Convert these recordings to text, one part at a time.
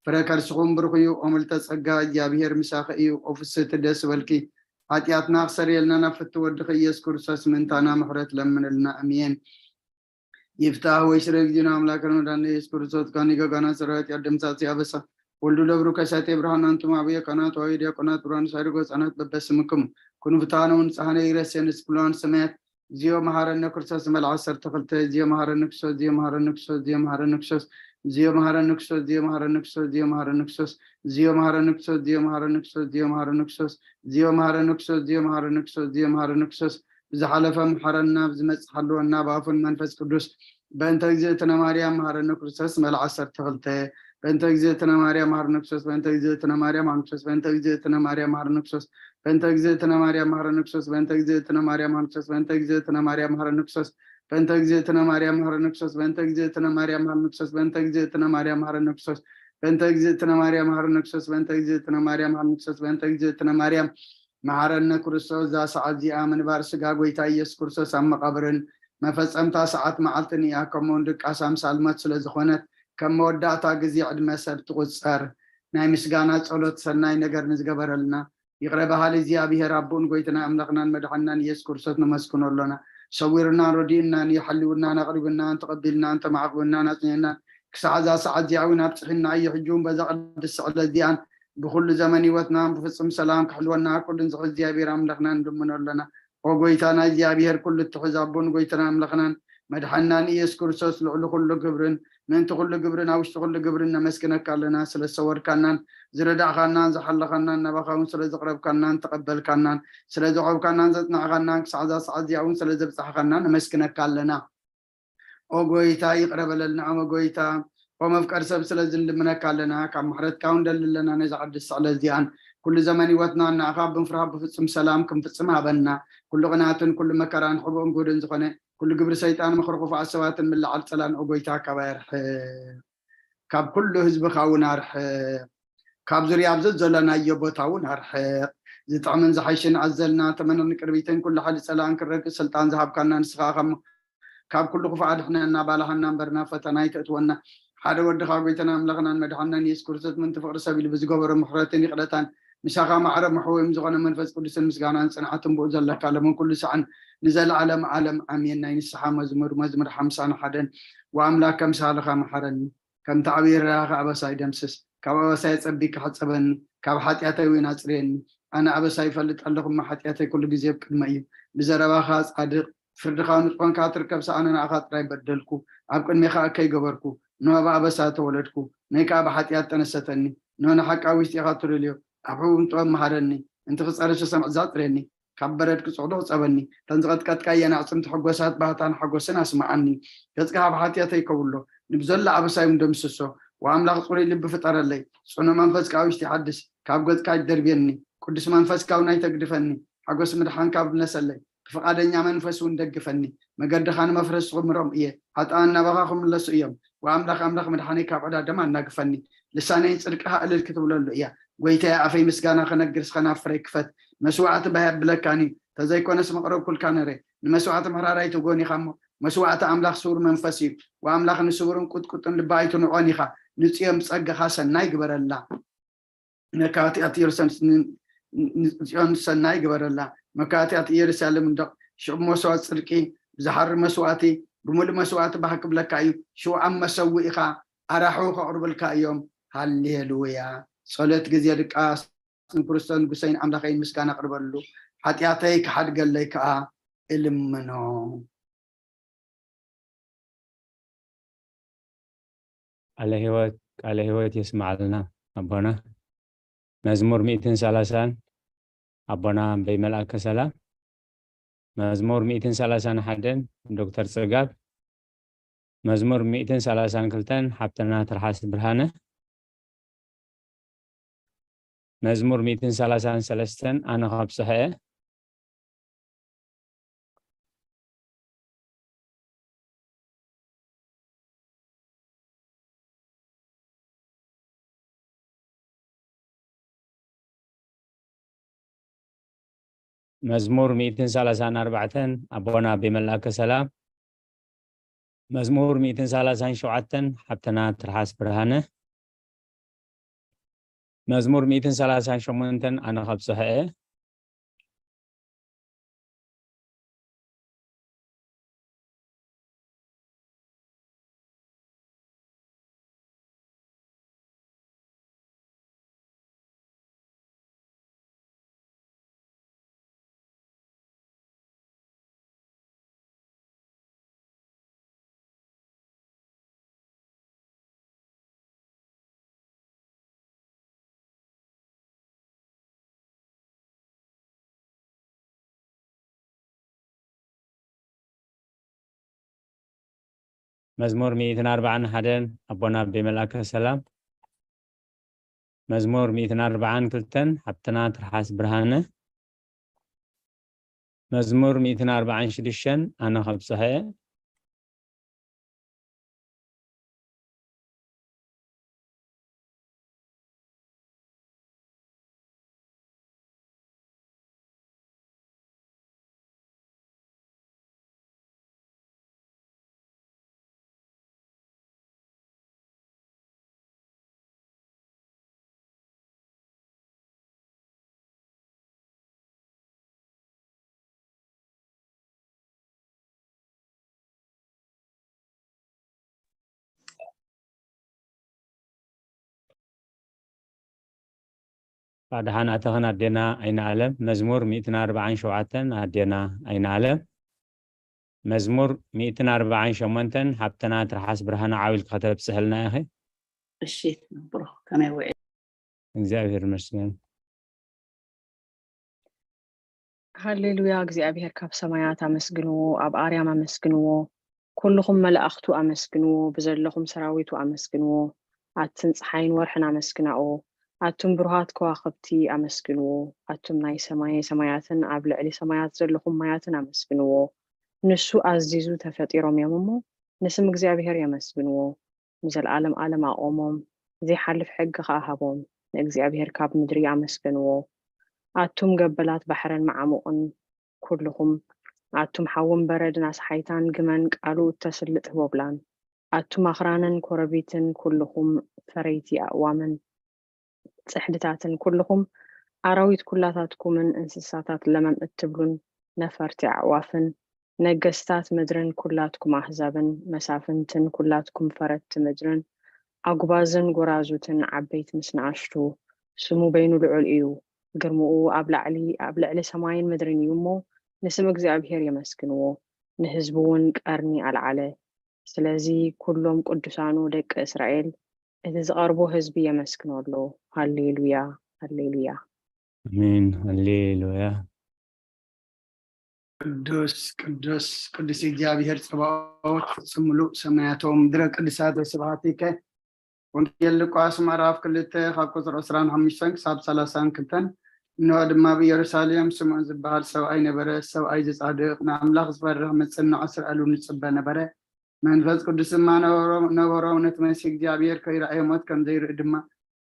ፍረ ከርስኹም ብሩኽ እዩ። ኦምልተ ጸጋ እግዚኣብሔር ምሳኺ እዩ። ኦፍስቲ ደስ በልኪ። ሓጢኣትና ክሰርየልና ናብ ፍቲ ወድኺ ኢየሱስ ክርስቶስ ምእንታና ምሕረት ለምንልና። ኣሜን። ይፍታህ ወይ ስረ ጊዜና ኣምላክ ረመዳን ኢየሱስ ክርስቶስ ካኒ ገጋና ሰራዊት ያደምሳት ያበሳ ወልዱ ለብሩ ከሳቴ ብርሃን አንቱም አብየ ካህናት ወይ ዲያቆናት ብርሃን ሳይርጎ ህጻናት በበስምክም ኩኑ ፍትሃነ ወንጽሃነ ይረሴን ስኩላን ሰማያት ዚዮ መሃረነ ክርስቶስ መልዓ ሰርተ ክልተ ዚዮ መሃረነ ክርስቶስ ዚዮ መሃረነ ክርስቶስ ዚዮ መሃረነ ክርስቶስ ዚዮ መሃረነ ክርስቶስ ዚዮ መሃረነ ክርስቶስ ዚዮ መሃረነ ክርስቶስ ዚዮ መሃረነ ክርስቶስ ዚዮ መሃረነ ክርስቶስ ዚዮ መሃረነ ክርስቶስ ዚዮ መሃረነ ክርስቶስ ዚዮ መሃረነ ክርስቶስ ዚዮ መሃረነ ክርስቶስ ብዝሓለፈ ምሓረና፣ ብዝመጽእ ሓልወና፣ ብኣፉን መንፈስ ቅዱስ። በእንተ እግዝእትነ ማርያም መሓረነ ክርስቶስ መልዓ ዓሰርተ ክልተ በእንተ እግዝእትነ ማርያም መሓረነ ክርስቶስ በእንተ እግዝእትነ ማርያም መሓረነ ክርስቶስ በእንተ እግዝእትነ ማርያም መሓረነ ክርስቶስ በእንተ እግዝእትነ ማርያም መሓረነ ክርስቶስ በእንተ እግዝእትነ ማርያም መሓረነ ክርስቶስ በእንተ እግዝእትነ ማርያም መሓረነ ክርስቶስ በእንተ እግዝእትነ ማርያም መሓረነ ክርስቶስ በእንተ እግዝእትነ ማርያም መሓረነ ክርስቶስ በእንተ እግዝእትነ ማርያም መሓረነ ክርስቶስ በእንተ እግዝእትነ ማርያም መሓረነ ክርስቶስ በእንተ እግዝእትነ ማርያም መሓረነ ክርስቶስ በእንተ እግዝእትነ ማርያም መሓረነ ክርስቶስ። እዛ ሰዓት እዚኣ ምንባር ስጋ ጎይታ ኢየሱስ ክርስቶስ ኣብ መቓብርን መፈጸምታ ሰዓት መዓልትን እያ። ከምኡውን ድቃስ ኣምሳል ሞት ስለ ዝኾነት፣ ከም መወዳእታ ግዜ ዕድመ ሰብ ትቑጸር። ናይ ምስጋና ጸሎት ሰናይ ነገር ንዝገበረልና ይቕረ በሃሊ እግዚኣብሔር ኣቦን ጎይትና ኣምላኽናን መድሓንናን ኢየሱስ ክርስቶስ ነመስግኖ ኣሎና። ሰዊርናን ረዲኡናን እዩ፣ ሓልውናን ኣቕሪቡናን ተቐቢልናን ተማዕቑብናን ኣጽኒዕናን ክሳዕ እዛ ሰዓት እዚኣ እውን ኣብጽሒና እዩ። ሕጂ እውን በዛ ቅድስቲ ዕለት እዚኣን ብኹሉ ዘመን ህይወትናን ብፍጹም ሰላም ክሕልወና ኩሉን ዝኽእል እግዚኣብሔር ኣምላኽና ንልምኖ ኣሎና። ኦ ጎይታና እግዚኣብሔር ኩሉ እትሕዝ ኣቦን ጎይታና ኣምላኽናን መድሓንናን ኢየሱስ ክርስቶስ ልዕሊ ኩሉ ግብርን ምእንቲ ኩሉ ግብርን ኣብ ውሽጢ ኩሉ ግብርን ነመስግነካ ኣለና። ስለ ዝሰወርካናን ዝረዳእኻናን ዝሓለኻናን ናባኻ እውን ስለ ዘቕረብካናን ተቐበልካናን ስለ ዘቕረብካናን ዘጽናዕኻናን ክሳዕ እዛ ሰዓት እዚኣ እውን ስለ ዘብጻሕኻና ነመስግነካ ኣለና። ኦ ጎይታ ይቕረ በለልና። ኦ ጎይታ ኦ መፍቀር ሰብ ስለ ዝንልምነካ ኣለና። ካብ ምሕረትካ እውን ደሊ ኣለና። ነዛ ቅድስቲ ዕለት እዚኣን ኩሉ ዘመን ህይወትና ንዓኻ ብምፍራህ ብፍጹም ሰላም ክንፍጽም ሃበና። ኩሉ ቅንኣትን ኩሉ መከራን ሕቡእን ግሁድን ዝኾነ ኩሉ ግብሪ ሰይጣን ምኽሪ ክፉኣት ሰባትን ምልዓል ጸላን ኦ ጎይታ ካባይ ኣርሕቕ። ካብ ኩሉ ህዝብኻ እውን ኣርሕቕ። ካብ ዙርያ ኣብ ዘዘለናዮ ቦታ እውን ኣርሕቕ። ዝጥዕምን ዝሓይሽን ኣዘልና ተመን ንቅድሚትን ኩሉ ሓይሊ ጸላእን ክረግእ ስልጣን ዝሃብካና ንስኻ ኢኻ እሞ ካብ ኩሉ ክፉእ ኣድሕነና፣ ባልሃና እምበር ናብ ፈተና ኣይተእትወና። ሓደ ወድኻ ጎይታና ኣምላኽናን መድሓንናን ኢየሱስ ክርስቶስ ምእንቲ ፍቕሪ ሰብ ኢሉ ብዝገበሮ ምሕረትን ይቕረታን ምሳኻ ማዕረ መሕወዮም ዝኾነ መንፈስ ቅዱስን ምስጋናን ጽንዓትን ብኡ ዘለካ ለምን ኩሉ ሰዓን ንዘለዓለም ዓለም ኣሜን። ናይ ንስሓ መዝሙር፣ መዝሙር ሓምሳን ሓደን። ወኣምላክ ከምሳልኻ መሓረኒ፣ ከምቲ ዓብዪ ርህራኸ ኣበሳይ ደምስስ፣ ካብ ኣበሳይ ጸቢካ ሕጸበኒ፣ ካብ ሓጢኣተይ እውን ኣጽርየኒ። ኣነ ኣበሳይ ይፈልጥ ኣለኹ እሞ ሓጢኣተይ ኩሉ ግዜ ኣብ ቅድመይ እዩ። ብዘረባኻ ጻድቕ፣ ፍርድኻ ንጹሕ ኮንካ ትርከብ ሰኣነ ንኣኻ ጥራይ በደልኩ፣ ኣብ ቅድሜኻ እከይ ገበርኩ። ንሆ ብኣበሳ ተወለድኩ፣ ነይ ከኣ ብሓጢኣት ጠነሰተኒ። ንሆ ንሓቂ ኣብ ውሽጢኻ ትልልዮ፣ ኣብ ሕቡን ጥበብ መሃረኒ፣ እንቲ ክጸርሽ ሰምዕ ዛጽርየኒ፣ ካብ በረድ ክጽዕዶ ክጸበኒ። እተን ዝቐጥቀጥካየን ኣዕጽምቲ ሕጎሳት ባህታን ሓጎስን ኣስምዓኒ። ገጽካ ካብ ሓጢኣተይ ከውሎ፣ ንብዘሎ ኣበሳይ እውን ደምስሶ። ወኣምላኽ ጽሩይ ልቢ ፍጠረለይ፣ ጽኑዕ መንፈስ ከኣ ኣብ ውሽጢ ሓድስ። ካብ ገጽካ ኣይትደርብየኒ፣ ቅዱስ መንፈስካ እውን ኣይተግድፈኒ። ሓጎስ ምድሓንካ ብነሰለይ፣ ብፍቓደኛ መንፈስ እውን ደግፈኒ። መገድኻ ንመፍረስቲ ክምሮም እየ፣ ሓጥኣን ናባኻ ክምለሱ እዮም። ወኣምላኽ ኣምላኽ ምድሓነይ ካብ ዕዳ ደም ኣናግፈኒ። ልሳነይ ጽድቅኻ እልል ክትብለሉ እያ። ጎይታየ ኣፈይ ምስጋና ከነግር ስኸ ናብ ፍረይ ክፈት። መስዋዕቲ ባህ የብለካን እዩ፣ ተዘይኮነስ መቕረብኩልካ ነረ። ንመስዋዕቲ ምሕራር ኣይትጎን ኢኻ እሞ፣ መስዋዕቲ ኣምላኽ ስውር መንፈስ እዩ። ወኣምላኽ ንስውርን ቁጥቁጥን ልቢ ኣይትንዖን ኢኻ። ንጽዮን ብጸጋኻ ሰናይ ግበረላ። መካትኣት ኢየሩሳሌም ን-፣ ን-፣ ንጽዮን ሰናይ ግበረላ። መካትኣት ኢየሩሳሌም እንዶ ሽዑ መስዋዕት ጽድቂ ብዝሓሪ መስዋዕቲ ብምሉእ መስዋዕቲ ባህ ክብለካ እዩ። ሽዑ ኣብ መሰውኢኻ ኣራሑ ከቕርብልካ እዮም። ሃሌሉያ። ጸሎት ግዜ ድቃስ ንክርስቶስ ንጉሰይን ኣምላኸይን ምስጋና ኣቕርበሉ። ሓጢኣተይ ክሓድገለይ ከኣ እልምኖ። ቃለ ህይወት፣ ቃለ ህይወት የስምዓልና ኣቦና። መዝሙር ሚእትን ሰላሳን ኣቦና ኣምበይ መልኣከ ሰላም። መዝሙር ሚእትን ሰላሳን ሓደን ዶክተር ጽጋብ። መዝሙር ሚእትን ሰላሳን ክልተን ሓብትና ትርሓስ ብርሃነ። መዝሙር ሚእትን ሰላሳን ሰለስተን ኣነ ካብ ጽሕኤ። መዝሙር ሚእትን ሰላሳን ኣርባዕተን ኣቦና ኣቤ መልኣከ ሰላም። መዝሙር ሚእትን ሰላሳን ሸውዓተን ሓብትና ትርሓስ ብርሃነ። መዝሙር ሚእትን ሰላሳን ሸሞንተን ኣነ ከብጽሖ እየ። መዝሙር ሚእትን ኣርባዓን ሓደን ኣቦና ኣቤ መልኣከ ሰላም። መዝሙር ሚእትን ኣርባዓን ክልተን ሓብትና ትርሓስ ብርሃነ። መዝሙር ሚእትን ኣርባዓን ሽዱሽተን ኣነ ከብጽሐ እየ። ብድሓን ኣተኽን ኣዴና ኣይንኣለም። መዝሙር ሚእትን ኣርባዓን ሸውዓተን ኣዴና ኣይንኣለም። መዝሙር ሚእትን ኣርባዓን ሸሞንተን ሓብትና ትርሓስ ብርሃነ ዓው ኢልኪ ከተብጽሕልና ኢኺ። እሺ፣ ብሩኽ፣ ከመይ ውዒ? እግዚኣብሔር ይመስገን። ሃሌሉያ፣ እግዚኣብሔር ካብ ሰማያት ኣመስግንዎ፣ ኣብ ኣርያም ኣመስግንዎ፣ ኩልኹም መላእኽቱ ኣመስግንዎ፣ ብዘለኹም ሰራዊቱ ኣመስግንዎ። ኣትን ጸሓይን ወርሕን ኣመስግናኦ፣ ኣቱም ብሩሃት ከዋኽብቲ ኣመስግንዎ፣ ኣቱም ናይ ሰማየ ሰማያትን ኣብ ልዕሊ ሰማያት ዘለኹም ማያትን ኣመስግንዎ። ንሱ ኣዚዙ ተፈጢሮም እዮም እሞ፣ ንስም እግዚኣብሔር የመስግንዎ። ንዘለዓለም ዓለም ኣቖሞም፣ ዘይሓልፍ ሕጊ ኸኣ ሃቦም። ንእግዚኣብሔር ካብ ምድሪ ኣመስግንዎ። ኣቱም ገበላት ባሕርን መዓሙቕን ኩልኹም፣ ኣቱም ሓውን በረድን ኣስሓይታን ግመን ቃሉ እተስልጥ ህቦብላን፣ ኣቱም ኣኽራንን ኮረቢትን ኩልኹም ፈረይቲ ኣእዋምን ጽሕድታትን ኩልኹም ኣራዊት ኩላታትኩምን እንስሳታት ለመም እትብሉን ነፈርቲ ኣዕዋፍን ነገስታት ምድርን ኩላትኩም ኣህዛብን መሳፍንትን ኩላትኩም ፈረድቲ ምድርን ኣጉባዝን ጎራዙትን ዓበይቲ ምስ ንኣሽቱ፣ ስሙ በይኑ ልዑል እዩ። ግርምኡ ኣብ ላዕሊ ኣብ ልዕሊ ሰማይን ምድርን እዩ እሞ ንስም እግዚኣብሔር የመስግንዎ። ንህዝቡ እውን ቀርኒ ኣልዓለ። ስለዚ ኩሎም ቅዱሳኑ ደቂ እስራኤል እቲ ዝቐርቦ ህዝቢ የመስግኖ ኣሎ። ሃሌሉያ፣ ሃሌሉያ። ኣሜን። ሃሌሉያ። ቅዱስ ቅዱስ ቅዱስ እግዚኣብሔር ጸባኦት ፍጹም ምሉእ ሰማያቶም ምድረ ቅዱሳት ስብሐቲከ። ወንጌል ሉቃስ ምዕራፍ ክልተ ካብ ቁጽሪ ዕስራን ሓሙሽተን ክሳብ ሰላሳን ክልተን። እንሆ ድማ ኣብ ኢየሩሳሌም ስምዖን ዝበሃል ሰብኣይ ነበረ። ሰብኣይ ዝጻድቕ ንኣምላኽ ዝፈርህ መጽናዕ እስራኤሉ ንጽበ ነበረ። መንፈስ ቅዱስ ድማ ነበሮ፣ ነበሮ፣ ነቲ መሲህ እግዚኣብሔር ከይረኣየ ሞት ከም ዘይርኢ ድማ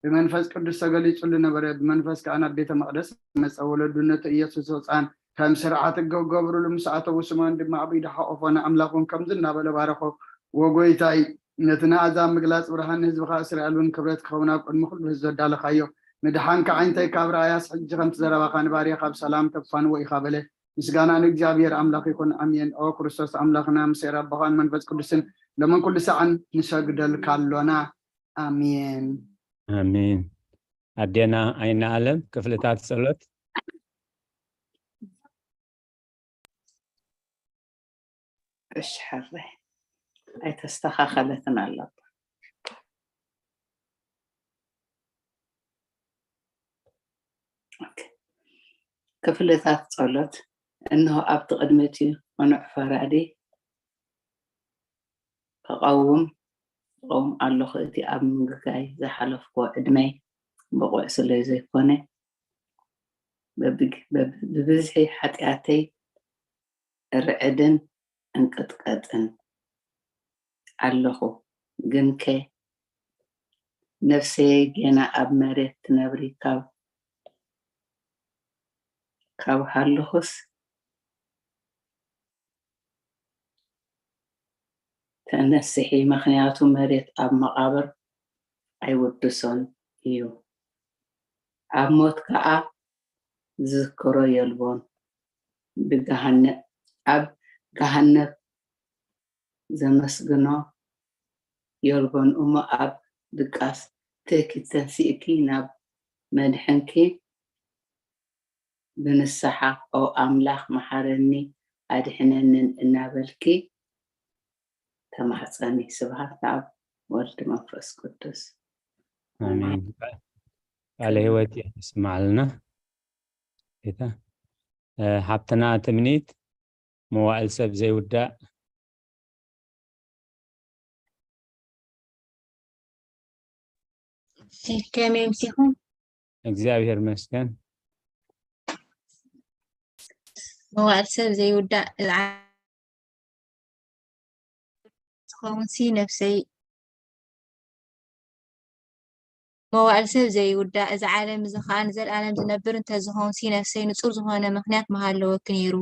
ብመንፈስ ቅዱስ ተገሊጹሉ ነበረ። ብመንፈስ ከኣ ናብ ቤተ መቕደስ መጸ። ወለዱ ነቲ ኢየሱስ ህጻን ከም ስርዓት ሕጊ ክገብሩሉ ምስ ኣተዉ፣ ስምዖን ድማ ኣብ ኢዱ ሓቆፎ፣ ንኣምላኽ እውን ከምዚ እናበለ ባረኾ፣ "ወጎይታይ፣ ነቲ ንኣሕዛብ ምግላጽ ብርሃን፣ ንህዝብኻ እስራኤል እውን ክብረት ክኸውን ኣብ ቅድሚ ኩሉ ህዝቢ ዘዳለኻዮ፣ ምድሓንካ ዓይንተይ ካብ ረኣያስ፣ ሕጂ ከምቲ ዘረባኻ ንባርያኻ ብሰላም ተፋንዎ ኢኻ" በለ። ምስጋና ንእግዚኣብሔር ኣምላኽ ይኹን። ኣሜን። ኦ ክርስቶስ ኣምላኽና፣ ምስ ኣቦኻን መንፈስ ቅዱስን ሎምን ኩሉ ሳዕን ንሰግደልካ ኣሎና። ኣሜን። ኣሜን። ኣዴና ኣይናኣለም ክፍልታት ጸሎት። እሺ፣ ሕራይ ኣይተስተኻኸለትን ኣላ። ኦኬ። ክፍልታት ጸሎት። እንሆ ኣብቲ ቅድሚት እዩ ቅኑዕ ፈራዲ፣ ክቐውም፣ ክቐውም ኣለኹ። እቲ ኣብ ምግጋይ ዝሓለፍኩዎ ዕድመይ ብቑዕ ስለ ዘይኮነ፣ በብግ-፣ በብ-፣ ብብዝሒ ሓጢኣተይ እርዕድን እንቅጥቀጥን ኣለኹ። ግንከ ነፍሰይ ጌና ኣብ መሬት ትነብሪ ካብ፣ ካብ ሃለኹስ፣ ተነስሒ፣ ምኽንያቱ መሬት ኣብ መቓብር ኣይውድሶን እዩ። ኣብ ሞት ከኣ ዝዝክሮ የልቦን። ብገሃነ-፣ ኣብ ገሃነብ ዘመስግኖ የልቦን እሞ ኣብ ድቃስ ትእኪ ተንሲእኪ ናብ መድሕንኪ ብንስሓ ኦ ኣምላኽ መሓረኒ ኣድሕነንን እናበልኪ ተማሕጸኒ። ስብሃት ናብ ወልድ መንፈስ ቅዱስ። ኣሜን። ቃለ ህይወት የስማዕልና ጌታ። ሓብትና ትምኒት መዋእል ሰብ ዘይውዳእ። ከመይ ምሲኹም? እግዚኣብሔር መስገን። መዋእል ሰብ ዘይውዳእ ዝኸውን ሲ ነፍሰይ መዋእል ሰብ ዘይውዳእ፣ እዚ ዓለም እዚ ኸኣ ንዘለኣለም ዝነብር እንተዝኸውን ሲ ነፍሰይ ንጹር ዝኾነ ምኽንያት ምሃለወኪ ነይሩ።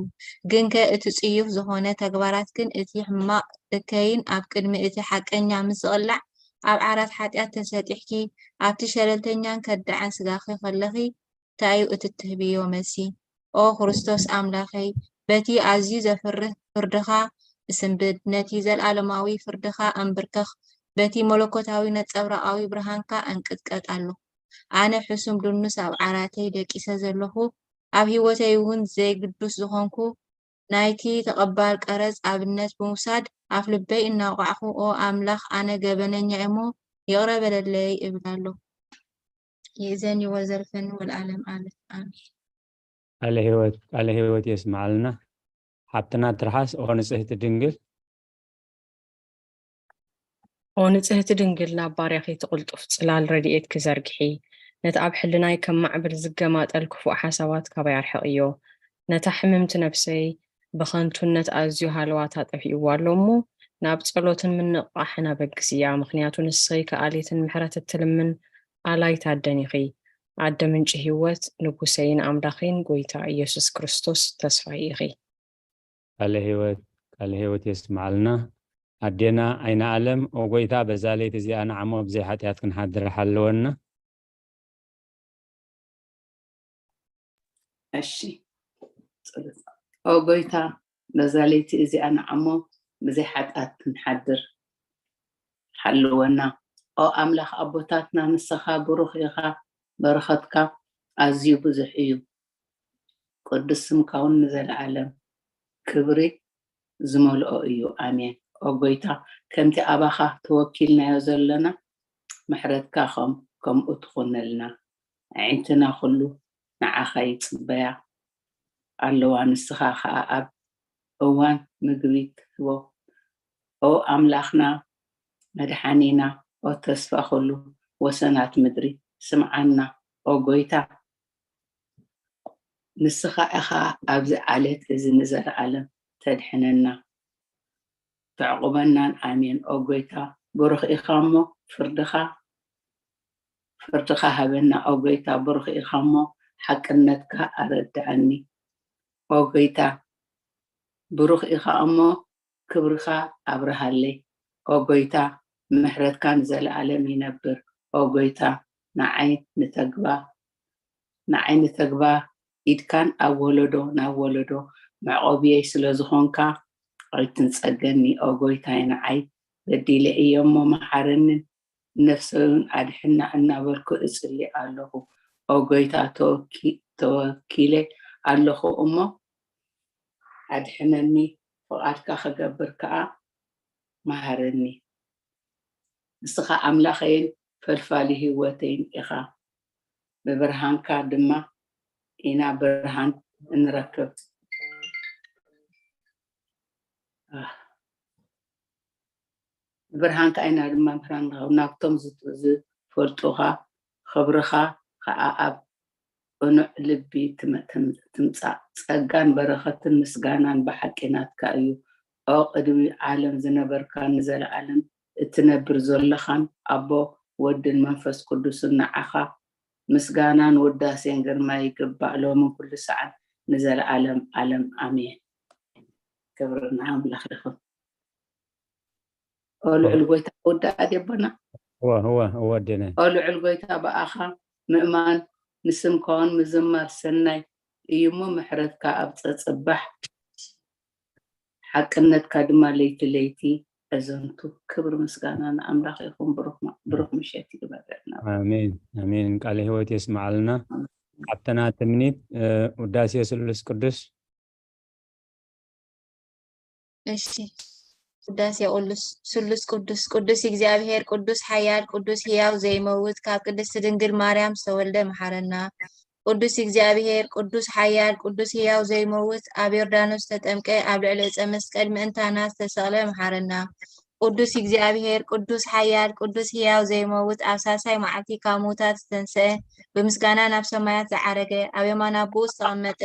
ግንከ እቲ ጽዩፍ ዝኾነ ተግባራትክን እቲ ሕማቕ እከይን ኣብ ቅድሚ እቲ ሓቀኛ ምስ ዝቕላዕ ኣብ ዓራት ሓጢኣት ተሰጢሕኪ ኣብቲ ሸለልተኛን ከዳዕን ስጋኺ ከለኺ እንታይ እዩ እቲ ትህብዮ መልሲ? ኦ ክርስቶስ ኣምላኸይ፣ በቲ ኣዝዩ ዘፍርህ ፍርድኻ እስንብድ፣ ነቲ ዘለኣለማዊ ፍርድኻ ኣንብርከኽ፣ በቲ መለኮታዊ ነጸብራቓዊ ብርሃንካ እንቅጥቀጥ ኣለኹ። ኣነ ሕሱም ድኑስ ኣብ ዓራተይ ደቂሰ ዘለኹ፣ ኣብ ህይወተይ እውን ዘይግዱስ ዝኾንኩ፣ ናይቲ ተቐባል ቀረጽ ኣብነት ብምውሳድ ኣፍልበይ እናወቓዕኹ፣ ኦ ኣምላኽ፣ ኣነ ገበነኛ እየ እሞ ይቕረ በለለይ እብል ኣለኹ። ይእዘኒ ወዘልፈኒ ወለዓለም ዓለም ኣሜን። ቃለ ህይወት ቃለ ህይወት የስምዓልና። ሓብትና ትርሓስ ኦ ንጽህቲ ድንግል። ኦ ንጽህቲ ድንግል ናብ ባርያኺ ትቕልጡፍ ጽላል ረድኤትኪ ዘርግሒ። ነቲ ኣብ ሕልናይ ከም ማዕበል ዝገማጠል ክፉእ ሓሳባት ካባይ ኣርሕቕዮ። ነታ ሕምምቲ ነፍሰይ ብኸንቱነት ኣዝዩ ሃለዋታ ጠፊእዋ ኣሎ እሞ ናብ ጸሎትን ምንቕቓሕን ኣበግስያ። ምኽንያቱ ንስኺ ከኣሊትን ምሕረት እትልምን ኣላይት ኣደን ኢኺ። ኣደ ምንጪ ህይወት፣ ንጉሰይን ኣምላኸይን ጐይታ ኢየሱስ ክርስቶስ ተስፋይ ኢኺ። ቃለ ህይወት ቃለ ህይወት የስምዓልና። ኣዴና ኣይነ ኣለም ኦ ጎይታ በዛ ለይቲ እዚኣ ንዓሞ ብዘይ ሓጢኣት ክንሓድር ሓለወና። እሺ ጸሎት። ኦ ጎይታ በዛ ለይቲ እዚኣ ንዓሞ ብዘይ ሓጢኣት ክንሓድር ሓልወና። ኦ ኣምላኽ ኣቦታትና ንስኻ ብሩኽ ኢኻ፣ በረኸትካ ኣዝዩ ብዙሕ እዩ። ቅዱስ ስምካ እውን ንዘለዓለም ክብሪ ዝመልኦ እዩ። ኣሜን። ኦ ጎይታ ከምቲ ኣባኻ ተወኪልናዮ ዘለና ምሕረትካ ከም ከምኡ ትኹነልና። ኣዒንትና ኩሉ ንዓኻ ይጽበያ ኣለዋ፣ ንስኻ ኸኣ ኣብ እዋን ምግቢ ትህቦ። ኦ ኣምላኽና መድሓኒና፣ ኦ ተስፋ ኩሉ ወሰናት ምድሪ ስምዓና። ኦ ጎይታ ንስኻ ኢኻ ኣብዚ ዓሌት እዚ ንዘለኣለም ተድሕነና ተዕቑበናን። ኣሜን። ኦ ጎይታ ብሩኽ ኢኻ እሞ ፍርድኻ ፍርድኻ ሃበና። ኦ ጎይታ ብሩኽ ኢኻ እሞ ሓቅነትካ ኣረድኣኒ። ኦ ጎይታ ብሩኽ ኢኻ እሞ ክብርኻ ኣብርሃለይ። ኦ ጎይታ ምሕረትካ ንዘለኣለም ይነብር። ኦ ጎይታ ንዓይ ንተግባ ንዓይ ንተግባ ኢድካን ኣብ ወለዶ ናብ ወለዶ መዕቆብየይ ስለ ዝኾንካ ኣይትንጸገኒ። ኦ ጎይታይ ንዓይ በዲለ እየ እሞ መሓረንን ነፍሰይ እውን ኣድሕና እናበልኩ እጽሊ ኣለኹ። ኦ ጎይታ ተወኪ- ተወኪለ ኣለኹ እሞ ኣድሕነኒ፣ ፍቓድካ ክገብር ከኣ መሃረኒ። ንስኻ ኣምላኸይን ፈልፋሊ ህይወተይን ኢኻ፣ ብብርሃንካ ድማ ኢና ብርሃን እንረክብ። ብርሃንካ ኢና ድማ ብርሃን ንረክብ። ናብቶም ዝፈልጡኻ ክብርኻ ከዓ ኣብ ቅኑዕ ልቢ ትምጻእ። ጸጋን በረኸትን ምስጋናን ብሓቂ ናትካ እዩ። ኦ ቅድሚ ዓለም ዝነበርካ ንዘለዓለም እትነብር ዘለኻን ኣቦ ወድን መንፈስ ቅዱስን ንዓኻ ምስጋናን ውዳሴን ግርማ ይግባእ ሎምን ኩሉ ሰዓት ንዘለዓለም ዓለም ኣሜን። ክብሪ ንኣምላኽ ይኹን። ኦ ልዑል ጎይታ ወዳኣ ደቦና እወ እወ እወ ኣዴነ ኦ ልዑል ጎይታ ብኣኻ ምእማን ንስምካውን ምዝማር ሰናይ እዩ እሞ፣ ምሕረትካ ኣብ ጸጸባሕ፣ ሓቅነትካ ድማ ለይቲ ለይቲ ኣዘንቱ። ክብሪ ምስጋና ንኣምላኽ ይኹን። ብሩኽ ማ-፣ ብሩኽ ምሸት ይግበረልና። ኣሜን፣ ኣሜን። ቃለ ህይወት የስምዓልና። ሓብትና ትምኒት፣ እ፣ ውዳሴ ስሉስ ቅዱስ። እሺ። ውዳሴ ቅዱስ፣ ስሉስ ቅዱስ፣ ቅዱስ እግዚኣብሔር፣ ቅዱስ ሓያል፣ ቅዱስ ህያው ዘይመውት፣ ካብ ቅድስት ድንግል ማርያም ዝተወልደ መሓረና። ቅዱስ እግዚኣብሔር፣ ቅዱስ ሓያል፣ ቅዱስ ህያው ዘይመውት፣ ኣብ ዮርዳኖስ ዝተጠምቀ፣ ኣብ ልዕሊ ዕፀ መስቀል ምእንታና ዝተሰቕለ መሓረና። ቅዱስ እግዚኣብሔር፣ ቅዱስ ሓያል፣ ቅዱስ ህያው ዘይመውት፣ ኣብ ሳልሳይ መዓልቲ ካብ ምዉታት ዝተንስአ፣ ብምስጋና ናብ ሰማያት ዝዓረገ፣ ኣብ የማን ኣቦኡ ዝተቐመጠ፣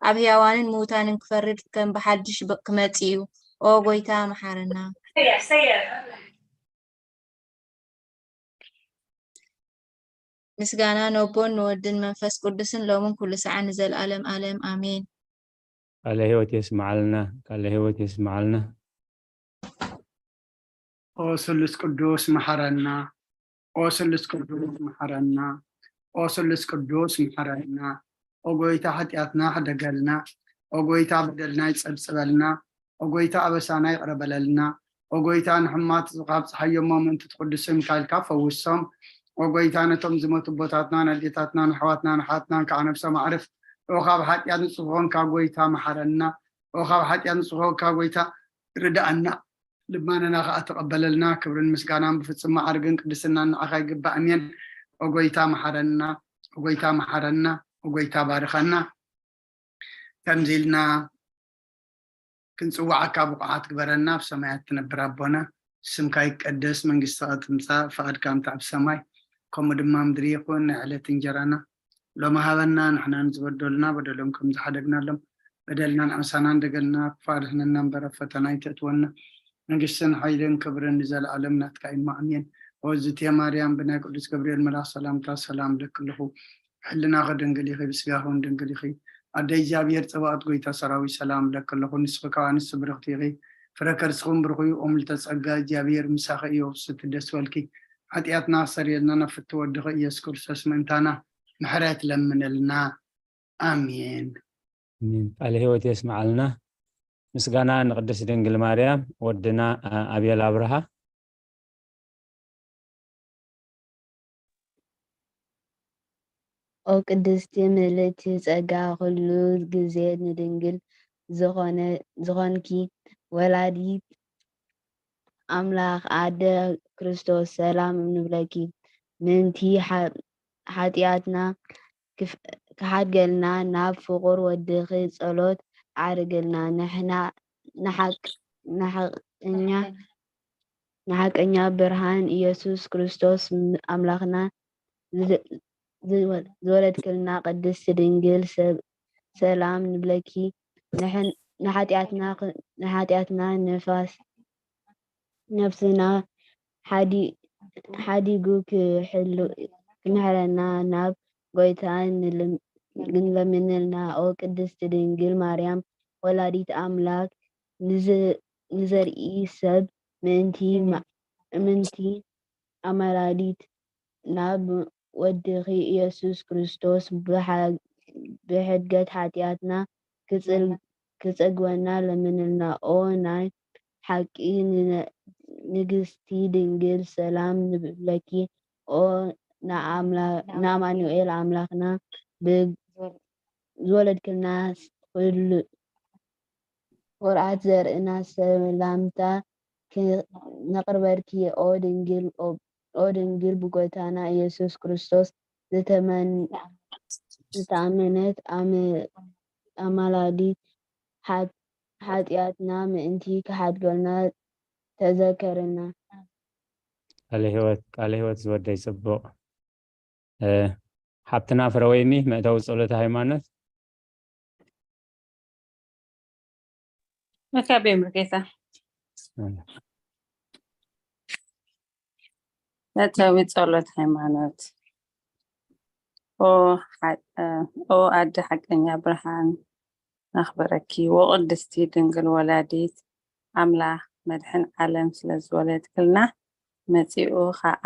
ኣብ ህያዋንን ምዉታንን ክፈርድ ከም ብሓድሽ ብ-፣ ክመጽእ እዩ። ኦ ጎይታ፣ መሓረና። ምስጋና ነቦን ንወድን መንፈስ ቅዱስን ሎምን ኩሉ ሰዓት ንዘለኣለም ኣለም ኣሜን። ቃለ ህይወት የስምዓልና፣ ቃለ ህይወት የስምዓልና። ኦ ስሉስ ቅዱስ መሓረና፣ ኦ ስሉስ ቅዱስ መሓረና፣ ኦ ስሉስ ቅዱስ መሓረና። ኦ ጎይታ ሓጢኣትና ሕደገልና፣ ኦ ጎይታ በደልና ይጸብጽበልና፣ ኦ ጎይታ ኣበሳና ይቕረ በለልና፣ ኦ ጎይታ ንሕማት ካብ ጸሓዮሞ ምእንቲ ትቅድሶም ኢልካ ፈውሶም፣ ኦ ጎይታ ነቶም ዝሞቱ ኣቦታትናን ኣዴታትናን ኣሕዋትናን ኣሓትናን ከዓ ነብሶም ኣዕርፍ፣ ኦ ካብ ሓጢኣት ንጹህ ኮንካ ጎይታ መሓረና፣ ኦ ካብ ሓጢኣት ንጹህ ኮንካ ጎይታ ርድኣና። ልማነና ከኣ ተቐበለልና። ክብርን ምስጋናን ብፍጹም መዓርግን ቅድስናን ንዓኻ ይግባእ። ኣሜን። ኦ ጎይታ መሓረና፣ ኦ ጎይታ መሓረና፣ ኦ ጎይታ ባርኸና። ከምዚ ኢልና ክንጽውዓካ ብቑዓት ግበረና። ኣብ ሰማያት ትነብር ኣቦና፣ ስምካ ይቀደስ፣ መንግስትኻ ትምጻእ፣ ፍቓድካ ከምቲ ኣብ ሰማይ ከምኡ ድማ ምድሪ ይኹን። ናይ ዕለት እንጀራና ሎሚ ሃበና፣ ንሕና ንዝበደሉና በደሎም ከም ዝሓደግናሎም በደልናን ዓመሳናን ደገልና ክፋ ኣድሕነና እምበር፣ ኣብ ፈተና ኣይተእትወና፣ መንግስትን ሓይልን ክብርን ንዘለኣለም ናትካ እዩ፣ ኣሜን። ኦዝቴ ማርያም፣ ብናይ ቅዱስ ገብርኤል መልኣኽ ሰላምታ ሰላም እብለኪ ኣለኹ። ሕልናኺ ድንግል ኢኺ፣ ብስጋኺ እውን ድንግል ኢኺ። ኣደ እግዚኣብሔር፣ ጸባኦት ጎይታ ሰራዊት፣ ሰላም እብለኪ ኣለኹ። ንስኺ ካብ ኣንስቲ ብርኽቲ ኢኺ፣ ፍረ ከርስኺ እውን ብሩኽ እዩ። ኦ ምልዕተ ጸጋ፣ እግዚኣብሔር ምሳኺ እዩ፣ ብስቲ ደስ በልኪ። ሓጢኣትና ክሰርየልና ናብ ፍትው ወድኺ ኢየሱስ ክርስቶስ ምእንታና ምሕረት ለምነልና። ኣሜን። ኣሜን። ቃለ ሕይወት የስምዓልና። ምስጋና ንቅድስት ድንግል ማርያም። ወድና፣ አ-፣ ኣቤል ኣብርሃ። ኦ ቅድስቲ ምልእቲ ጸጋ፣ ኩሉ ግዜ ንድንግል ዝኾነ-፣ ዝኾንኪ ወላዲት ኣምላኽ ኣደ ክርስቶስ፣ ሰላም ንብለኪ። ምእንቲ ሓ-፣ ሓጢኣትና ክፍ-፣ ክሓድገልና ናብ ፍቑር ወድኺ ጸሎት ኣዕርግልና። ንሕና ንሓቅ-፣ ንሓቀኛ፣ ንሓቀኛ ብርሃን ኢየሱስ ክርስቶስ ም-፣ ኣምላኽና ዝ-፣ ዝወ-፣ ዝወለድክልና ቅድስቲ ድንግል ሰብ-፣ ሰላም ንብለኪ። ንሕን-፣ ንሓጢኣትና ኽ-፣ ንሓጢኣትና ንፋስ ነፍስና ሓዲ-፣ ሓዲጉ ክሕሉ-፣ ክምሕረና ናብ ጎይታ ንልም-፣ ንለምንልና። ኦ ቅድስቲ ድንግል ማርያም ወላዲት ኣምላክ፣ ንዝ-፣ ንዘርኢ ሰብ ምእንቲ ማ-፣ ምእንቲ ኣማላዲት ናብ ወድኺ ኢየሱስ ክርስቶስ ብሓ-፣ ብሕድገት ሓጢኣትና ክጽል-፣ ክጸግወና ለምንልና። ኦ ናይ ሓቂ ንነ-፣ ንግስቲ ድንግል፣ ሰላም ንብለኪ። ኦ ንኣምላ-፣ ንኣማኑኤል ኣምላኽና ብ-፣ ዝወለድክልና ኩሉ ኩርዓት ዘርእና ሰላምታ ክ-፣ ነቕርበልኪ። ኦ ድንግል፣ ኦ፣ ኦ ድንግል ብጎይታና ኢየሱስ ክርስቶስ ዝተመን-፣ ዝተኣመነት ኣመ-፣ ኣማላዲት ሓ-፣ ሓጢኣትና ምእንቲ ክሓድገልና ተዘከርና። ቃለ ሕይወት፣ ቃለ ሕይወት ዝወደይ ጽቡቕ። እ፣ ሓብትና ፍረወይኒ፣ መእተዊ ጸሎተ ሃይማኖት። መጋቤ ሙሉጌታ። እ። መእተዊ ጸሎት ሃይማኖት። ኦ ሓ-፣ እ፣ ኦ ኣደ ሓቀኛ ብርሃን፣ ነኽብረኪ። ወቅድስቲ ድንግል ወላዲት ኣምላኽ መድሕን ዓለም ስለ ዝወለድክልና፣ መጺኡ ኸኣ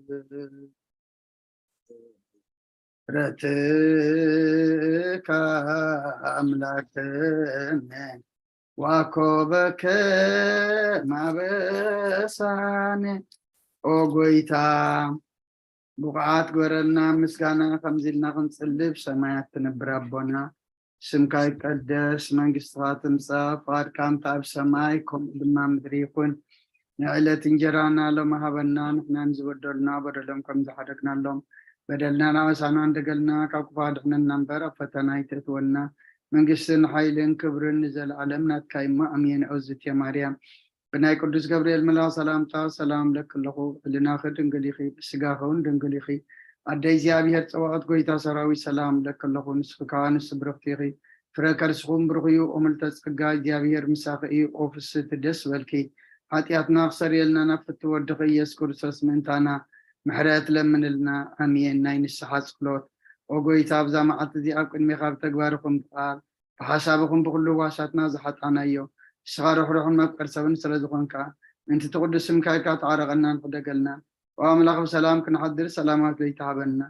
ምሕረትካ ኣምላኽነ ዋኮበከ ማበሳነ። ኦ ጎይታ፣ ብቑዓት ግበረልና ምስጋና፣ ከምዚ ኢልና ክንጽልብ ሰማያት ትነብር ኣቦና፣ ስምካ ይቀደስ፣ መንግስትኻ ትምጻእ፣ ፍቓድካ እንተ ኣብ ሰማይ ከምኡ ድማ ምድሪ ይኹን። ንዕለት እንጀራና ሎሚ ሃበና፣ ንሕና ንዝበደሉና በደሎም ከም ዝሓደግናሎም፣ በደልና ናበሳና እንደገልና፣ ካብ ክፉ ኣድሕነና እምበር፣ ኣብ ፈተና ኣይተእትወና። መንግስትን ሓይልን ክብርን ንዘለኣለም ናትካ እሞ፣ ኣሜን። ኦዝቴ ማርያም፣ ብናይ ቅዱስ ገብርኤል መልኣኽ ሰላምታ ሰላም እብለኪ ኣለኹ። ብሕልናኺ ድንግል ኢኺ፣ ብስጋኺ እውን ድንግል ኢኺ። ኣደ እግዚኣብሔር ጸባኦት፣ ጎይታ ሰራዊት፣ ሰላም እብለኪ ኣለኹ። ንስኺ ከኣ ንስቲ ብርኽቲ ኢኺ፣ ፍረ ከርስኹም ብሩኽ እዩ። ኦ ምልዕተ ጸጋ፣ እግዚኣብሔር ምሳኺ እዩ። ኦ ፍስህቲ፣ ደስ ይበልኪ። ሓጢኣትና ክሰርየልና ናብ ፍትው ወድኺ ኢየሱስ ክርስቶስ ምእንታና ምሕረት ለምንልና። ኣሜን። ናይ ንስሓ ጸሎት። ኦ ጎይታ፣ ኣብዛ መዓልቲ እዚኣ ኣብ ቅድሜኻ ብተግባር ይኹን ብቃል ብሓሳብ ይኹን ብኹሉ ህዋሳትና ዝሓጣናዮ፣ ንስኻ ርሕሩሕን መፍቀር ሰብን ስለ ዝኾንካ፣ ምእንቲ እቲ ቅዱስ ስምካ ኢልካ ተዓረቐናን ሕደገልናን። ኦ ኣምላኽ፣ ብሰላም ክንሓድር ሰላማዊት ለይቲ ሃበና።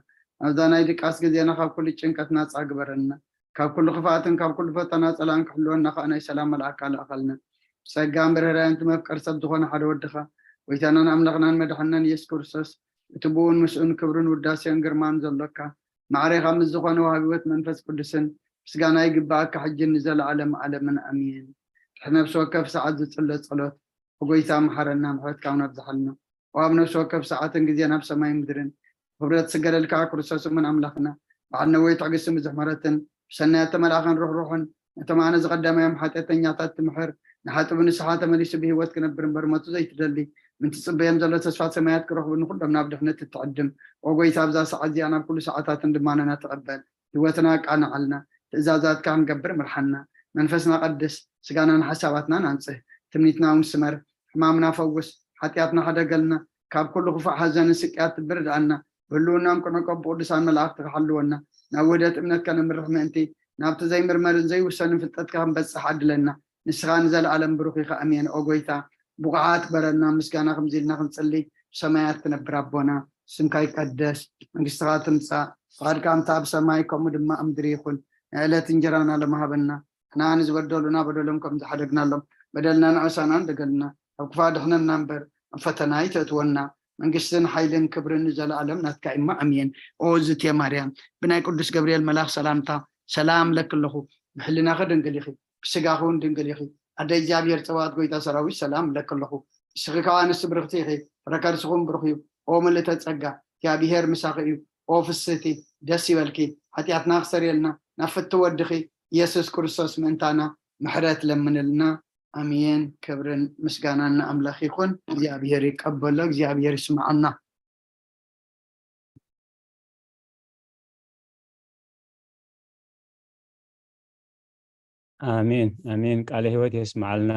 ኣብዛ ናይ ድቃስ ግዜና ካብ ኩሉ ጭንቀት ናጻ ግበረና። ካብ ኩሉ ክፍኣትን ካብ ኩሉ ፈተና ጸላእን ክሕልወና ከኣ ናይ ሰላም መልኣካ ልኣኸልና። ብጸጋን ብርህራን እቲ መፍቀር ሰብ ዝኾነ ሓደ ወድኻ፣ ጎይታናን ኣምላኽናን መድሓንናን ኢየሱስ ክርስቶስ፣ እቲ ብኡን ምስኡን ክብርን ውዳሴን ግርማን ዘሎካ፣ ማዕሬኻ ምስ ዝኾነ ወሃቢ ህይወት መንፈስ ቅዱስን ምስጋና ይግብኣካ፣ ሕጂ ንዘለኣለም ዓለምን ኣሜን። ድሕሪ ነፍሲ ወከፍ ሰዓት ዝጽለ ጸሎት፣ ኦ ጎይታ መሓረና፣ ምሕረትካ እውን ኣብዝሓልና። ኦ ኣብ ነፍሲ ወከፍ ሰዓትን ግዜን ኣብ ሰማይ ምድርን ክብረት ዝስገደልካ ክርስቶስ እሙን ኣምላኽና፣ በዓል ነዊሕ ትዕግስትን ብዙሕ ምሕረትን፣ ብሰናይ እተመልኣኸን ርሕሩሕን፣ ነቶም ኣነ ዝቐዳማዮም ሓጢኣተኛታት ትምሕር፣ ንሓጥቡ ንስሓ ተመሊሱ ብህይወት ክነብር እምበር ሞቱ ዘይትደሊ፣ ምእንቲ ዝጽበዮም ዘሎ ተስፋ ሰማያት ክረኽቡ፣ ንኹሎም ናብ ድሕነት እትዕድም። ኦ ጎይታ፣ ኣብዛ ሰዓት እዚኣ ናብ ኩሉ ሰዓታትን ልማኖና ተቐበል። ህይወትና ኣቃንዓልና፣ ትእዛዛትካ ክንገብር ምርሓና። መንፈስና ቀድስ፣ ስጋናን ሓሳባትናን ኣንጽህ። ትምኒትና እውን ስመር፣ ሕማምና ፈውስ፣ ሓጢኣትና ሕደገልና፣ ካብ ኩሉ ክፉእ ሓዘንን ስቅያት ትብርድኣና። ብህልውናኦም ክንዕቆብ ብቅዱሳን መላእኽትኻ ሓልወና። ናብ ውህደት እምነት ከነምርሕ ምእንቲ፣ ናብቲ ዘይምርመርን ዘይውሰንን ፍልጠትካ ክንበጽሕ ዓድለና። ንስኻ ንዘለኣለም ብሩኽ ኢኻ። ኣሜን። ኦ ጎይታ፣ ብቑዓት ግበረና ምስጋና ከምዚ ኢልና ክንጽሊ፣ ብሰማያት ትነብር ኣቦና፣ ስምካ ይቀደስ፣ መንግስትኻ ትምጻእ፣ ፍቓድካ ከምቲ ኣብ ሰማይ ከምኡ ድማ ኣብ ምድሪ ይኹን። ንዕለት እንጀራና ሎሚ ሃበና። ንሕና ንዝበደሉና በደሎም ከም ዝሓደግናሎም፣ በደልና ንኣበሳና እንደገልና፣ ኣብ ክፉእ ኣድሕነና እምበር፣ ኣብ ፈተና ኣይተእትወና። መንግስትን ሓይልን ክብርን ንዘለኣለም ናትካ እሞ፣ ኣሜን። ኦ ዝቴ ማርያም፣ ብናይ ቅዱስ ገብርኤል መልኣኽ ሰላምታ ሰላም እብለኪ ኣለኹ። ብሕልናኺ ድንግል ኢኺ፣ ብስጋኺ እውን ድንግል ኢኺ። ኣደ እግዚኣብሔር ጸባኦት፣ ጎይታ ሰራዊት፣ ሰላም እብለኪ ኣለኹ። ንስኺ ከኣ ኣንስቲ ብርኽቲ ኢኺ፣ ፍረ ከርስኺ እውን ብሩኽ እዩ። ኦ ምልእተ ጸጋ፣ እግዚኣብሔር ምሳኺ እዩ። ኦ ፍስህቲ፣ ደስ ይበልኪ። ሓጢኣትና ክሰርየልና ናብ ፍትው ወድኺ ኢየሱስ ክርስቶስ ምእንታና ምሕረት ለምንልና። ኣሜን። ክብርን ምስጋናን ንኣምላኽ ይኹን። እግዚኣብሔር ይቀበሎ፣ እግዚኣብሔር ይስምዓና። ኣሜን፣ ኣሜን። ቃለ ህይወት የስምዓልና።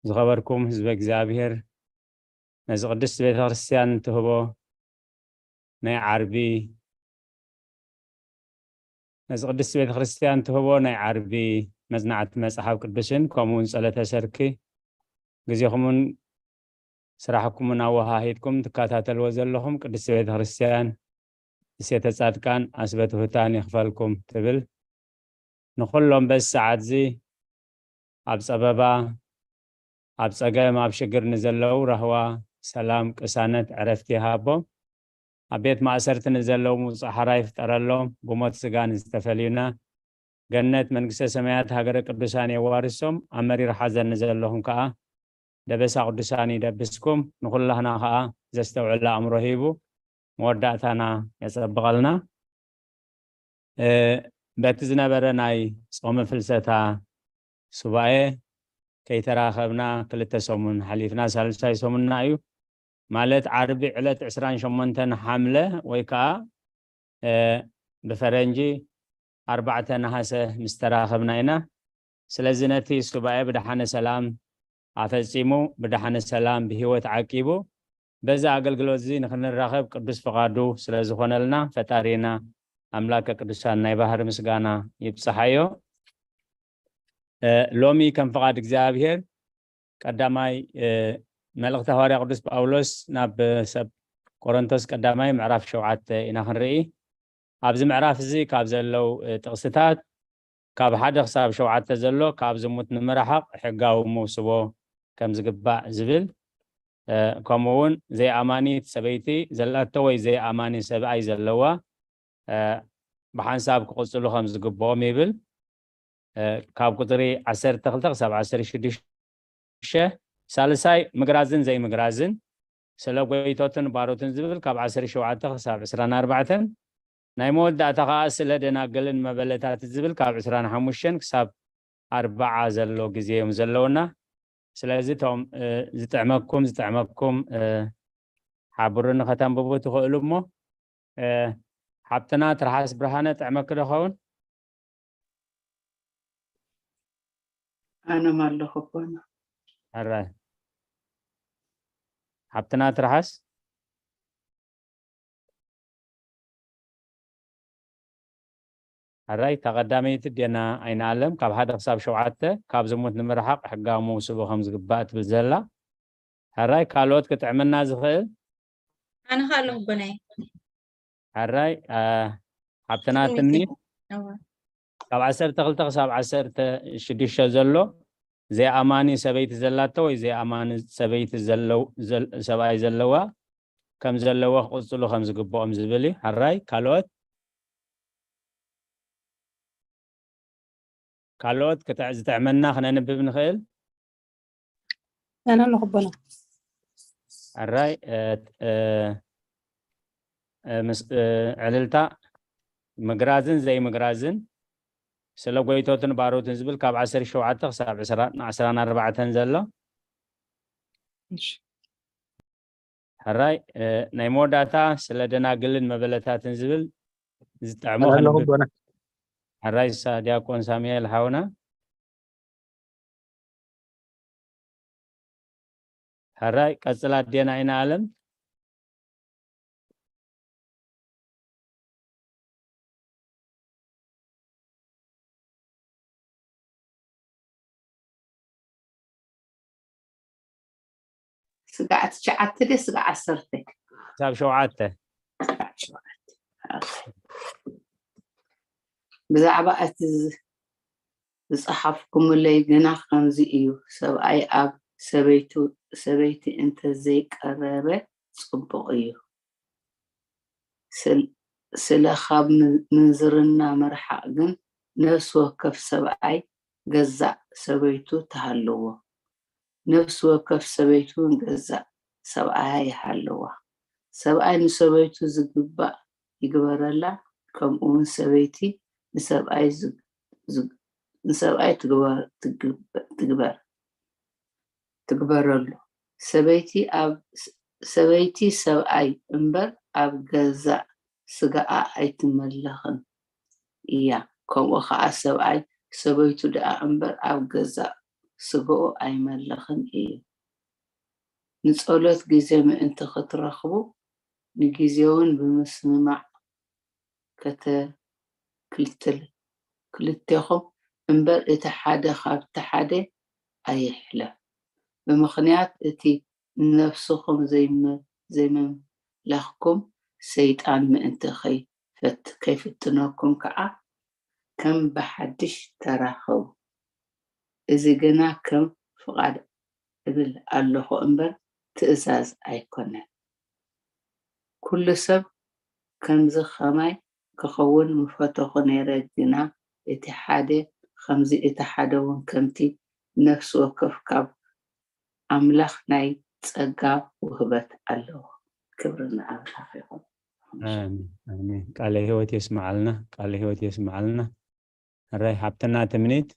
ዝኸበርኩም ህዝበ እግዚኣብሔር፣ ነዚ ቅድስት ቤተ ክርስቲያን ትህቦ ናይ ዓርቢ፣ ነዚ ቅድስት ቤተ ክርስቲያን ትህቦ ናይ ዓርቢ መጽናዕቲ መጽሓፍ ቅዱስን ከምኡ እውን ጸሎተ ሰርኪ ግዜኹምን ስራሕኩምን ኣወሃሂድኩም ትከታተልዎ ዘለኹም ቅድስት ቤተ ክርስቲያን እሴተ ጻድቃን ኣስበ ትሑታን ይኽፈልኩም ትብል። ንኹሎም በዚ ሰዓት እዚ ኣብ ጸበባ፣ ኣብ ጸገም፣ ኣብ ሽግር ንዘለዉ ራህዋ፣ ሰላም፣ ቅሳነት፣ ዕረፍቲ ይሃቦም። ኣብ ቤት ማእሰርቲ ንዘለዉ ምውጻእ ሓራ ይፍጠረሎም። ብሞት ስጋ ንዝተፈልዩና ገነት መንግስተ ሰማያት ሃገረ ቅዱሳን የዋርሶም። ኣብ መሪር ሓዘን ንዘለኹም ከኣ ደበሳ ቅዱሳን ይደብስኩም። ንኹላህና ከኣ ዘስተውዕል ኣእምሮ ሂቡ መወዳእታና የጸብቐልና። እ፣ በቲ ዝነበረ ናይ ጾመ ፍልሰታ ሱባኤ ከይተራኸብና ክልተ ሰሙን ሓሊፍና፣ ሳልሳይ ሰሙንና እዩ። ማለት ዓርቢ ዕለት ዕስራን ሸሞንተን ሓምለ ወይ ከኣ፣ እ፣ ብፈረንጂ ኣርባዕተ ነሃሰ ምስ ተራኸብና ኢና። ስለዚ ነቲ ሱባኤ ብደሓነ ሰላም ኣፈጺሙ፣ ብደሓነ ሰላም ብህይወት ዓቂቡ፣ በዚ ኣገልግሎት እዚ ንኽንራኸብ ቅዱስ ፍቓዱ ስለ ዝኾነልና፣ ፈጣሪና ኣምላከ ቅዱሳን ናይ ባህሪ ምስጋና ይብጽሓዮ። እ፣ ሎሚ ከም ፍቓድ እግዚኣብሔር ቀዳማይ፣ እ፣ መልእኽቲ ሃዋርያ ቅዱስ ጳውሎስ ናብ ሰብ ቆሮንቶስ ቀዳማይ ምዕራፍ ሸውዓተ ኢና ክንርኢ። ኣብዚ ምዕራፍ እዚ ካብ ዘለዉ ጥቕስታት ካብ ሓደ ክሳብ ሸውዓተ ዘሎ ካብ ዝሙት ንምርሓቕ ሕጋዊ መውስቦ ከም ዝግባእ ዝብል፣ ከምኡ እውን ዘይኣማኒት ሰበይቲ ዘላቶ ወይ ዘይኣማኒ ሰብኣይ ዘለዋ ብሓንሳብ ክቕፅሉ ከም ዝግብኦም ይብል። ካብ ቁፅሪ ዓሰርተ ክልተ ክሳብ ዓሰርተ ሽዱሽተ። ሳልሳይ ምግራዝን ዘይምግራዝን፣ ስለ ጎይቶትን ባሮትን ዝብል ካብ ዓሰርተ ሸውዓተ ክሳብ ዕስራን ኣርባዕተን። ናይ መወዳእታ ከዓ ስለ ደናግልን መበለታትን ዝብል ካብ ዕስራን ሓሙሽተን ክሳብ ኣርባዓ ዘሎ ግዜ እዮም ዘለውና። ስለዚ እቶም ዝጥዕመኩም ዝጥዕመኩም ሓብሩኒ ከተንብቡ ትኽእሉ እሞ፣ ሓብትና ትርሓስ ብርሃነ ጥዕመኪ ዶ ኸውን? ኣነም ኣለኹ ኣቦና። ሕራይ ሓብትና ትርሓስ። ሕራይ እታ ቀዳመይቲ ዴና ኣይንኣለም ካብ ሓደ ክሳብ ሸውዓተ ካብ ዝሙት ንምርሓቕ ሕጋዊ መውስቦ ከም ዝግባእ ትብል ዘላ። ሕራይ ካልኦት ክጥዕመና ዝኽእል? ኣነ ከ ኣለኹ ኣቦናይ። ሕራይ ሓብትና ትምኒት ካብ ዓሰርተ ክልተ ክሳብ ዓሰርተ ሽዱሽተ ዘሎ ዘይኣማኒ ሰበይቲ ዘላቶ ወይ ዘይኣማኒ ሰበይቲ ሰብኣይ ዘለዋ ከም ዘለዎ ክቕፅሉ ከም ዝግብኦም ዝብል እዩ። ሕራይ ካልኦት ካልኦት ዝጥዕመና ክነንብብ ንኽእል? ኣነ ኣለኹ ኣቦና። ሕራይ ዕልልታ ምግራዝን ዘይምግራዝን ስለ ጎይቶትን ባሮትን ዝብል ካብ ዓሰርተ ሸውዓተ ክሳብ ዕስራን ኣርባዕተን ዘሎ። ሕራይ ናይ መወዳእታ ስለ ደናግልን መበለታትን ዝብል ዝጥዕሞ ከንብብ። ሕራይ ሳ ዲያቆን ሳሙኤል ሓውና። ሕራይ ቀጽላ ኣዴና ኢና ኣለም። ስጋዕ ትሽዓተ ደ ስጋዕ ዓሰርተ? ክሳብ ሸውዓተ። ብዛዕባ እቲ ዝጸሓፍኩምለይ ግና ከምዚ እዩ፣ ሰብኣይ ኣብ ሰበይቱ ሰበይቲ እንተዘይቀረበ ጽቡቕ እዩ። ስለ ካብ ምንዝርና ምርሓቕ ግን ነፍሲ ወከፍ ሰብኣይ ገዛእ ሰበይቱ ትሃልዎ፣ ነፍሲ ወከፍ ሰበይቱ እውን ገዛእ ሰብኣያ ይሃልዋ። ሰብኣይ ንሰበይቱ ዝግባእ ይግበረላ፣ ከምኡ እውን ሰበይቲ ንሰብኣይ ንሰብኣይ ትግበር ትግበር ትግበረሉ። ሰበይቲ ኣብ ሰበይቲ ሰብኣይ እምበር ኣብ ገዛእ ስጋኣ ኣይትመለኽን እያ። ከምኡ ኸዓ ሰብኣይ ሰበይቱ ደኣ እምበር ኣብ ገዛእ ስጋኡ ኣይመልኽን እዩ። ንጸሎት ግዜ ምእንቲ ክትረኽቡ ንግዜውን ብምስምማዕ ከተክልትል ክልቴኹም እምበር እቲ ሓደ ካብቲ ሓደ ኣይሕለፍ። ብምኽንያት እቲ ንነፍስኹም ዘይምምላኽኩም ሰይጣን ምእንቲ ከይፈት ከይፍትነኩም ከዓ ከም ብሓድሽ ተራኸቡ። እዚ ግና ከም ፍቓድ እብል ኣለኹ እምበር ትእዛዝ ኣይኮነን። ኩሉ ሰብ ከምዚ ኸማይ ክኸውን ምፈተኹ ነይረ፣ ግና እቲ ሓደ ኸምዚ እቲ ሓደ እውን ከምቲ፣ ነፍሲ ወከፍ ካብ ኣምላኽ ናይ ጸጋ ውህበት ኣለዎ። ክብሪ ንኣምላኽ ይኹን። ኣሜን፣ ኣሜን። ቃለ ህይወት የስምዓልና፣ ቃለ ህይወት የስምዓልና። ሕራይ ሓብትና ትምኒት።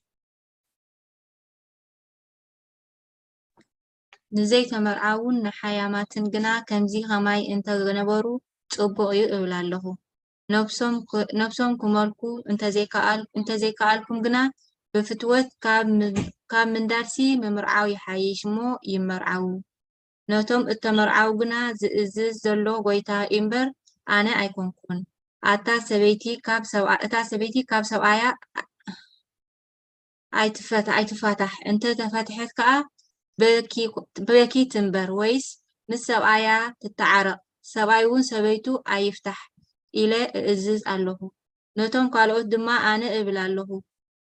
ንዘይተመርዓዉን ንሓያማትን ግና ከምዚ ኸማይ እንተ ነበሩ ጽቡቕ እዩ እብል ኣለኹ። ነብሶም ነብሶም ክመልኩ እንተዘይከኣል እንተዘይከኣልኩም ግና ብፍትወት ካብ ካብ ምንዳድሲ ምምርዓው ይሓይሽ እሞ ይመርዓዉ። ነቶም እተመርዓዉ ግና ዝእዝዝ ዘሎ ጐይታ እምበር ኣነ ኣይኮንኩን። ኣታ ሰበይቲ ካብ ሰብኣ እታ ሰበይቲ ካብ ሰብኣያ ኣይትፈታ ኣይትፋታሕ፣ እንተ ተፈትሐት ከኣ በኪ ትንበር፣ ወይስ ምስ ሰብኣያ ትተዓረቕ፣ ሰብኣይ እውን ሰበይቱ ኣይፍታሕ ኢለ እእዝዝ ኣለኹ። ነቶም ካልኦት ድማ ኣነ እብል ኣለኹ፣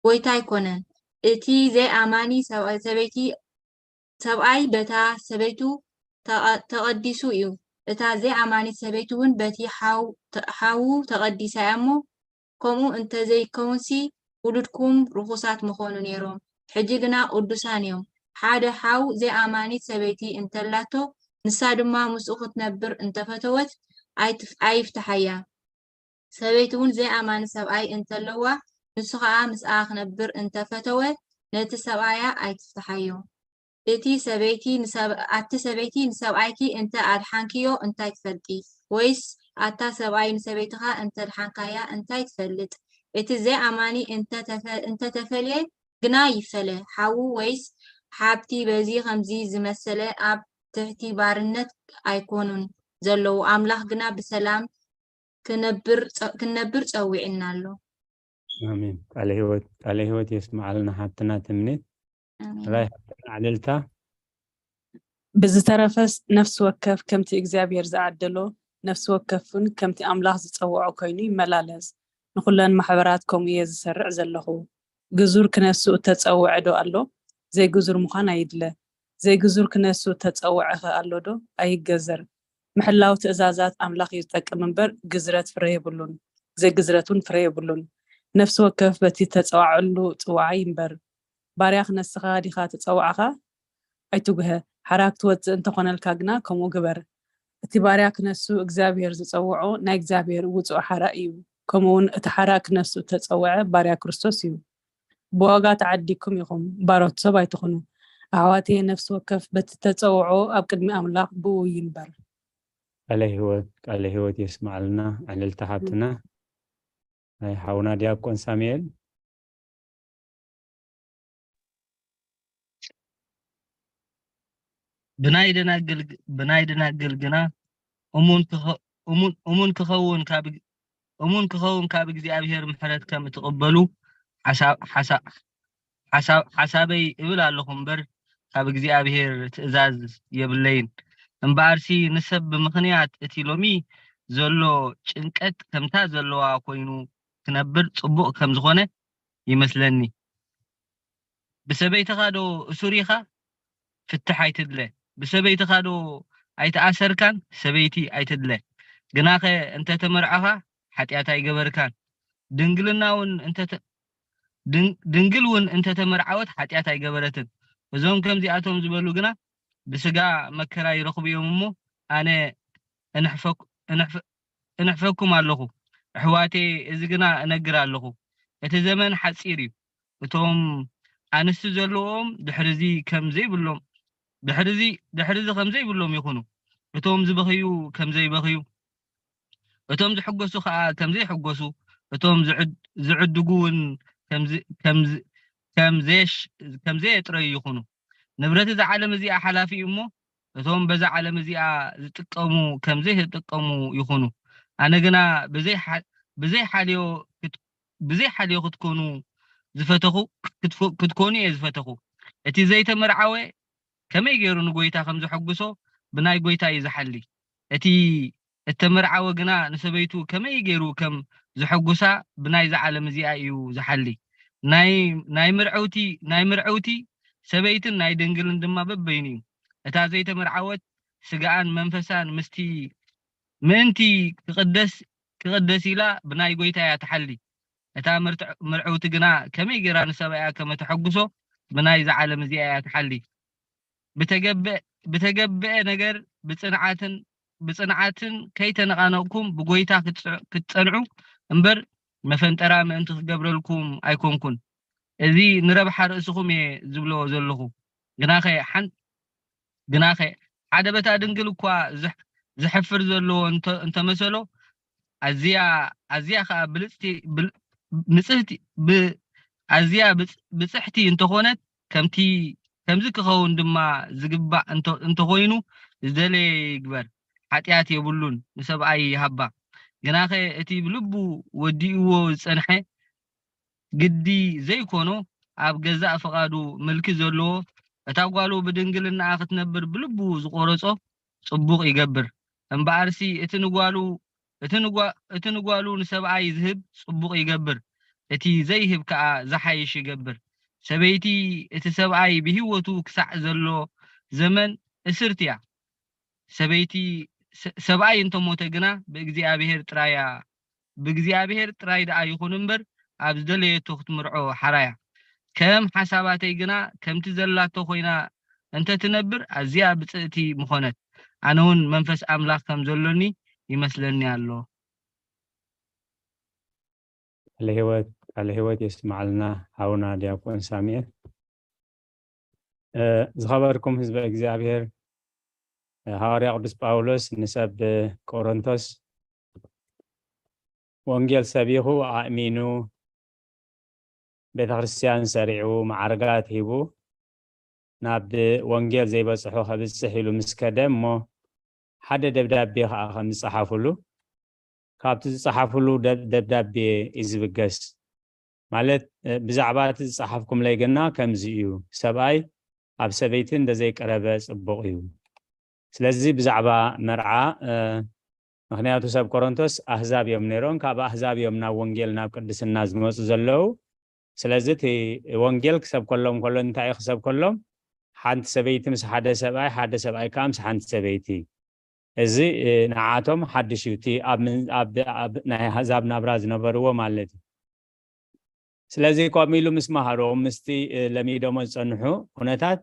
ጎይታ ኣይኮነን፣ እቲ ዘይኣማኒ ሰብኣይ በታ ሰበይቱ ተቐዲሱ እዩ። እታ ዘይኣማኒት ሰበይቱ እውን በቲ ሓዉ ተቐዲሳ እያ እሞ፣ ከምኡ እንተዘይከውንሲ ውሉድኩም ርኹሳት ምኾኑ ነይሮም። ሕጂ ግና ቅዱሳን እዮም። ሓደ ሓው ዘይኣማኒት ሰበይቲ እንተላቶ፣ ንሳ ድማ ምስኡ ክትነብር እንተፈተወት ኣይፍትሓያ። ሰበይቲ እውን ዘይኣማኒ ሰብኣይ እንተለዋ፣ ንሱ ኸኣ ምስኣ ክነብር እንተፈተወ፣ ነቲ ሰብኣያ ኣይትፍትሓዮ። እቲ ሰበይቲ ንሰብ ኣቲ ሰበይቲ ንሰብኣይኪ እንተ ኣድሓንክዮ እንታይ ትፈልጢ? ወይስ ኣታ ሰብኣይ ንሰበይትኻ እንተ ኣድሓንካያ እንታይ ትፈልጥ? እቲ ዘይኣማኒ እንተ ተፈ እንተ ተፈልየ ግና ይፈለ፣ ሓዉ ወይስ ሓብቲ በዚ ከምዚ ዝመሰለ ኣብ ትሕቲ ባርነት ኣይኮኑን ዘለዉ፣ ኣምላኽ ግና ብሰላም ክንነብር ጸዊዕና ኣሎ። ኣሜን። ቃለ ህይወት ቃለ ህይወት የስምዓልና ሓብትና ትምኒት። ኣሜን። ራይ ሓብትና ዕልልታ። ብዝተረፈስ ነፍሲ ወከፍ ከምቲ እግዚኣብሔር ዝዓደሎ ነፍሲ ወከፍ እውን ከምቲ ኣምላኽ ዝጸውዖ ኮይኑ ይመላለስ። ንኹለን ማሕበራት ከምኡ እየ ዝሰርዕ ዘለኹ። ግዙር ክነሱ እተጸውዐ ዶ ኣሎ? ዘይግዙር ምዃን ኣይድለ። ዘይግዙር ክነሱ እተጸውዐ ኸ ኣሎ ዶ? ኣይገዘር። ምሕላው ትእዛዛት ኣምላኽ እዩ ዝጠቅም እምበር ግዝረት ፍረ የብሉን። ዘይግዝረት እውን ፍረ የብሉን። ነፍሲ ወከፍ በቲ እተጸዋዕዓሉ ጽውዓ ይንበር። ባርያ ክነስኻ ዲኻ ተጸዋዕኻ? ኣይትጉሀ። ሓራ ክትወጽእ እንተኾነልካ ግና ከምኡ ግበር። እቲ ባርያ ክነሱ እግዚኣብሔር ዝጸውዖ ናይ እግዚኣብሔር ውጹእ ሓራ እዩ። ከምኡውን እቲ ሓራ ክነሱ እተጸውዐ ባርያ ክርስቶስ እዩ። ብዋጋ ተዓዲግኩም ኢኹም፣ ባሮት ሰብ ኣይትኹኑ። ኣሕዋተየ፣ ነፍሲ ወከፍ በቲ እተጸውዖ ኣብ ቅድሚ ኣምላኽ ብእኡ ይንበር። ቃለ ህይወት ቃለ ህይወት የስምዓልና ዕልልታ ሓብትና። ናይ ሓውና ዲያቆን ሳሙኤል። ብናይ ደናግል ብናይ ደናግል ግና እሙን ክኸ- እሙን እሙን ክኸውን ካብ እሙን ክኸውን ካብ እግዚኣብሔር ምሕረት ከም እትቕበሉ ሓሳ- ሓሳ- ሓሳ- ሓሳበይ እብል ኣለኹ እምበር ካብ እግዚኣብሔር ትእዛዝ የብለይን። እምበኣርሲ ንሰብ ብምኽንያት እቲ ሎሚ ዘሎ ጭንቀት ከምታ ዘለዋ ኮይኑ ክነብር ጽቡቕ ከም ዝኾነ ይመስለኒ። ብሰበይትኻ ዶ እሱር ኢኻ? ፍትሕ ኣይትድለ። ብሰበይትኻ ዶ ኣይተኣሰርካን? ሰበይቲ ኣይትድለ። ግናኸ እንተ ተመርዓኻ ሓጢኣት ኣይገበርካን። ድንግልና እውን እንተ ድንግል እውን እንተ ተመርዓወት ሓጢኣት ኣይገበረትን። እዞም ከምዚኣቶም ዝበሉ ግና ብስጋ መከራ ይረኽቡ እዮም እሞ ኣነ እነሕፈኩም ኣለኹ። ኣሕዋተየ፣ እዚ ግና እነግር ኣለኹ፣ እቲ ዘመን ሓጺር እዩ። እቶም ኣንስቲ ዘለዎም ድሕርዚ ከም ዘይብሎም ድሕርዚ ድሕርዚ ከም ዘይብሎም ይኹኑ። እቶም ዝበኽዩ ከም ዘይበኽዩ፣ እቶም ዝሕጎሱ ኸኣ ከም ዘይሕጎሱ፣ እቶም ዝዕድ- ዝዕድጉ እውን ከም ዝ- ከም ዝ- ከም ዘየሽ- ከም ዘየጥረዩ ይኹኑ። ንብረት እዛ ዓለም እዚኣ ሓላፊ እዩ እሞ፣ እቶም በዛ ዓለም እዚኣ ዝጥቀሙ ከም ዘይተጠቀሙ ይኹኑ። ኣነ ግና ብዘይ ሓ- ብዘይ ሓልዮ ክት- ብዘይ ሓልዮ ክትኮኑ ዝፈተኹ ክትፈ- ክትኮኑ እየ ዝፈተኹ። እቲ ዘይተመርዓወ ከመይ ገይሩ ንጎይታ ከም ዘሐጉሶ ብናይ ጎይታ እዩ ዝሓሊ። እቲ እተመርዓወ ግና ንሰበይቱ ከመይ ገይሩ ከም ዘሐጉሳ ብናይዛ ዓለም እዚኣ እዩ ዝሓሊ። ናይ ናይ ምርዕውቲ ናይ ምርዕውቲ ሰበይትን ናይ ድንግልን ድማ በበይኑ እዩ። እታ ዘይተመርዓወት ስጋኣን መንፈሳን ምስቲ ምእንቲ ክቕደስ ክቕደስ ኢላ ብናይ ጎይታ እያ ትሓሊ። እታ ምርትዕ- ምርዕውቲ ግና ከመይ ገይራ ንሰብኣያ ከም እተሐጉሶ ብናይዛ ዓለም እዚኣ እያ ትሓሊ። ብተገብአ ብተገብአ ነገር ብጽንዓትን ብጽንዓትን ከይተነቓነቕኩም ብጎይታ ክትጽ- ክትጸንዑ እምበር መፈንጠራ ምእንቲ ክገብረልኩም ኣይኮንኩን። እዚ ንረብሓ ርእስኹም እየ ዝብሎ ዘለኹ። ግናኸ ሓን- ግናኸ ሓደ በታ ድንግል እኳ ዝሕ- ዝሕፍር ዘለዎ እንተ- እንተመሰሎ ኣዝያ ኣዝያ ኸኣ ብልጽቲ ብል- ንጽህቲ ብ- ኣዝያ ብጽ- ብጽሕቲ እንተኾነት ከምቲ ከምዚ ክኸውን ድማ ዝግባእ እንተ- እንተኾይኑ ዝደለየ ይግበር፣ ሓጢኣት የብሉን፣ ንሰብኣይ ይሃባ። ግናኸ እቲ ብልቡ ወዲእዎ ዝጸንሐ ግዲ ዘይኮኖ ኣብ ገዛእ ፍቓዱ ምልኪ ዘለዎ እታ ጓሉ ብድንግልናኣ ክትነብር ብልቡ ዝቖረጾ ጽቡቕ ይገብር። እምበኣርሲ እቲ ንጓሉ እቲ ንጓ- እቲ ንጓሉ ንሰብኣይ ዝህብ ጽቡቕ ይገብር፣ እቲ ዘይህብ ከኣ ዝሓይሽ ይገብር። ሰበይቲ እቲ ሰብኣይ ብህይወቱ ክሳዕ ዘሎ ዘመን እስርቲ እያ። ሰበይቲ ሰብኣይ እንተሞተ ግና ብእግዚኣብሔር ጥራይ እያ ብእግዚኣብሔር ጥራይ ደኣ ይኹን እምበር ኣብ ዝደለየቶ ክትምርዖ ሓራያ። ከም ሓሳባተይ ግና ከምቲ ዘላቶ ኮይና እንተ ትነብር ኣዝያ ብጽእቲ ምኾነት። ኣነ እውን መንፈስ ኣምላኽ ከም ዘሎኒ ይመስለኒ ኣሎ። ቃለ ህይወት ቃለ ህይወት የስማዕልና ሓውና ዲያቆን ሳሙኤል። ዝኸበርኩም ህዝበ እግዚኣብሔር፣ ሃዋርያ ቅዱስ ጳውሎስ ንሰብ ቆሮንቶስ ወንጌል ሰቢኹ ኣእሚኑ ቤተ ክርስቲያን ሰሪዑ መዓርጋት ሂቡ ናብ ወንጌል ዘይበፅሖ ከብፅሕ ኢሉ ምስ ከደ እሞ ሓደ ደብዳቤ ከዓ ከም ዝፀሓፍሉ ካብቲ ዝፀሓፍሉ ደብዳቤ እዩ ዝብገስ። ማለት ብዛዕባ እቲ ዝፀሓፍኩምለይ ግና ከምዚ እዩ፣ ሰብኣይ ኣብ ሰበይቲ እንደዘይቀረበ ፅቡቕ እዩ። ስለዚ ብዛዕባ መርዓ ምክንያቱ ሰብ ቆሮንቶስ ኣህዛብ እዮም ነይሮም፣ ካብ ኣህዛብ እዮም ናብ ወንጌል ናብ ቅድስና ዝመፁ ዘለዉ። ስለዚ እቲ ወንጌል ክሰብ ከሎም ከሎ እንታይ እዩ ክሰብ ከሎም ሓንቲ ሰበይቲ ምስ ሓደ ሰብኣይ፣ ሓደ ሰብኣይ ከዓ ምስ ሓንቲ ሰበይቲ። እዚ ንዓቶም ሓድሽ እዩ፣ እቲ ኣብ ናይ ኣህዛብ ናብራ ዝነበርዎ ማለት እዩ። ስለዚ ከምኡ ኢሉ ምስ መሃሮም ምስቲ ለሚዶሞ ዝፀንሑ ኩነታት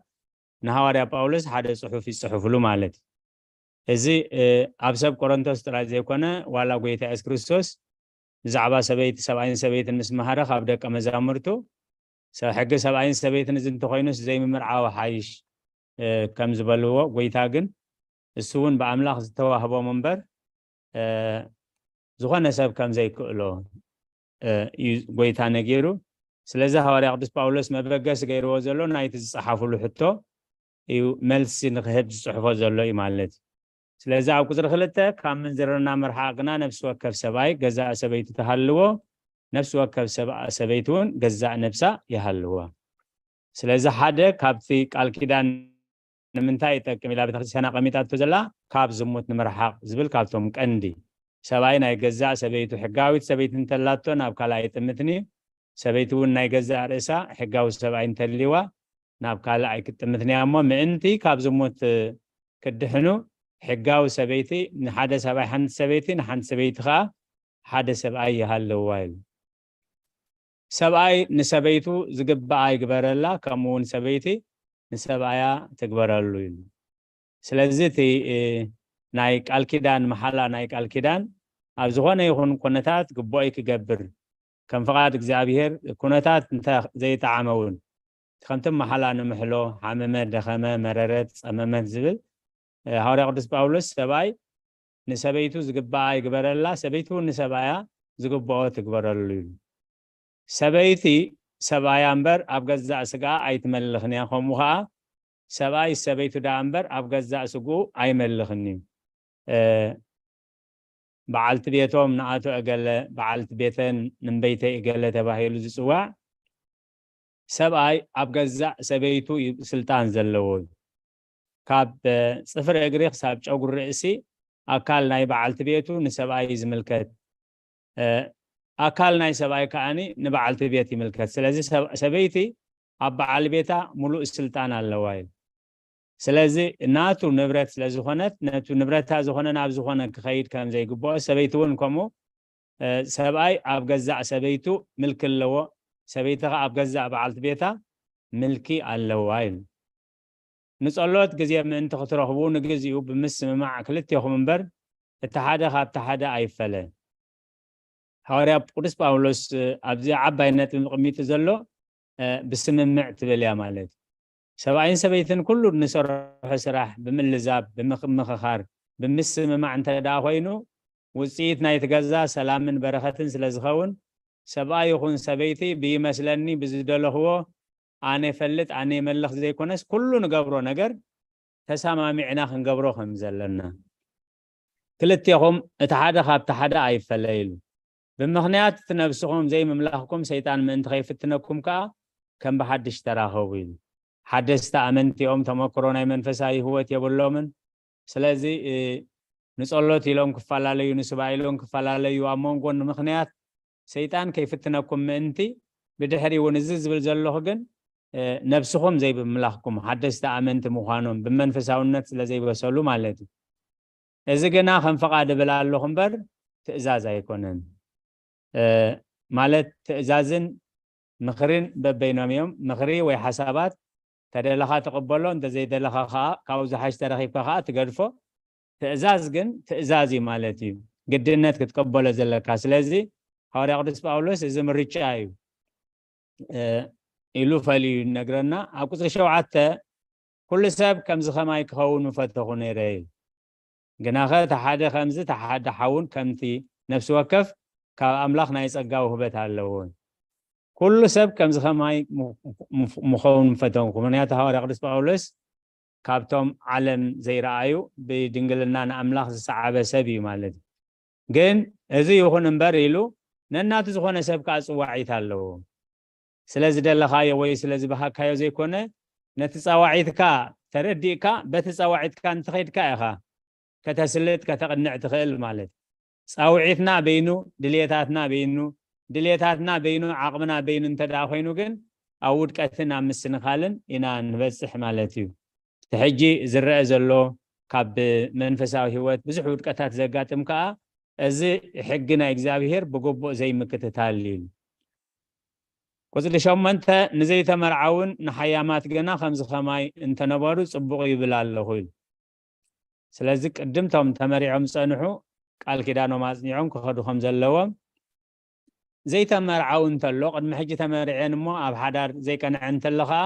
ንሃዋርያ ጳውሎስ ሓደ ፅሑፍ ይፅሕፍሉ ማለት እዩ። እዚ ኣብ ሰብ ቆሮንቶስ ጥራይ ዘይኮነ ዋላ ጎይታ የሱስ ክርስቶስ ብዛዕባ ሰበይቲ ሰብኣይን ሰበይትን ምስ መሃረ ካብ ደቀ መዛሙርቱ ሕጊ ሰብኣይን ሰበይትን እዚ እንተኮይኑስ ዘይምምርዓው ሓይሽ ከም ዝበልዎ ጎይታ ግን እሱ እውን ብኣምላኽ ዝተዋህቦም እምበር ዝኾነ ሰብ ከም ዘይክእሎ እዩ ጎይታ ነጊሩ። ስለዚ ሃዋርያ ቅዱስ ጳውሎስ መበገሲ ገይርዎ ዘሎ ናይቲ ዝፀሓፍሉ ሕቶ እዩ መልሲ ንክህብ ዝፅሕፎ ዘሎ እዩ ማለት እዩ። ስለዚ ኣብ ቁፅሪ ክልተ ካብ ምንዝርና ምርሓቕ ግና ነፍሲ ወከፍ ሰብኣይ ገዛእ ሰበይቱ ትሃልዎ፣ ነፍሲ ወከፍ ሰብኣ ሰበይቲ እውን ገዛእ ነብሳ ይሃልዋ። ስለዚ ሓደ ካብቲ ቃል ኪዳን ንምንታይ ይጠቅም ኢላ ቤተክርስትያን ኣቐሚጣቶ ዘላ ካብ ዝሙት ንምርሓቕ ዝብል ካብቶም ቀንዲ ሰብኣይ ናይ ገዛእ ሰበይቱ ሕጋዊት ሰበይቲ እንተላቶ ናብ ካልኣይ ይጥምትን እዩ። ሰበይቲ እውን ናይ ገዛእ ርእሳ ሕጋዊ ሰብኣይ እንተልይዋ ናብ ካልእ ኣይክጥምትን እያ እሞ ምእንቲ ካብ ዝሙት ክድሕኑ ሕጋዊ ሰበይቲ ንሓደ ሰብኣይ ሓንቲ ሰበይቲ ንሓንቲ ሰበይቲ ከዓ ሓደ ሰብኣይ ይሃለዋ ኢሉ። ሰብኣይ ንሰበይቱ ዝግባኣ ይግበረላ፣ ከምኡ እውን ሰበይቲ ንሰብኣያ ትግበረሉ ኢሉ። ስለዚ እቲ ናይ ቃል ኪዳን መሓላ ናይ ቃል ኪዳን ኣብ ዝኾነ ይኹን ኩነታት ግቡኦይ ክገብር ከም ፍቓድ እግዚኣብሔር ኩነታት እንተ ዘይጠዓመ እውን ከምቲ መሓላ ንምሕሎ ሓመመ፣ ደኸመ፣ መረረት፣ ጸመመት ዝብል ሃዋርያ ቅዱስ ጳውሎስ ሰብኣይ ንሰበይቱ ዝግባኣ ይግበረላ፣ ሰበይቲ እውን ንሰብኣያ ዝግብኦ ትግበረሉ ኢሉ። ሰበይቲ ሰብኣያ እምበር ኣብ ገዛእ ስጋኣ ኣይትመልኽን እያ፣ ከምኡ ኸዓ ሰብኣይ ሰበይቱ ደኣ እምበር ኣብ ገዛእ ስግኡ ኣይመልኽን እዩ። በዓልቲ ቤቶም ንኣቶ እገለ፣ በዓልቲ ቤተን ንበይተይ እገለ ተባሂሉ ዝፅዋዕ ሰብኣይ ኣብ ገዛእ ሰበይቱ እዩ ስልጣን ዘለዎ እዩ። ካብ ፅፍሪ እግሪ ክሳብ ጨጉሪ ርእሲ ኣካል ናይ በዓልቲ ቤቱ ንሰብኣይ እዩ ዝምልከት። ኣካል ናይ ሰብኣይ ከዓኒ ንበዓልቲ ቤት ይምልከት። ስለዚ ሰበይቲ ኣብ በዓል ቤታ ሙሉእ ስልጣን ኣለዋ እዩ። ስለዚ ናቱ ንብረት ስለ ዝኾነት ነቱ ንብረታ ዝኾነ ናብ ዝኾነ ክኸይድ ከም ዘይግብኦ ሰበይቲ እውን ከምኡ ሰብኣይ ኣብ ገዛእ ሰበይቱ ምልኪ ኣለዎ፣ ሰበይቲ ኸዓ ኣብ ገዛእ በዓልቲ ቤታ ምልኪ ኣለዋ ኢሉ። ንጸሎት ግዜ ምእንቲ ክትረኽቡ ንግዚኡ ብምስምማዕ ክልቴኹም እምበር እቲ ሓደ ካብቲ ሓደ ኣይፈለ። ሃዋርያ ቅዱስ ጳውሎስ ኣብዚ ዓባይ ነጥቢ ቅሚጡ ዘሎ ብስምምዕ ትብል እያ ማለት እዩ። ሰብኣይን ሰበይትን ኩሉ ንሰርሖ ስራሕ ብምልዛብ ብምምኽኻር ብምስምማዕ እንተ ደኣ ኮይኑ ውፅኢት ናይቲ ገዛ ሰላምን በረኸትን ስለ ዝኸውን ሰብኣይ ይኹን ሰበይቲ ብይመስለኒ ብዝደለኽዎ ኣነ ፈልጥ ኣነ የመልኽ ዘይኮነስ ኩሉ ንገብሮ ነገር ተሰማሚዕና ክንገብሮ ከም ዘለና ክልቴኹም እቲ ሓደ ካብቲ ሓደ ኣይፈለይሉ ብምኽንያት እቲ ነብስኹም ዘይምምላኽኩም ሰይጣን ምእንቲ ከይፍትነኩም ከኣ ከም ብሓድሽ ተራኸቡ ኢሉ። ሓደስቲ ኣመንቲ እዮም፣ ተመክሮ ናይ መንፈሳዊ ህይወት የብሎምን። ስለዚ ንጸሎት ኢሎም ክፈላለዩ፣ ንስባ ኢሎም ክፈላለዩ ኣብ መንጎ ንምኽንያት ሰይጣን ከይፍትነኩም ምእንቲ፣ ብድሕሪ እውን እዚ ዝብል ዘለኹ ግን ነብስኹም ዘይብምላኽኩም ሓደስቲ ኣመንቲ ምዃኖም ብመንፈሳውነት ስለ ዘይበሰሉ ማለት እዩ። እዚ ግና ከም ፍቓድ እብል ኣለኹ እምበር ትእዛዝ ኣይኮነን። ማለት ትእዛዝን ምኽርን በበይኖም እዮም። ምኽሪ ወይ ሓሳባት ተደለኻ ትቕበሎ፣ እንተዘይደለኻ ከዓ ካብኡ ዝሓሽ ተረኺብካ ከዓ ትገድፎ። ትእዛዝ ግን ትእዛዝ እዩ ማለት እዩ፣ ግድነት ክትቀበሎ ዘለካ። ስለዚ ሃዋርያ ቅዱስ ጳውሎስ እዚ ምርጫ እዩ ኢሉ ፈልዩ ይነግረና። ኣብ ቁፅሪ ሸውዓተ ኩሉ ሰብ ከምዚ ከማይ ክኸውን ምፈተኹ ነይረ እዩ። ግናኸ እቲ ሓደ ከምዚ እቲ ሓደ ሓውን ከምቲ ነፍሲ ወከፍ ካብ ኣምላኽ ናይ ጸጋ ውህበት ኣለዎ። ኩሉ ሰብ ከምዚ ከማይ ምኸውን ምፈተንኩ። ምክንያቱ ሃዋርያ ቅዱስ ጳውሎስ ካብቶም ዓለም ዘይረኣዩ ብድንግልና ንኣምላኽ ዝሰዓበ ሰብ እዩ ማለት እዩ። ግን እዚ ይኹን እምበር ኢሉ ነናቱ ዝኾነ ሰብ ከዓ ጽዋዒት ኣለዎ። ስለ ዝደለኻዮ ወይ ስለ ዝበሃካዮ ዘይኮነ፣ ነቲ ጻዋዒትካ ተረዲእካ በቲ ጻዋዒትካ እንትኸድካ ኢኻ ከተስልጥ ከተቕንዕ ትኽእል ማለት። ጻውዒትና በይኑ፣ ድልየታትና በይኑ፣ ድልየታትና በይኑ፣ ዓቕምና በይኑ እንተ ደኣ ኮይኑ ግን ኣብ ውድቀትን ኣብ ምስንኻልን ኢና ንበጽሕ ማለት እዩ። እቲ ሕጂ ዝረአ ዘሎ ካብ መንፈሳዊ ህይወት ብዙሕ ውድቀታት ዘጋጥም ከኣ እዚ ሕጊ ናይ እግዚኣብሔር ብግቡእ ዘይምክትታል እዩ። ቁጽሪ ሸሞንተ ንዘይተመርዓውን ንሓያማት ግና ከምዚ ከማይ እንተነበሩ ጽቡቕ ይብል ኣለኹ ኢሉ። ስለዚ ቅድም ቶም ተመሪዖም ዝጸንሑ ቃል ኪዳኖም ኣጽኒዖም ክኸዱ ከም ዘለዎም ዘይተመርዓው እንተሎ ቅድሚ ሕጂ ተመርዕየን እሞ ኣብ ሓዳር ዘይቀንዐ እንተሎ ኸዓ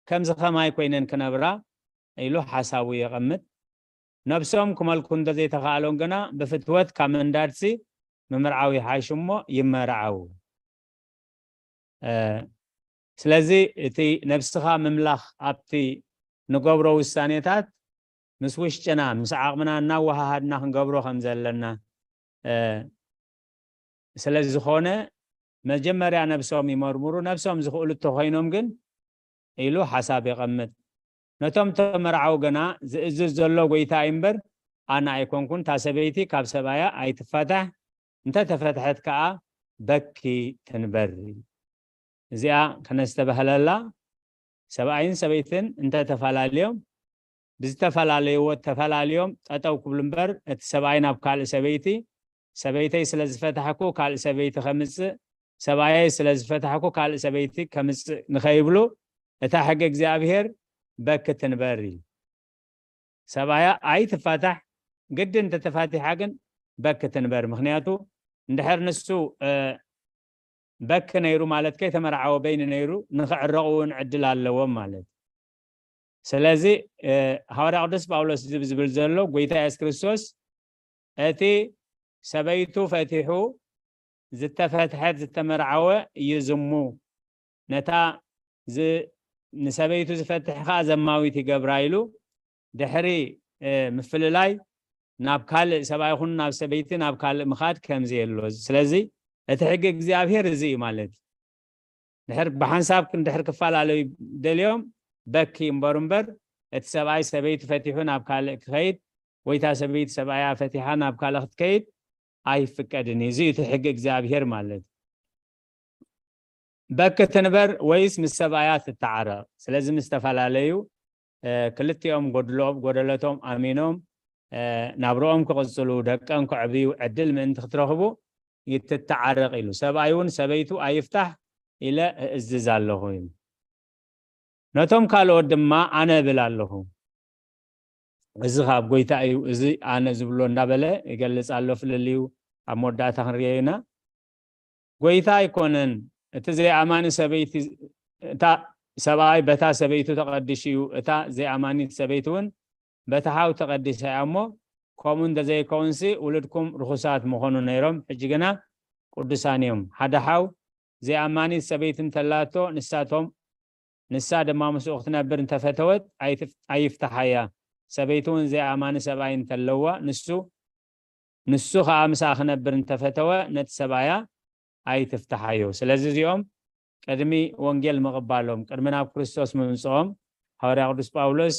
ከምዚ ከማይ ኮይነን ክነብራ ኢሉ ሓሳቡ የቐምጥ። ነብሶም ክመልኩ እንተዘይተኻእሎም ግና ብፍትወት ካብ ምንዳድሲ ምምርዓው ይሓይሽ እሞ ይመርዓው። ስለዚ እቲ ነብስኻ ምምላኽ ኣብቲ ንገብሮ ውሳኔታት ምስ ውሽጥና ምስ ዓቕምና እናወሃሃድና ክንገብሮ ከም ዘለና ስለ ዝኾነ መጀመርያ ነብሶም ይመርምሩ። ነብሶም ዝኽእሉ እንተኮይኖም ግን ኢሉ ሓሳብ የቐምጥ። ነቶም ተመርዓው ግና ዝእዝዝ ዘሎ ጎይታ እዩ እምበር ኣነ ኣይኮንኩን። እታ ሰበይቲ ካብ ሰብኣያ ኣይትፋታሕ፣ እንተተፈትሐት ከኣ በኪ ትንበር። እዚኣ ከነስተባህለላ ሰብኣይን ሰበይትን እንተተፈላለዮም ብዝተፈላለይዎ ተፈላልዮም ጠጠው ክብሉ እምበር እቲ ሰብኣይ ናብ ካልእ ሰበይቲ ሰበይተይ ስለ ዝፈታሕኩ ካልእ ሰበይቲ ከምፅእ ሰብኣየይ ስለ ዝፈታሕኩ ካልእ ሰበይቲ ከምፅእ ንኸይብሉ እታ ሕጊ እግዚኣብሔር በኪ ትንበር እዩ። ሰብኣያ ኣይትፋታሕ ግድን እንተተፋቲሓ ግን በኪ ትንበር። ምክንያቱ እንድሕር ንሱ በኪ ነይሩ ማለት ከይተመርዓወ በይኒ ነይሩ ንክዕረቑ እውን ዕድል ኣለዎም ማለት። ስለዚ ሃዋርያ ቅዱስ ጳውሎስ ዝብ ዝብል ዘሎ ጎይታ የሱስ ክርስቶስ እቲ ሰበይቱ ፈቲሑ ዝተፈትሐት ዝተመርዓወ ይዝሙ፣ ነታ ንሰበይቱ ዝፈትሕ ከዓ ዘማዊት ይገብራ ኢሉ ድሕሪ ምፍልላይ ናብ ካልእ ሰብኣይ ይኹን ናብ ሰበይቲ ናብ ካልእ ምኻድ ከምዚ የሎ። ስለዚ እቲ ሕጊ እግዚኣብሔር እዚ እዩ ማለት እዩ። ድሕር ብሓንሳብ እንድሕር ክፈላለዩ ደልዮም በኪ እምበሩ እምበር እቲ ሰብኣይ ሰበይቲ ፈቲሑ ናብ ካልእ ክኸይድ ወይ እታ ሰበይቲ ሰብኣያ ፈቲሓ ናብ ካልእ ክትከይድ ኣይፍቀድን እዩ። እዚ እዩ እቲ ሕጊ እግዚኣብሔር ማለት እዩ። በኪ ትንበር ወይስ ምስ ሰብኣያ ትተዓረቕ? ስለዚ ምስ ተፈላለዩ ክልቲኦም ጎድሎም ጎደለቶም ኣሚኖም ናብርኦም ክቕፅሉ ደቀም ክዕብዩ ዕድል ምእንቲ ክትረኽቡ ይትተዓረቕ ኢሉ። ሰብኣይ እውን ሰበይቱ ኣይፍታሕ ኢለ እእዝዝ ኣለኹ ኢሉ። ነቶም ካልኦት ድማ ኣነ እብል ኣለኹ። እዚ ካብ ጎይታ እዩ፣ እዚ ኣነ ዝብሎ እንዳበለ ይገልጽ ኣሎ። ፍልልዩ ኣብ መወዳእታ ክንርእዮ ኢና። ጎይታ ኣይኮነን እቲ ዘይኣማኒ ሰበይቲ እታ ሰብኣይ በታ ሰበይቱ ተቐዲሹ እዩ፣ እታ ዘይኣማኒት ሰበይቲ እውን በቲ ሓው ተቐዲሳ እያ እሞ ከምኡ እንተዘይከውንሲ ውሉድኩም ርኹሳት ምኾኑ ነይሮም፣ ሕጂ ግና ቅዱሳን እዮም። ሓደ ሓው ዘይኣማኒት ሰበይቲ እንተላቶ ንሳቶም ንሳ ድማ ምስኡ ክትነብር እንተፈተወት ኣይፍትሓያ። ሰበይቲ እውን ዘይኣማኒ ሰብኣይ እንተለዋ ንሱ ንሱ ከዓ ምስኣ ክነብር እንተፈተወ ነቲ ሰብኣያ ኣይትፍትሓዮ። ስለዚ እዚኦም ቅድሚ ወንጌል ምቕባሎም ቅድሚ ናብ ክርስቶስ ምምፅኦም ሃዋርያ ቅዱስ ጳውሎስ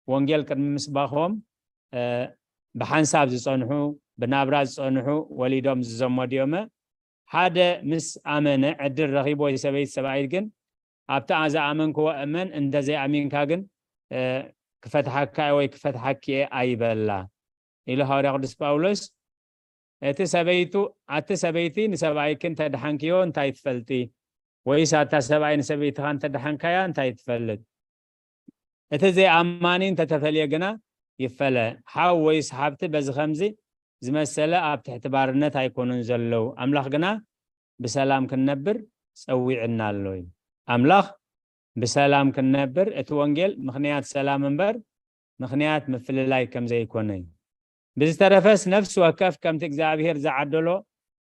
ወንጌል ቅድሚ ምስባኾም ብሓንሳብ ዝጸንሑ፣ ብናብራ ዝጸንሑ፣ ወሊዶም ዝዘመዱ እዮመ። ሓደ ምስ ኣመነ፣ ዕድል ረኺቡ፣ ወይ ሰበይቲ ሰብኣይ ግን ኣብቲ ዝኣመንክዎ እመን፣ እንተዘይኣሚንካ ግን ክፈትሓካ ወይ ክፈትሓኪ እየ ኣይበላ ኢሉ ሃዋርያ ቅዱስ ጳውሎስ። እቲ ሰበይቱ ኣቲ ሰበይቲ ንሰብኣይኪ እንተደሓንክዮ እንታይ ትፈልጢ? ወይስ ኣታ ሰብኣይ ንሰበይትኻ እንተደሓንካያ እንታይ ትፈልጥ? እቲ ዘይኣማኒ እንተተፈልየ ግና ይፈለ። ሓው ወይስ ሓብቲ በዚ ከምዚ ዝመሰለ ኣብ ትሕቲ ባርነት ኣይኮኑን ዘለዉ። ኣምላኽ ግና ብሰላም ክንነብር ጸዊዕና ኣሎ እዩ። ኣምላኽ ብሰላም ክንነብር እቲ ወንጌል ምኽንያት ሰላም እምበር ምኽንያት ምፍልላይ ከም ዘይኮነ እዩ። ብዝተረፈስ ነፍሲ ወከፍ ከምቲ እግዚኣብሔር ዝዓደሎ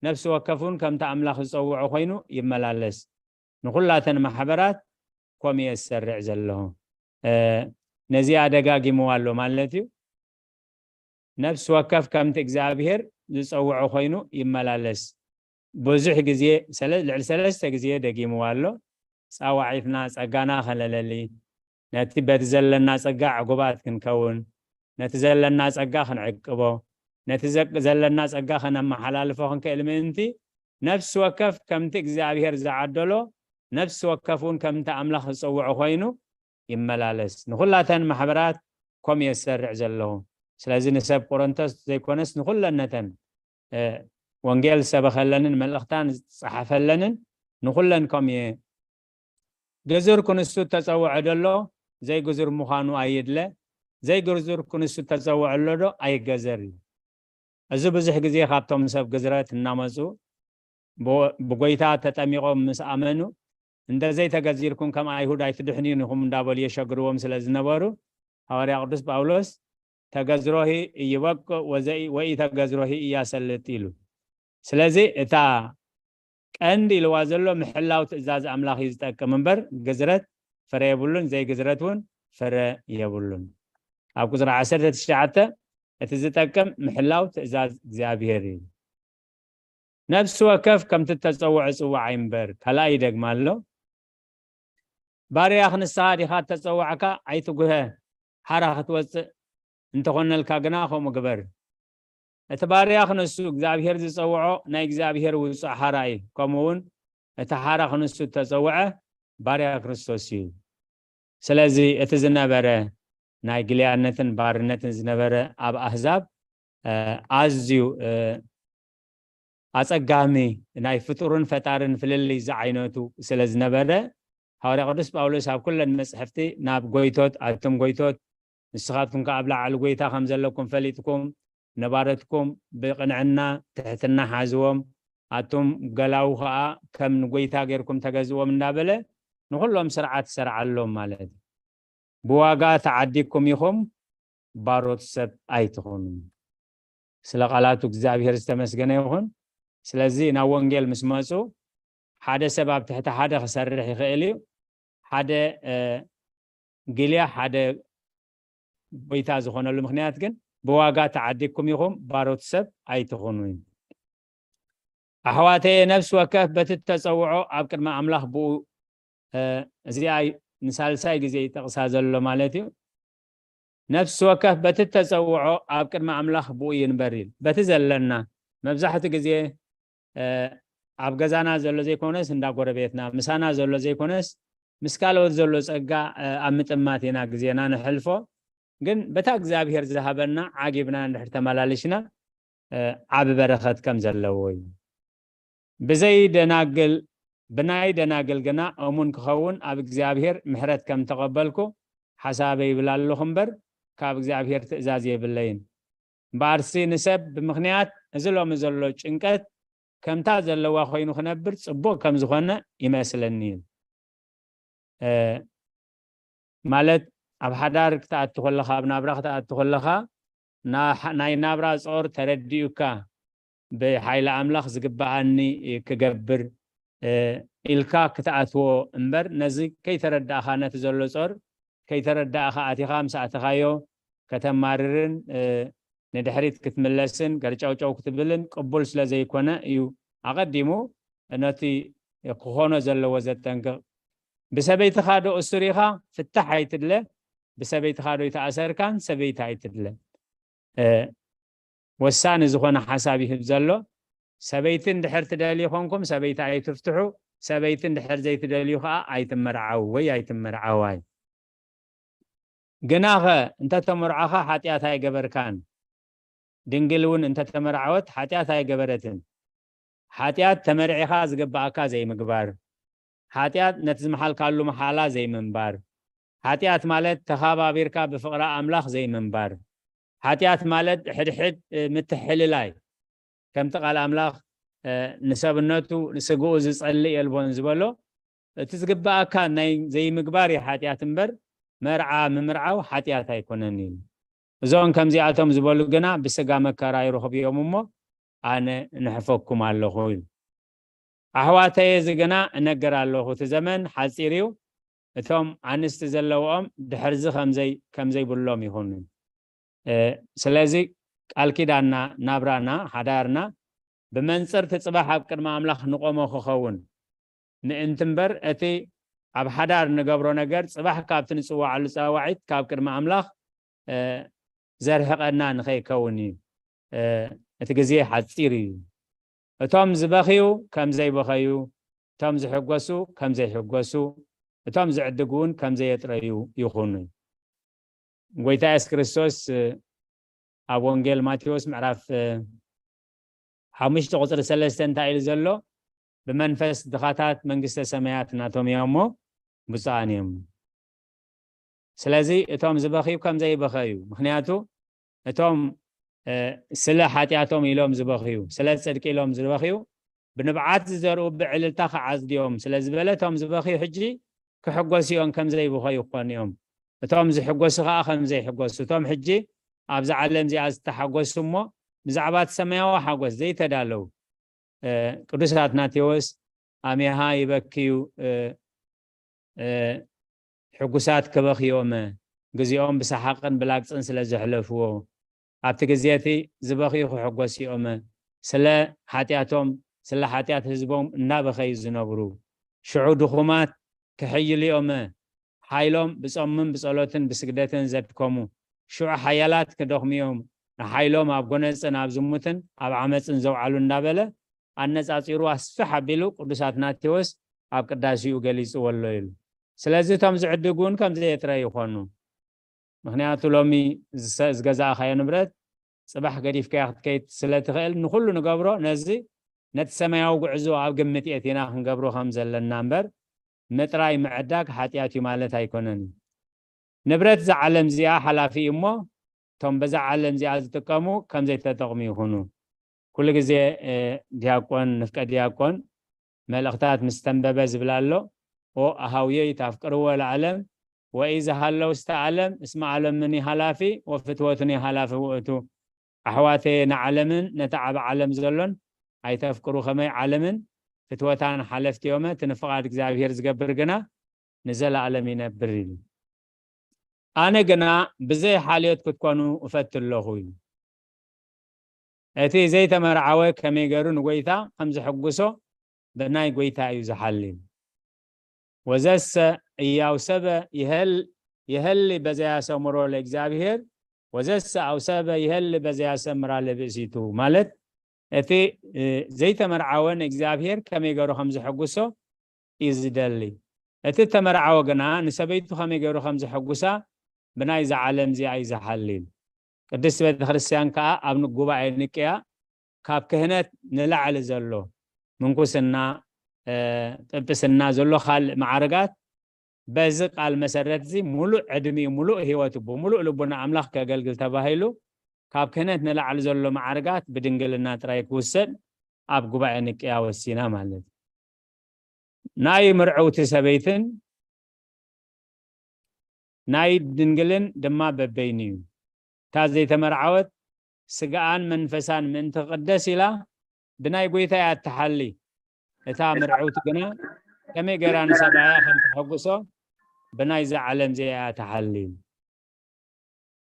ነፍሲ ወከፍ እውን ከምቲ ኣምላኽ ዝጸውዖ ኮይኑ ይመላለስ። ንኹላተን ማሕበራት ኮም እየ ዝሰርዕ ዘለኹ። ነዚኣ ደጋጊምዋ ኣሎ ማለት እዩ። ነፍሲ ወከፍ ከምቲ እግዚኣብሔር ዝጸውዖ ኮይኑ ይመላለስ። ብዙሕ ግዜ ልዕሊ ሰለስተ ግዜ ደጊምዋ ኣሎ። ጻዋዒትና ጸጋና ከለለሊ፣ ነቲ በቲ ዘለና ጸጋ ዕጉባት ክንከውን፣ ነቲ ዘለና ጸጋ ክንዕቅቦ፣ ነቲ ዘለና ጸጋ ከነመሓላልፎ ክንክእል ምእንቲ፣ ነፍሲ ወከፍ ከምቲ እግዚኣብሔር ዝዓደሎ፣ ነፍሲ ወከፍ እውን ከምቲ ኣምላኽ ዝጸውዖ ኮይኑ ይመላለስ። ንኹላተን ማሕበራት ኮም እየ ዝሰርዕ ዘለኹ። ስለዚ ንሰብ ቆሮንቶስ ዘይኮነስ ንኹለነተን ወንጌል ዝሰበኸለንን መልእኽታን ዝጸሓፈለንን ንኹለን ከም እየ። ግዙር ክንሱ ተጸውዐ ደሎ ዘይግዙር ምዃኑ ኣይድለ። ዘይግዙር ክንሱ ተጸውዐ ኣሎ ዶ ኣይገዘር እዩ። እዚ ብዙሕ ግዜ ካብቶም ሰብ ግዝረት እናመጹ ብጎይታ ተጠሚቖም ምስ ኣመኑ፣ እንደ ዘይተገዚርኩም ከም ኣይሁድ ኣይትድሕንዩን ኢኹም እንዳበሉ የሸግርዎም ስለ ዝነበሩ፣ ሃዋርያ ቅዱስ ጳውሎስ ተገዝሮሂ እይበቅዕ ወዘኢ ወኢ ተገዝሮሂ እያሰልጥ ኢሉ። ስለዚ እታ ቀንዲ ኢልዋ ዘሎ ምሕላው ትእዛዝ ኣምላኽ እዩ ዝጠቅም እምበር ግዝረት ፍረ የብሉን፣ ዘይግዝረት እውን ፍረ የብሉን። ኣብ ቁፅሪ ዓሰርተ ትሽዓተ እቲ ዝጠቅም ምሕላው ትእዛዝ እግዚኣብሔር እዩ። ነፍሲ ወከፍ ከምቲ እተጸውዐ ጽዋዕ ይንበር። ካልኣይ ይደግማ ኣሎ። ባርያኽ ንስኻ ዲኻ እተጸዋዕካ? ኣይትጉሀ። ሓራ ክትወጽእ እንተኾነልካ ግና ከምኡ ግበር። እቲ ባርያኽ ንሱ እግዚኣብሔር ዝጸውዖ ናይ እግዚኣብሔር ውጹዕ ሓራ እዩ። ከምኡ እውን እቲ ሓራ ክንሱ እተጸውዐ ባርያ ክርስቶስ እዩ። ስለዚ እቲ ዝነበረ ናይ ግልያነትን ባርነትን ዝነበረ ኣብ ኣህዛብ ኣዝዩ ኣጸጋሚ ናይ ፍጡርን ፈጣርን ፍልልይ ዝዓይነቱ ስለ ዝነበረ፣ ሃዋርያ ቅዱስ ጳውሎስ ኣብ ኩለን መጽሕፍቲ ናብ ጎይቶት፣ ኣቱም ጎይቶት፣ ንስኻትኩም ከኣ ኣብ ላዕሊ ጎይታ ከም ዘለኩም ፈሊጥኩም፣ ነባረትኩም ብቕንዕና ትሕትና ሓዝዎም፣ ኣቱም ገላዉ ከኣ ከም ንጎይታ ጌርኩም ተገዝእዎም እንዳበለ ንኹሎም ስርዓት ሰርዓሎም ማለት እዩ። ብዋጋ ተዓዲግኩም ኢኹም፣ ባሮት ሰብ ኣይትኹኑ። ስለ ቃላቱ እግዚኣብሔር ዝተመስገነ ይኹን። ስለዚ ናብ ወንጌል ምስ መጹ ሓደ ሰብ ኣብ ትሕቲ ሓደ ክሰርሕ ይኽእል እዩ። ሓደ ግልያ ሓደ ጎይታ ዝኾነሉ ምኽንያት ግን ብዋጋ ተዓዲግኩም ኢኹም፣ ባሮት ሰብ ኣይትኹኑ እዩ። ኣሕዋተየ፣ ነፍሲ ወከፍ በቲ እተጸውዖ ኣብ ቅድሚ ኣምላኽ ብኡ፣ እዚኣ ንሳልሳይ ግዜ ይጠቕሳ ዘሎ ማለት እዩ። ነፍሲ ወከፍ በቲ እተጸውዖ ኣብ ቅድሚ ኣምላኽ ብኡ ይንበር ኢሉ። በቲ ዘለና መብዛሕትኡ ግዜ ኣብ ገዛና ዘሎ ዘይኮነስ እንዳ ጎረቤትና፣ ምሳና ዘሎ ዘይኮነስ ምስ ካልኦት ዘሎ ጸጋ ኣብ ምጥማት ኢና ግዜና ነሕልፎ። ግን በታ እግዚኣብሔር ዝሃበና ዓጊብና እንድሕር ተመላሊሽና ዓቢ በረኸት ከም ዘለዎ እዩ። ብዘይ ደናግል ብናይ ደናግል ግና እሙን ክኸውን ኣብ እግዚኣብሔር ምሕረት ከም ተቐበልኩ ሓሳበይ ይብል ኣለኹ እምበር ካብ እግዚኣብሔር ትእዛዝ የብለይን። እምበኣርሲ ንሰብ ብምኽንያት እዚ ሎሚ ዘሎ ጭንቀት ከምታ ዘለዋ ኮይኑ ክነብር ጽቡቕ ከም ዝኾነ ይመስለኒ እዩ። ማለት ኣብ ሓዳር ክትኣቱ ከለኻ፣ ኣብ ናብራ ክትኣቱ ከለኻ ናይ ናብራ ጾር ተረዲኡካ ብሓይሊ ኣምላኽ ዝግብኣኒ ክገብር ኢልካ ክትኣትዎ እምበር ነዚ ከይተረዳእኻ ነቲ ዘሎ ጾር ከይተረዳእኻ ኣቲኻ ምስ ኣተኻዮ ከተማርርን ንድሕሪት ክትምለስን ገርጨውጨው ክትብልን ቅቡል ስለ ዘይኮነ እዩ ኣቐዲሙ ነቲ ክኾኖ ዘለዎ ዘጠንቅቕ። ብሰበይትኻ ዶ እሱር ኢኻ? ፍታሕ ኣይትድለ። ብሰበይትኻ ዶ ይተኣሰርካን? ሰበይቲ ኣይትድለ። እ፣ ወሳኒ ዝኾነ ሓሳብ ይህብ ዘሎ። ሰበይቲ እንድሕር ትደልዩ ኮንኩም ሰበይቲ ኣይትፍትሑ፣ ሰበይቲ እንድሕር ዘይትደልዩ ከዓ ኣይትመርዓው ወይ ኣይትመርዓዋይ። ግናኸ እንተተመርዓኻ ሓጢኣት ኣይገበርካን፣ ድንግል እውን እንተተመርዓወት ሓጢኣት ኣይገበረትን። ሓጢኣት ተመርዒኻ ዝግብኣካ ዘይምግባር፣ ሓጢኣት ነቲ ዝመሓልካሉ መሓላ ዘይምንባር፣ ሓጢኣት ማለት ተኻባቢርካ ብፍቕሪ ኣምላኽ ዘይምንባር፣ ሓጢኣት ማለት ሕድሕድ ምትሕልላይ፣ ከምቲ ቃል ኣምላኽ ንሰብነቱ ንስግኡ ዝጸልእ የልቦን ዝበሎ፣ እቲ ዝግብኣካ ናይ ዘይምግባር እዩ ሓጢኣት እምበር መርዓ ምምርዓው ሓጢኣት ኣይኮነን ኢሉ። እዞም ከምዚኣቶም ዝበሉ ግና ብስጋ መከራ ይረኽብዮም እሞ ኣነ ንሕፈኩም ኣለኹ ኢሉ። ኣሕዋተየ እዚ ግና እነግር ኣለኹ፣ እቲ ዘመን ሓጺር እዩ፣ እቶም ኣንስቲ ዘለውኦም ድሕርዚ ከምዘይ ከምዘይብሎም ይኹኑ። ስለዚ ቃል ኪዳንና፣ ናብራና፣ ሓዳርና ብመንጽር እቲ ጽባሕ ኣብ ቅድሚ ኣምላኽ ንቆሞ ክኸውን ምእንቲ እምበር እቲ ኣብ ሓዳር ንገብሮ ነገር ጽባሕ ካብቲ ንጽዋዓሉ ጸዋዒት ካብ ቅድሚ ኣምላኽ ዘርሕቐና ንኸይከውን እዩ። እቲ ግዜ ሓጺር እዩ። እቶም ዝበኽዩ ከም ዘይበኸዩ፣ እቶም ዝሕጎሱ ከም ዘይሕጎሱ፣ እቶም ዝዕድጉ እውን ከም ዘየጥረዩ ይኹኑ። ጎይታ የሱስ ክርስቶስ ኣብ ወንጌል ማቴዎስ ምዕራፍ ሓሙሽተ ቁፅሪ ሰለስተ እንታይ ኢሉ ዘሎ? ብመንፈስ ድኻታት መንግስተ ሰማያት ናቶም እዮም እሞ ብፁዓን እዮም። ስለዚ እቶም ዝበኽዩ ከም ዘይበኸዩ፣ ምኽንያቱ እቶም ስለ ሓጢኣቶም ኢሎም ዝበኽዩ፣ ስለ ፅድቂ ኢሎም ዝበኽዩ ብንብዓት ዝዘርኡ ብዕልልታ ክዓጽድዮም ስለ ዝበለ እቶም ዝበኽዩ ሕጂ ክሕጎሱ እዮም ከም ዘይበኸዩ ክኾኑ እዮም። እቶም ዝሕጎሱ ከዓ ከም ዘይሕጎሱ፣ እቶም ሕጂ ኣብዛ ዓለም እዚኣ ዝተሓጎሱ እሞ ብዛዕባ እቲ ሰማያዊ ሓጎስ ዘይተዳለዉ። ቅዱስ ኣትናቴዎስ ኣሜሃ ይበክዩ ሕጉሳት ክበኽዮመ፣ ግዜኦም ብሰሓቕን ብላግፅን ስለ ዘሕለፍዎ፣ ኣብቲ ግዜ እቲ ዝበኽዩ ክሕጎስዮመ፣ ስለ ሓጢኣቶም፣ ስለ ሓጢኣት ህዝቦም እናበኸዩ ዝነብሩ፣ ሽዑ ድኹማት ክሕይልዮመ፣ ሓይሎም ብጾምን ብጸሎትን ብስግደትን ዘድከሙ፣ ሽዑ ሓያላት ክደኽምዮም፣ ንሓይሎም ኣብ ጎነጽን ኣብ ዝሙትን ኣብ ዓመጽን ዘውዓሉ እናበለ ኣነጻጺሩ ኣስፍሕ ኣቢሉ ቅዱስ ኣትናቴዎስ ኣብ ቅዳሴኡ ገሊጽዎ ኣሎ ኢሉ። ስለዚ እቶም ዝዕድጉን ከም ዘየጥረ ይኾኑ። ምኽንያቱ ሎሚ ዝሰ-፣ ዝገዛእኻዮ ንብረት ጽባሕ ገዲፍካዮ ክትከይድ ስለ ትኽእል ንኹሉ ንገብሮ ነዚ ነቲ ሰማያዊ ጉዕዞ ኣብ ግምት የእቲና ክንገብሮ ከም ዘለና እምበር ምጥራይ ምዕዳግ ሓጢኣት እዩ ማለት ኣይኮነን። ንብረት እዛ ዓለም እዚኣ ሓላፊ እዩ እሞ እቶም በዛ ዓለም እዚኣ ዝጥቀሙ ከም ዘይተጠቕሙ ይኹኑ። ኩሉ ግዜ ዲያቆን፣ ንፍቀ ዲያቆን መልእኽታት ምስ ተንበበ ዝብል ኣሎ። ኦ ኣሃውየይ ታፍቅርዎ ለዓለም ወኢዝሃለው እስተ ዓለም እስመ ዓለምኒ ሃላፊ ወፍትወቱኒ ሃላፊ ውእቱ። ኣሕዋተየ ንዓለምን ነቲ ዓቢ ዓለም ዘሎን ኣይተፍቅሩ ከመይ ዓለምን ፍትወታን ሓለፍቲ እዮመ፣ እቲ ንፍቓድ እግዚኣብሔር ዝገብር ግና ንዘለዓለም ይነብር ኢሉ። ኣነ ግና ብዘይ ሓልዮት ክትኮኑ እፈቲ ኣለኹ ኢሉ። እቲ ዘይተመርዓወ ከመይ ገይሩ ንጎይታ ከም ዝሕጉሶ ብናይ ጎይታ እዩ ዝሓሊ። ወዘሰ እያው ሰበ ይሀል-፣ ይሀሊ በዘያሰምሮ ለእግዚኣብሔር ወዘሰ ኣው ሰበ ይሀሊ በዘያሰምራ ለብእሲቱ ማለት እቲ ዘይተመርዓወ ንእግዚኣብሔር ከመይ ገይሩ ከም ዝሕጉሶ እዩ ዝደሊ። እቲ ተመርዓወ ግና ንሰበይቱ ከመይ ገይሩ ከም ዝሕጉሳ ብናይዛ ዓለም እዚኣ እዩ ዝሓልል። ቅድስቲ ቤተ ክርስቲያን ከኣ ኣብ ጉባኤ ኒቅያ ካብ ክህነት ንላዕሊ ዘሎ ምንኩስና፣ እ፣ ጵጵስና ዘሎ ካልእ ማዕርጋት በዚ ቃል መሰረት እዚ ሙሉእ ዕድሚኡ፣ ሙሉእ ህይወቱ፣ ብሙሉእ ልቡና ኣምላኽ ከገልግል ተባሂሉ ካብ ክህነት ንላዕሊ ዘሎ ማዕርጋት ብድንግልና ጥራይ ክውሰድ ኣብ ጉባኤ ኒቅያ ወሲና ማለት እዩ። ናይ ምርዕውቲ ሰበይትን ናይ ድንግልን ድማ በበይኑ እዩ። እታ ዘይተመርዓወት ስጋኣን መንፈሳን ምእንቲ ክቕደስ ኢላ ብናይ ጎይታ እያ እትሓሊ። እታ ምርዕውቲ ግና ከመይ ገይራ ንሰብኣያ ከም ተሐጉሶ ብናይዛ ዓለም እዚኣ እያ ትሓሊ።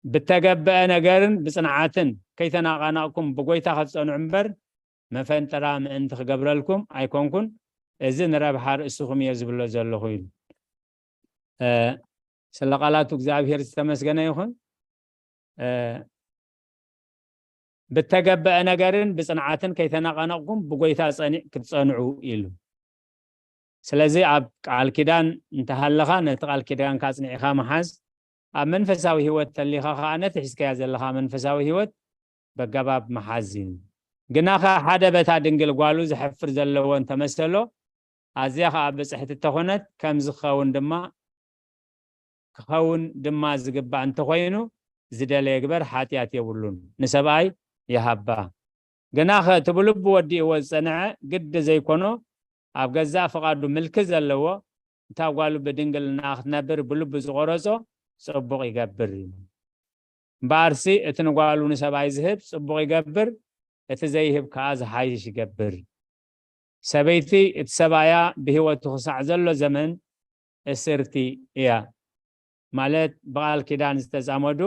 ብተገብአ ነገርን ብጽንዓትን ከይተናቓናቕኩም ብጎይታ ክትጸንዑ እምበር መፈንጠራ ምእንቲ ክገብረልኩም ኣይኮንኩን፣ እዚ ንረብሓ ርእስኹም እየ ዝብሎ ዘለኹ ኢሉ። ስለ ቃላቱ እግዚኣብሔር ዝተመስገነ ይኹን። ብተገበአ ነገርን ብጽንዓትን ከይተነቐነቕኩም ብጎይታ ክትጸንዑ ኢሉ። ስለዚ ኣብ ቃል ኪዳን እንተሃለኻ ነቲ ቃል ኪዳንካ ኣጽኒዕኻ ምሓዝ፣ ኣብ መንፈሳዊ ህይወት ተሊኻ ከኣ ነቲ ሒዝካያ ዘለኻ መንፈሳዊ ህይወት በገባብ ምሓዝ እዩ። ግናኸ ሓደ በታ ድንግል ጓሉ ዘሕፍር ዘለዎ እንተመሰሎ፣ ኣዝያ ከኣ ብጽሕቲ እተኾነት ከም ዝኸውን ድማ ክኸውን ድማ ዝግባእ እንተኾይኑ ዝደለየ ግበር ሓጢኣት የብሉን፣ ንሰብኣይ ይሃባ። ግናኸ እቲ ብልቡ ወዲእዎ ዝጸንዐ ግዲ ዘይኮኖ ኣብ ገዛእ ፍቓዱ ምልኪ ዘለዎ እታ ጓሉ ብድንግልና ክትነብር ብልቡ ዝቖረጾ ጽቡቕ ይገብር እዩ። እምበኣርሲ እቲ ንጓሉ ንሰብኣይ ዝህብ ጽቡቕ ይገብር፣ እቲ ዘይህብ ከኣ ዝሓይሽ ይገብር። ሰበይቲ እቲ ሰብኣያ ብህይወቱ ክሳዕ ዘሎ ዘመን እስርቲ እያ። ማለት ብቓል ኪዳን ዝተዛመዱ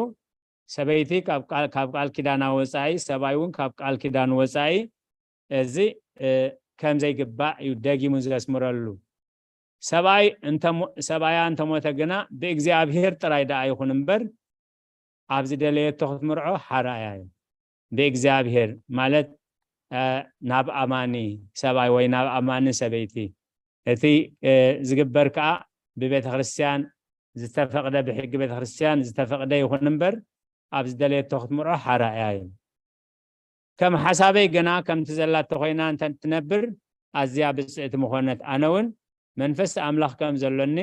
ሰበይቲ ካብ ቃል ካብ ቃል ኪዳና ወጻኢ ሰብኣይ እውን ካብ ቃል ኪዳን ወጻኢ እዚ ከም ዘይግባእ እዩ ደጊሙ ዘስምረሉ። ሰብኣይ እንተሞ- ሰብኣያ እንተሞተ ግና ብእግዚኣብሔር ጥራይ ደኣ ይኹን እምበር ኣብ ዝደለየቶ ክትምርዖ ሓራያ እዩ። ብእግዚኣብሔር ማለት ናብ ኣማኒ ሰብኣይ ወይ ናብ ኣማኒ ሰበይቲ እቲ ዝግበር ከዓ ብቤተ ክርስቲያን ዝተፈቕደ ብሕጊ ቤተ ክርስቲያን ዝተፈቕደ ይኹን እምበር ኣብ ዝደለየቶ ክትምርዖ ሓራያ እዩ። ከም ሓሳበይ ግና ከምቲ ዘላቶ ኮይና እንተትነብር ኣዝያ ብፅእቲ ምኾነት ኣነ እውን መንፈስ ኣምላኽ ከም ዘሎኒ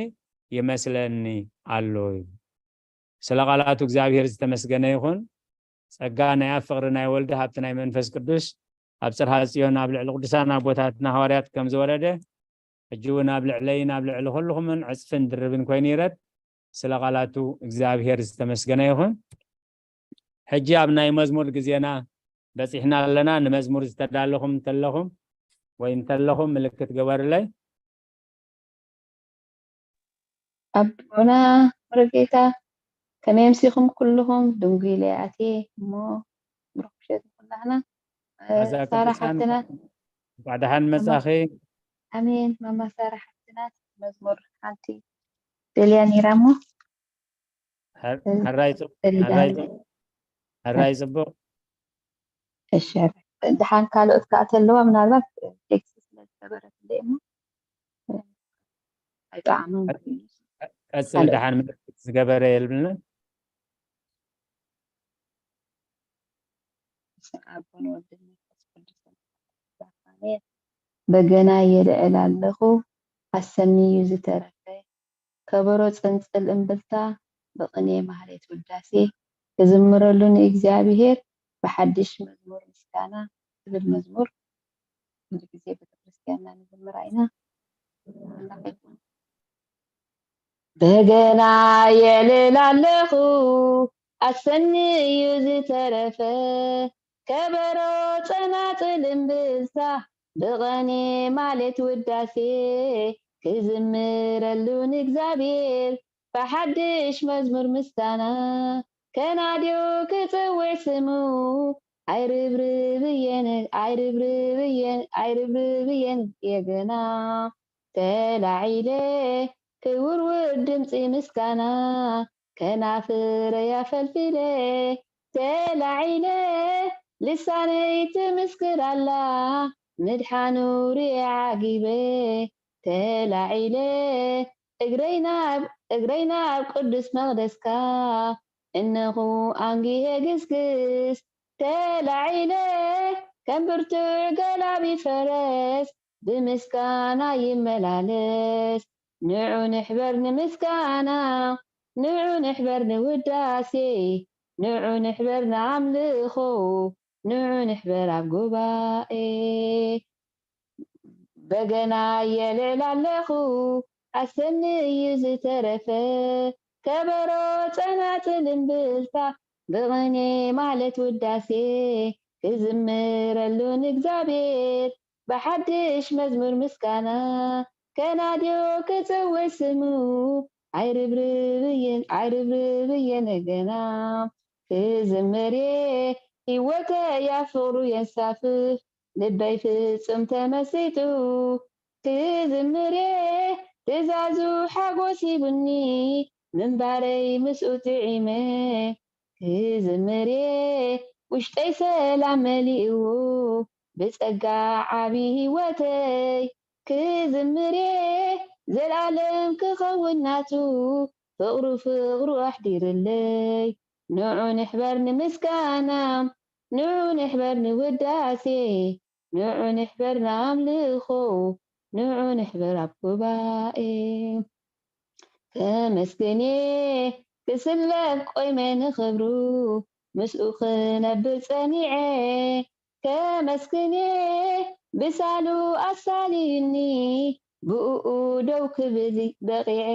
ይመስለኒ ኣሎ እዩ። ስለ ቃላቱ እግዚኣብሔር ዝተመስገነ ይኹን። ጸጋ ናይ ኣብ ፍቕሪ ናይ ወልዲ ሃብቲ ናይ መንፈስ ቅዱስ ኣብ ጽርሃ ጽዮን ኣብ ልዕሊ ቅዱሳን ኣቦታትና ሃዋርያት ከም ዝወረደ ሕጂ እውን ኣብ ልዕለይን ኣብ ልዕሊ ኩልኹምን ዕጽፍን ድርብን ኮይኑ ይረድ። ስለ ቃላቱ እግዚኣብሔር ዝተመስገነ ይኹን። ሕጂ ኣብ ናይ መዝሙር ግዜና በጺሕና ኣለና። ንመዝሙር ዝተዳለኹም እንተለኹም ወይ እንተለኹም ምልክት ገበርለይ። ኣቦና ሙሉጌታ ከመይ ኣምሲኹም ኩልኹም? ድንጉይ ኢለ ኣትየ እሞ ብሩኽ ምሸት ንኹላህና። ሳራ ሓፍትና እንኳዕ ደሓን መጻኺ። ኣሜን። ማማ ሳራ ሓፍትና መዝሙር ሓንቲ ደልያ ነይራ እሞ ሕራይ ጽቡቕ። ሕራይ ጽቡቕ። እሺ ደሓን ካልኦት ከዓ ተለዋ ምናልባት ቴክስት ስለ ዝገበረት እንደ እሞ ኣይጠዓመን። ቀጽሊ። ደሓን ምልክት ዝገበረ የልብልን። ኣቦን ወልድን መንፈስ ቅዱስን ኣሜን። በገና የልዕል ኣለኹ ኣሰኒ እዩ ዝተረፈ ከበሮ ጽንጽል እምብልታ ብቕኔ ማህሌት ውዳሴ ክዝምረሉ ንእግዚኣብሔር ብሓድሽ መዝሙር ምስጋና ዝብል መዝሙር ኩሉ ግዜ ቤተክርስትያንና ንዝምራ ኢና። በገና የልል ኣለኹ ኣሰኒ እዩ ዝተረፈ ከበሮ ጸናጽል እምብልታ ብቐኔ ማሌት ውዳሴ ክዝምረሉ ንእግዚኣብሔር ብሓድሽ መዝሙር ምስጋና ከናድዮ ክጽውዕ ስሙ ኣይርብርብየን ኣይርብርብየን ኣይርብርብየን የገና ተላዒለ ክውርውር ድምፂ ምስጋና ከናፍረይ ኣፈልፊለ ተላዒለ ልሳነይ ትምስክር ኣላ ምድሓኑ ርየ ዓጊበ ተላዒለ እግረይ ናብ እግረይ ናብ ቅዱስ መቕደስካ እነኹ ኣንጊሄ ግስግስ ተላዒለ ከም ብርቱዕ ገላቢ ፈረስ ብምስጋና ይመላለስ ንዑ ንሕበር ንምስጋና ንዑ ንሕበር ንውዳሴ ንዑ ንሕበር ንኣምልኾ ንዑ ንሕበር ኣብ ጉባኤ በገና የልዕል ኣለኹ ኣሰኒ እዩ ዝተረፈ ከበሮ ጸናጽል እምብልታ ብቕኔ ማለት ውዳሴ ክዝምረሉ ንእግዚኣብሔር ብሓድሽ መዝሙር ምስጋና ከናድዮ ክጽውዕ ስሙ ኣይርብርብየን ኣይርብርብየን ገና ክዝምር እየ ህይወተይ ኣብ ፍቕሩ የንሳፍፍ ልበይ ፍጹም ተመሲጡ ክዝምር እየ ትእዛዙ ሓጎስ ሂቡኒ ምንባረይ ምስኡ ጥዒመ ክዝምር እየ ውሽጠይ ሰላም መሊእዎ ብጸጋ ዓቢ ህይወተይ ክዝምር እየ ዘልኣለም ክኸውን ናቱ ፍቕሩ ፍቕሩ ኣሕዲርለይ ንዑ ንሕበር ንምስጋና ንዑ ንሕበር ንውዳሴ ንዑ ንሕበር ንኣምልኾ ንዑ ንሕበር ኣብ ጉባኤ ከመስግን እየ ክስለፍ ቆይመ ንኽብሩ ምስኡ ክነብር ጸኒዐ ከመስግን እየ ብሳሉ ኣሳልዩኒ ብእኡ ደው ክብል በቒዐ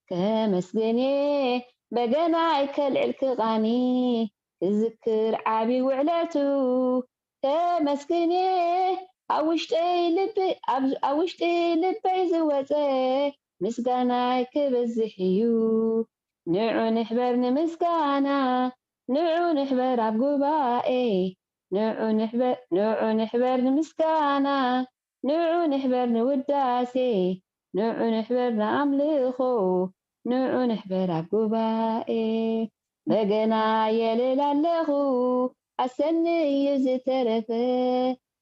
ከመስግን እየ በገናይ ከልዕል ክቓኒ ክዝክር ዓቢ ውዕለቱ ከመስግን እየ ኣብ ውሽጠይ ልቢ ኣብ ውሽጢ ልበይ ዝወፀ ምስጋናይ ክበዝሕ እዩ ንዑ ንሕበር ንምስጋና ንዑ ንሕበር ኣብ ጉባኤ ንዑ ንሕበር ንምስጋና ንዑ ንሕበር ንውዳሴ ንዑ ንሕበር ንኣምልኾ ንዑ ንሕበር ኣብ ጉባኤ በገና የልል ኣለኹ ኣሰኒ እዩ ዝተረፈ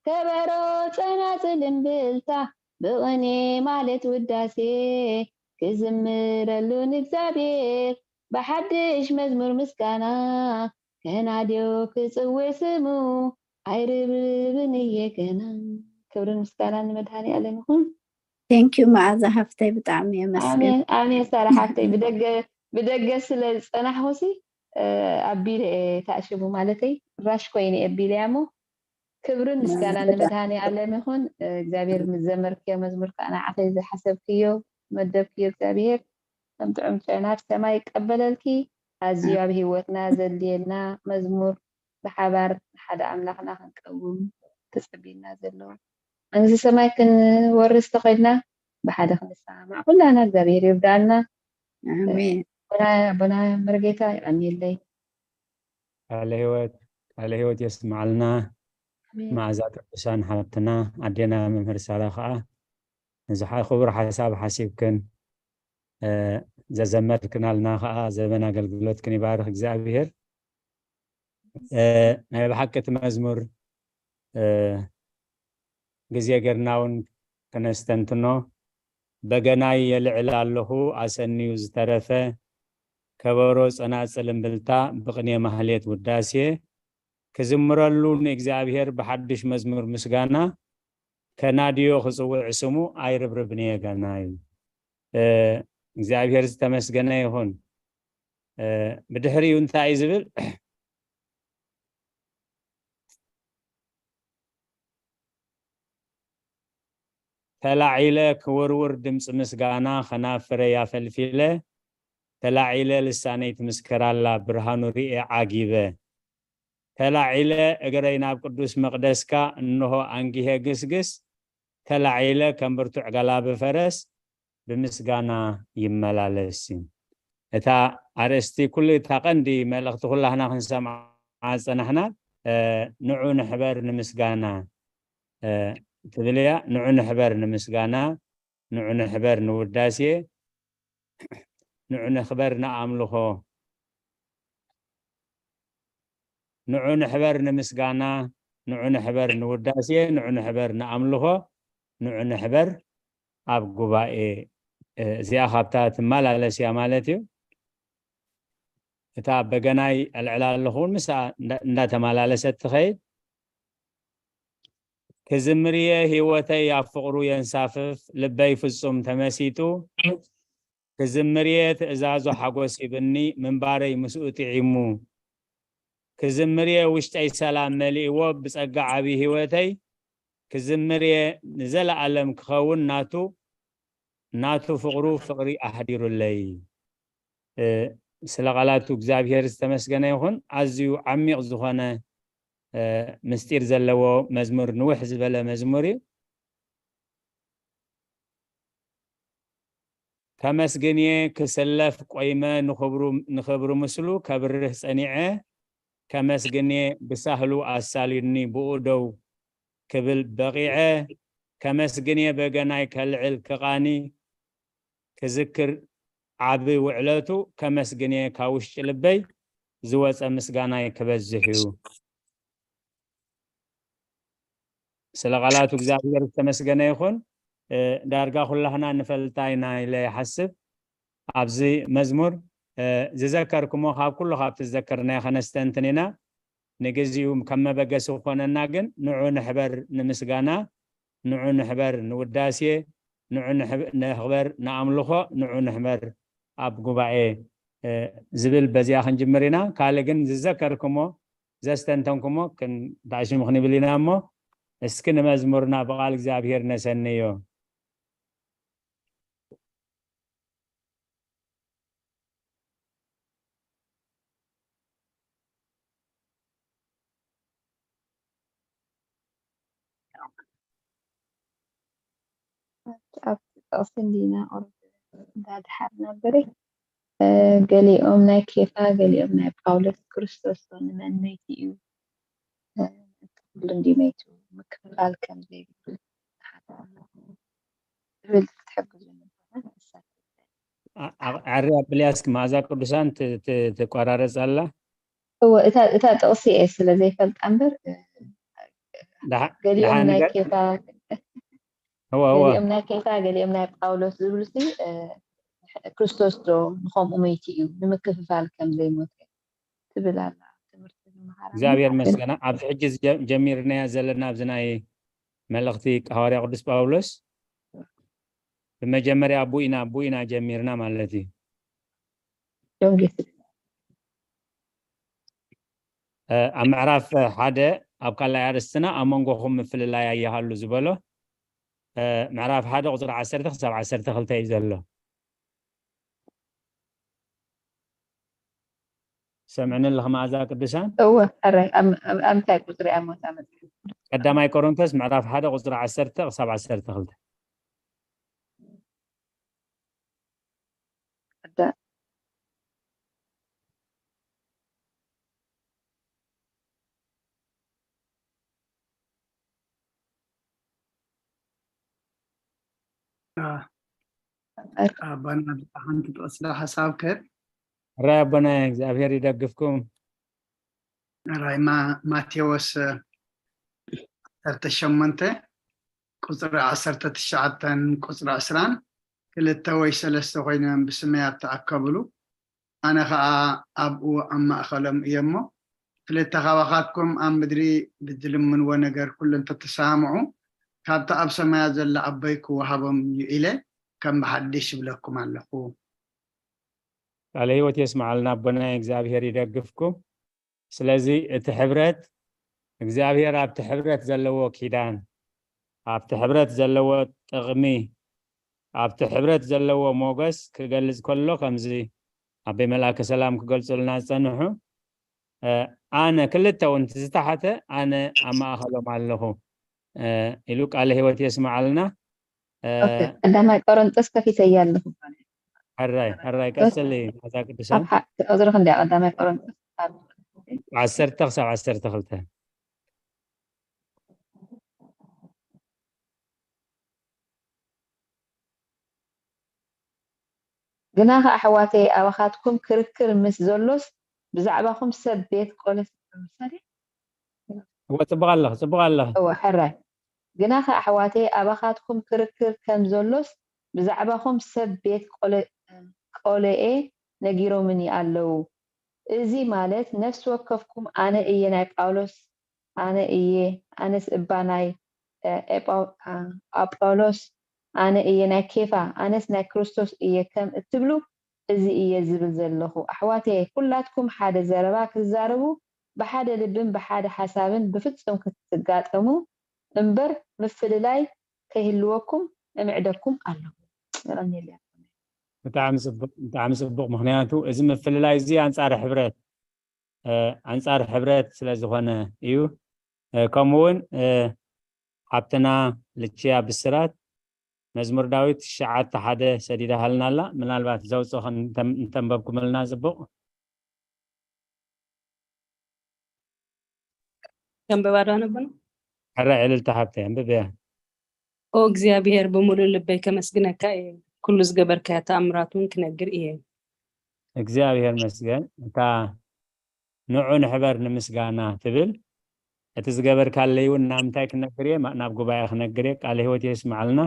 ከበሮ ጸናጽል እምብልታ ብቕኔ ማለት ውዳሴ ክዝምረሉ ንእግዚኣብሔር ብሓድሽ መዝሙር ምስጋና ከናድዮ ክጽውዕ ስሙ ኣይርብርብን እየ ገና። ክብርን ምስጋናን ንመድሃኒ ኣለም ይኹን። ቴንኪዩ መኣዛ ሃፍተይ ብጣዕሚ የመስግን። ኣሜን ኣሜን ሳራ ሓፍተይ ብደገ ብደገ ስለ ዝጸናሕኩሲ ኣቢለ እየ ታእሽቡ ማለተይ ራሽ ኮይነ ኣቢለ እያ እሞ ክብርን ምስጋና ንመድሃኒ ኣለም ይኹን። እግዚኣብሔር ምስ ዘመርክዮ መዝሙር ከዓ ንዓኸይ ዝሓሰብክዮ መደብክዮ እግዚኣብሔር ከም ጥዑም ጨናት ሰማይ ይቀበለልኪ። ኣዝዩ ኣብ ህይወትና ዘድልየና መዝሙር ብሓባር ንሓደ ኣምላኽና ክንቀውም ተጸቢና ዘሎ መንግስቲ ሰማይ ክንወርስ ተኸድና ብሓደ ክንሰማማዕ ኩላና እግዚኣብሔር ይርዳና። ኣሜን። ኣቦና መርጌታ ይቀንየለይ። ቃለ ህይወት ቃለ ህይወት የስምዓልና። መዓዛ ቅዱሳን ሓብትና ኣዴና መምህር ሳራ ከዓ ነዚ ክቡር ሓሳብ ሓሲብክን ዘዘመርክናልና ከዓ ዘበን ኣገልግሎትክን ይባርክ እግዚኣብሔር። ናይ ብሓቂ እቲ መዝሙር ግዜ ገርና እውን ክነስተንትኖ በገናይ የልዕል ኣለኹ ኣሰንዩ ዝተረፈ ከበሮ ጸናጽል እምብልታ ብቕኔ ማህሌት ውዳሴ ክዝምረሉ ንእግዚኣብሔር ብሓድሽ መዝሙር ምስጋና ከናድዮ ክጽውዕ ስሙ ኣይርብርብን እየ ገና እዩ። እግዚኣብሔር ዝተመስገነ ይኹን። ብድሕሪኡ እንታይ እዩ ዝብል? ተላዒለ ክውርውር ድምፂ ምስጋና ኸናፍረይ ኣፈልፊለ ተላዒለ ልሳነይ ትምስክር ኣላ ብርሃኑ ርኤ ዓጊበ ተላዒለ እግረይ ናብ ቅዱስ መቕደስካ እንሆ ኣንጊሄ ግስግስ ተላዒለ ከም ብርቱዕ ጋላቢ ፈረስ ብምስጋና ይመላለስ እዩ። እታ ኣርእስቲ ኩሉ እታ ቀንዲ መልእኽቲ ኩላህና ክንሰምዓ ዝጸናሕና ንዑ ንሕበር ንምስጋና ትብል እያ። ንዑ ንሕበር ንምስጋና፣ ንዑ ንሕበር ንውዳሴ፣ ንዑ ንሕበር ንኣምልኾ፣ ንዑ ንሕበር ንምስጋና፣ ንዑ ንሕበር ንውዳሴ፣ ንዑ ንሕበር ንኣምልኾ፣ ንዑ ንሕበር ኣብ ጉባኤ እዚኣ ካብታ ትመላለስ እያ ማለት እዩ። እታ በገናይ ኣልዕላ ኣለኹ እውን ምስኣ እንዳተመላለሰት ትኸይድ። ክዝምርየ ህይወተይ ኣብ ፍቕሩ የንሳፍፍ ልበይ ፍጹም ተመሲጡ ክዝምርየ ትእዛዙ ሓጎስ ሂብኒ ምንባረይ ምስኡ ጥዒሙ ክዝምርየ ውሽጠይ ሰላም መሊእዎ ብጸጋ ዓቢ ህይወተይ ክዝምርየ ንዘለኣለም ክኸውን ናቱ ናቱ ፍቕሩ ፍቕሪ ኣሕዲሩለይ። ስለ ቃላቱ እግዚኣብሔር ዝተመስገነ ይኹን። ኣዝዩ ዓሚቕ ዝኾነ ምስጢር ዘለዎ መዝሙር፣ ንውሕ ዝበለ መዝሙር እዩ። ከመስግንየ ክስለፍ ቆይመ ንኽብሩ ምስሉ ከብርህ ጸኒዐ። ከመስግንየ ብሳህሉ ኣሳልዩኒ ብኡ ደው ክብል በቒዐ። ከመስግንየ በገናይ ከልዕል ክቓኒ ክዝክር ዓቢ ውዕለቱ ከመስግን እየ፣ ካብ ውሽጢ ልበይ ዝወጸ ምስጋናይ ክበዝሕ እዩ። ስለ ቃላቱ እግዚኣብሔር ዝተመስገነ ይኹን። እ፣ ዳርጋ ኩላህና ንፈልጣ ኢና ኢለ ይሓስብ። ኣብዚ መዝሙር፣ እ፣ ዝዘከርኩሞ ካብ ኩሉ ካብቲ ዝዘከርናዮ ከነስተንትን ኢና። ንግዚኡ ከም መበገሲ ክኾነና ግን ንዑ ንሕበር ንምስጋና፣ ንዑ ንሕበር ንውዳሴ፣ ንዑ ንሕብ-፣ ንኽበር ንኣምልኾ፣ ንዑ ንሕበር ኣብ ጉባኤ፣ እ፣ ዝብል በዚኣ ክንጅምር ኢና። ካልእ ግን ዝዘከርኩሞ ዘስተንተንኩሞ ክን-፣ እንታይ ሽሙ ክንብል ኢና እሞ፣ እስኪ ንመዝሙርና ብቓል እግዚኣብሔር ነሰንዮ። ኣብቲ ጥቕሲ እንዲና ቁሩብ እንዳ ድሓር ነበር። እ፣ ገሊኦም ናይ ኬፋ፣ ገሊኦም ናይ ጳውሎስ፣ ክርስቶስ ዶ ንመን መይቱ እዩ? እ፣ እቲ ኩሉ እንዲ መይቱ ምክፍፋል ከም ዘይብሉ ዝብል ክትሕግዙ ንበና። ዓ-፣ ዓ-፣ ዓሪ ኣብልያ እስኪ፣ መኣዛ ቅዱሳን ት-፣ ት-፣ ትቆራረጽ ኣላ። እወ፣ እታ፣ እታ ጥቕሲ እየ ስለ ዘይፈልጣ እምበር፣ እ፣ ደሓ-፣ ገሊኦም ደሓን ናይ ነገር። ኬፋ፣ እወ፣ እወ። ገሊኦም ናይ ኬፋ፣ ገሊኦም ናይ ጳውሎስ ዝብሉሲ፣ እ፣ ክርስቶስ ዶ ንኸምኡ መይቲ እዩ፣ ንምክፍፋል ከም ዘይሞተ ትብል ኣላ ትምህርቲ ንመሃር። እግዚኣብሔር መስገና። ኣብዚ ሕጂ ዝጀ-፣ ጀሚርናያ ዘለና ኣብዚ ናይ መልእኽቲ ሃዋርያ ቅዱስ ጳውሎስ ብመጀመርያ ኣቡ ኢና፣ ኣቡ ኢና ጀሚርና ማለት እዩ። ዶንጌ እ፣ ኣብ ምዕራፍ ሓደ ኣብ ካልኣይ ኣርእስትና ኣብ መንጎኹም ምፍልላይ ኣይሃሉ ዝበሎ፣ እ፣ ምዕራፍ ሓደ ቁጽሪ ዓሰርተ ክሳብ ዓሰርተ ክልተ እዩ ዘሎ። ሰምዕኒ ኣለኺ መኣዛ ቅዱሳን? እወ፣ ሕራይ። ኣብ፣ ኣብ፣ ኣብ እንታይ ቁጽሪ እያ እሞ እታ መጽሓፍ? ቀዳማይ ቆሮንቶስ ምዕራፍ ሓደ ቁጽሪ ዓሰርተ ክሳብ ዓሰርተ ክልተ። ቀዳ-፣ ኣ፣ ኣባና ሓንቲ ጥቕሲ ሓሳብ ከ? ሕራይ ኣቦና፣ እግዚኣብሔር ይደግፍኩም። ሕራይ ማ-፣ ማቴዎስ፣ እ፣ ዓሰርተ ሸሞንተ ቁጽሪ ዓሰርተ ትሽዓተን ቁጽሪ ዕስራን፣ ክልተ ወይ ሰለስተ ኮይኖም ብስመይ ኣብ ተኣከብሉ፣ ኣነ ኸኣ ኣብኡ ኣብ ማእከሎም እየ እሞ፣ ክልተ ካባኻትኩም ኣብ ምድሪ ብትልምንዎ ነገር ኩሉ እንተተሰማምዑ፣ ካብቲ ኣብ ሰማያት ዘሎ ኣቦይ ክወሃቦም እዩ ኢለ ከም ብሓድሽ እብለኩም ኣለኹ። ቃለ ህይወት የስምዓልና ኣቦና፣ እግዚኣብሔር ይደግፍኩም። ስለዚ እቲ ሕብረት፣ እግዚኣብሔር ኣብቲ ሕብረት ዘለዎ ኪዳን፣ ኣብቲ ሕብረት ዘለዎ ጥቕሚ፣ ኣብቲ ሕብረት ዘለዎ ሞገስ ክገልጽ ከሎ ከምዚ ኣቦይ መልኣከ ሰላም ክገልጹልና ዝጸንሑ፣ እ፣ ኣነ ክልተ እውን ዝተሓተ ኣነ ኣብ ማእከሎም ኣለኹ፣ እ፣ ኢሉ ቃለ ህይወት የስምዓልና። እ፣ ኦኬ፣ ቀዳማይ ቆሮንጦስ ከፊተያ ኣለኹ። ሕራይ፣ ሕራይ፣ ቆሮንጦስ ቀጽሊ፣ መሓዛ ቅዱሳን። ኣብ ሓ-፣ ቁጽሪ ክንደይ ቀዳማይ ቆሮንጦስ? ኣብ ዓሰርተ ክሳብ ዓሰርተ ክልተ። ግናኸ ኣሕዋተይ፣ ኣባኻትኩም ክርክር ምስ ዘሎስ፣ ብዛዕባኹም ሰብ ቤት ቆለ-፣ እወ፣ ጽቡቕ ኣለኺ፣ ጽቡቕ ኣለኺ። እወ፣ ሕራይ። ግናኸ ኣሕዋተይ፣ ኣባኻትኩም ክርክር ከም ዘሎስ፣ ብዛዕባኹም ሰብ ቤት ቆለ-፣ ቆለኤ ነጊሮምኒ ኣለዉ። እዚ ማለት፣ ነፍሲ ወከፍኩም፣ ኣነ እየ ናይ ጳውሎስ፣ ኣነ እየ፣ ኣነስ እባ ናይ፣ እ፣ ኤጳው-፣ እ፣ ኣጳውሎስ፣ ኣነ እየ ናይ ኬፋ፣ ኣነስ ናይ ክርስቶስ እየ ከም እትብሉ፣ እዚ እየ ዝብል ዘለኹ። ኣሕዋተየ፣ ኩላትኩም ሓደ ዘረባ ክትዛረቡ፣ ብሓደ ልብን ብሓደ ሓሳብን ብፍጹም ክትጋጠሙ እምበር፣ ምፍልላይ ከይህልወኩም እምዕደኩም ኣለኹ። የቐንየለይ። ብጣዕሚ ጽቡቕ፣ ብጣዕሚ ጽቡቕ። ምኽንያቱ እዚ ምፍልላይ እዚ ኣንጻር ሕብረት፣ እ፣ ኣንጻር ሕብረት ስለ ዝኾነ እዩ። እ፣ ከምኡ እውን፣ እ፣ ሓብትና ልችያ ብስራት መዝሙር ዳዊት ትሽዓተ ሓደ ሰዲዳሃልና ኣላ። ምናልባት ዘውፅኦ ከን-፣ እንተም-፣ እንተንበብኩምልና ጽቡቕ። ከንብባ ዶ ኣነብና? ሕራይ ዕልልታ ሓብተይ፣ ኣንብብያ። ኦ እግዚኣብሔር፣ ብምሉእ ልበይ ከመስግነካ እየ። ኩሉ ዝገበርካዮ ተኣምራት እውን ክነግር እየ። እግዚኣብሔር መስገን። እታ ንዑ ንሕበር ንምስጋና ትብል፣ እቲ ዝገበርካለይ እውን ናብ ምንታይ ክነግር እየ? ናብ ጉባኤ ክነግር እየ። ቃለ ህይወት የስማዓልና።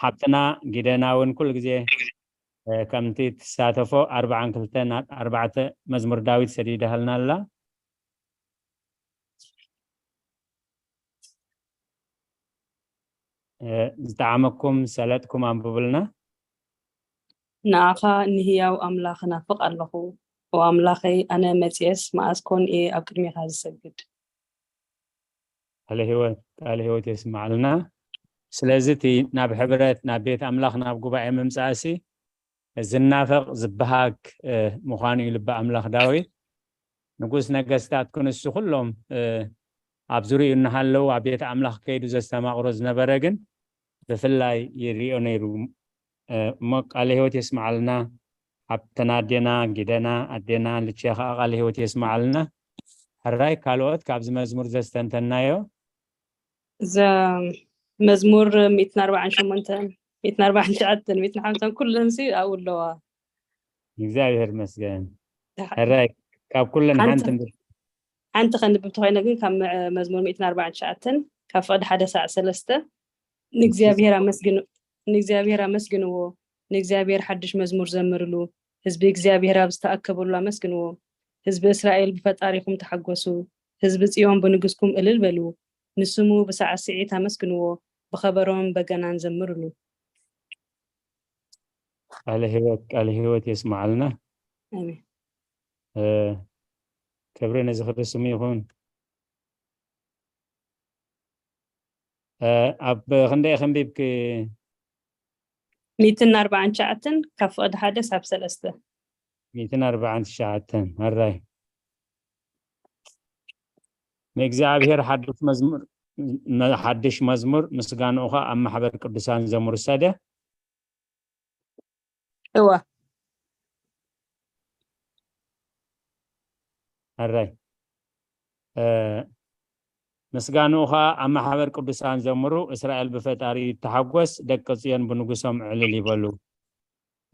ሓብትና ጊደና እውን ኩሉ ግዜ ከምቲ ትሳተፎ ኣርባዓን ክልተን ኣርባዕተ መዝሙር ዳዊት ሰዲዳሃልና ኣላ። ዝጠዓመኩም ሰለጥኩም ኣንብቡልና። ንኣኻ ንህያው ኣምላኽ ናፍቕ ኣለኹ። ኦ ኣምላኸይ፣ ኣነ መጺኤስ መኣስ ኮን እየ ኣብ ቅድሜኻ ዝሰግድ? ቃለ ህይወት ቃለ ህይወት የስማዓልና። ስለዚ እቲ ናብ ሕብረት ናብ ቤት ኣምላኽ ናብ ጉባኤ ምምጻእሲ ዝናፈቕ ዝበሃግ ምዃኑ እዩ ልቢ ኣምላኽ ዳዊት። ንጉስ ነገስታት ክንሱ ኩሎም ኣብ ዙሪኡ እናሃለዉ ኣብ ቤት ኣምላኽ ከይዱ ዘስተማቕሮ ዝነበረ ግን ብፍላይ ይሪኦ ነይሩ። እሞ ቃለ ህይወት የስማዓልና። ሓብትና ኣዴና ጊደና ኣዴና ልቼ ከዓ ቃለ ህይወት የስማዓልና። ሕራይ ካልኦት ካብዚ መዝሙር ዘስተንተናዮ እዛ መዝሙር ሚእትን ኣርባዓን ሸሞንተን ሚእትን ኣርባዓን ትሽዓተን ሚእትን ሓምሳን ኩለን ሲ ኣብኡ ኣለዋ። እግዚኣብሔር ይመስገን። ሕራይ ካብ ኩለን ሓንቲ ሓንቲ ከንብብ ተኮይነ ግን ካብ መ- መዝሙር ሚእትን ኣርባዓን ትሽዓተን ካብ ፍቕዲ ሓደ ሳዕ ሰለስተ ንእግዚኣብሔር ኣመስግን ንእግዚኣብሔር ኣመስግንዎ፣ ንእግዚኣብሔር ሓድሽ መዝሙር ዘምርሉ፣ ህዝቢ እግዚኣብሔር ኣብ ዝተኣከበሉ ኣመስግንዎ። ህዝቢ እስራኤል ብፈጣሪኹም ተሓጎሱ፣ ህዝቢ ጽዮን ብንጉስኩም እልል በሉ። ንስሙ ብሳዕስዒት ኣመስግንዎ፣ ብኸበሮን በገናን ዘምርሉ። ቃለ ህይወት ቃለ ህይወት የስማዓልና። ኣሜን። ክብሪ ነዚ ክብሪ ስሙ ይኹን። ኣብ ክንደይ ከንቢብኪ? ሚእትን ኣርባዓን ትሽዓተን ካብ ፍቕዲ ሓደ ሳብ ሰለስተ። ሚእትን ኣርባዓን ትሽዓተን ኣራይ ንእግዚኣብሔር ሓድሽ መዝሙር ሓድሽ መዝሙር ምስጋንኡ ኸዓ ኣብ ማሕበር ቅዱሳን ዘምሩ ሰደ እወ ኣራይ ምስጋንኡ ኸዓ ኣብ ማሕበር ቅዱሳን ዘምሩ። እስራኤል ብፈጣሪ ይተሓጎስ፣ ደቂ ጽዮን ብንጉሶም ዕልል ይበሉ።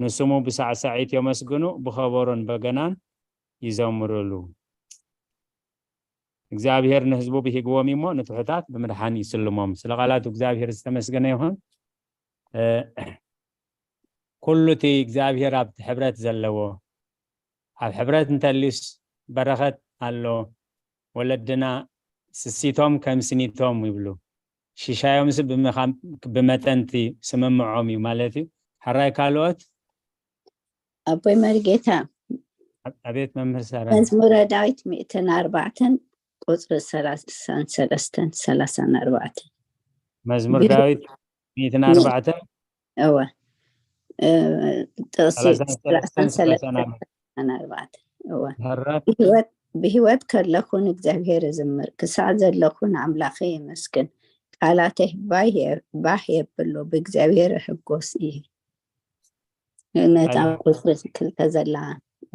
ንስሙ ብሳዕሳዒት የመስግኑ፣ ብኸበሮን በገናን ይዘምሩሉ። እግዚኣብሔር ንህዝቡ ብሂግዎም እሞ ንትሑታት ብምድሓን ይስልሞም። ስለ ቃላቱ እግዚኣብሔር ዝተመስገነ ይኹን። ኩሉ እቲ እግዚኣብሔር ኣብቲ ሕብረት ዘለዎ ኣብ ሕብረት እንተልዩስ በረኸት ኣሎ። ወለድና ስሲቶም ከም ስኒቶም ይብሉ። ሽሻዮምስ ብመጠንቲ ስምምዖም እዩ ማለት እዩ። ሕራይ ካልኦት ኣቦይ መርጌታ ኣቤት መምህር ሰራ መዝሙረ ዳዊት ሚእትን ኣርባዕተን ቁፅሪ ሰላሳን ሰለስተን ሰላሳን ኣርባዕተን መዝሙር ዳዊት ሚእትን ኣርባዕተን እወ ጥቕሲ ሰላሳን ሰለስተን ሰላሳን ኣርባዕተን እወ ብህይወት ከለኹ ንእግዚኣብሔር እዝምር ክሳዕ ዘለኹ ንኣምላኸ የመስግን ቃላተይ ባህ የብሎ ብእግዚኣብሔር እሕጎስ እየ ነታ ቁፅሪ ክልተ ዘላ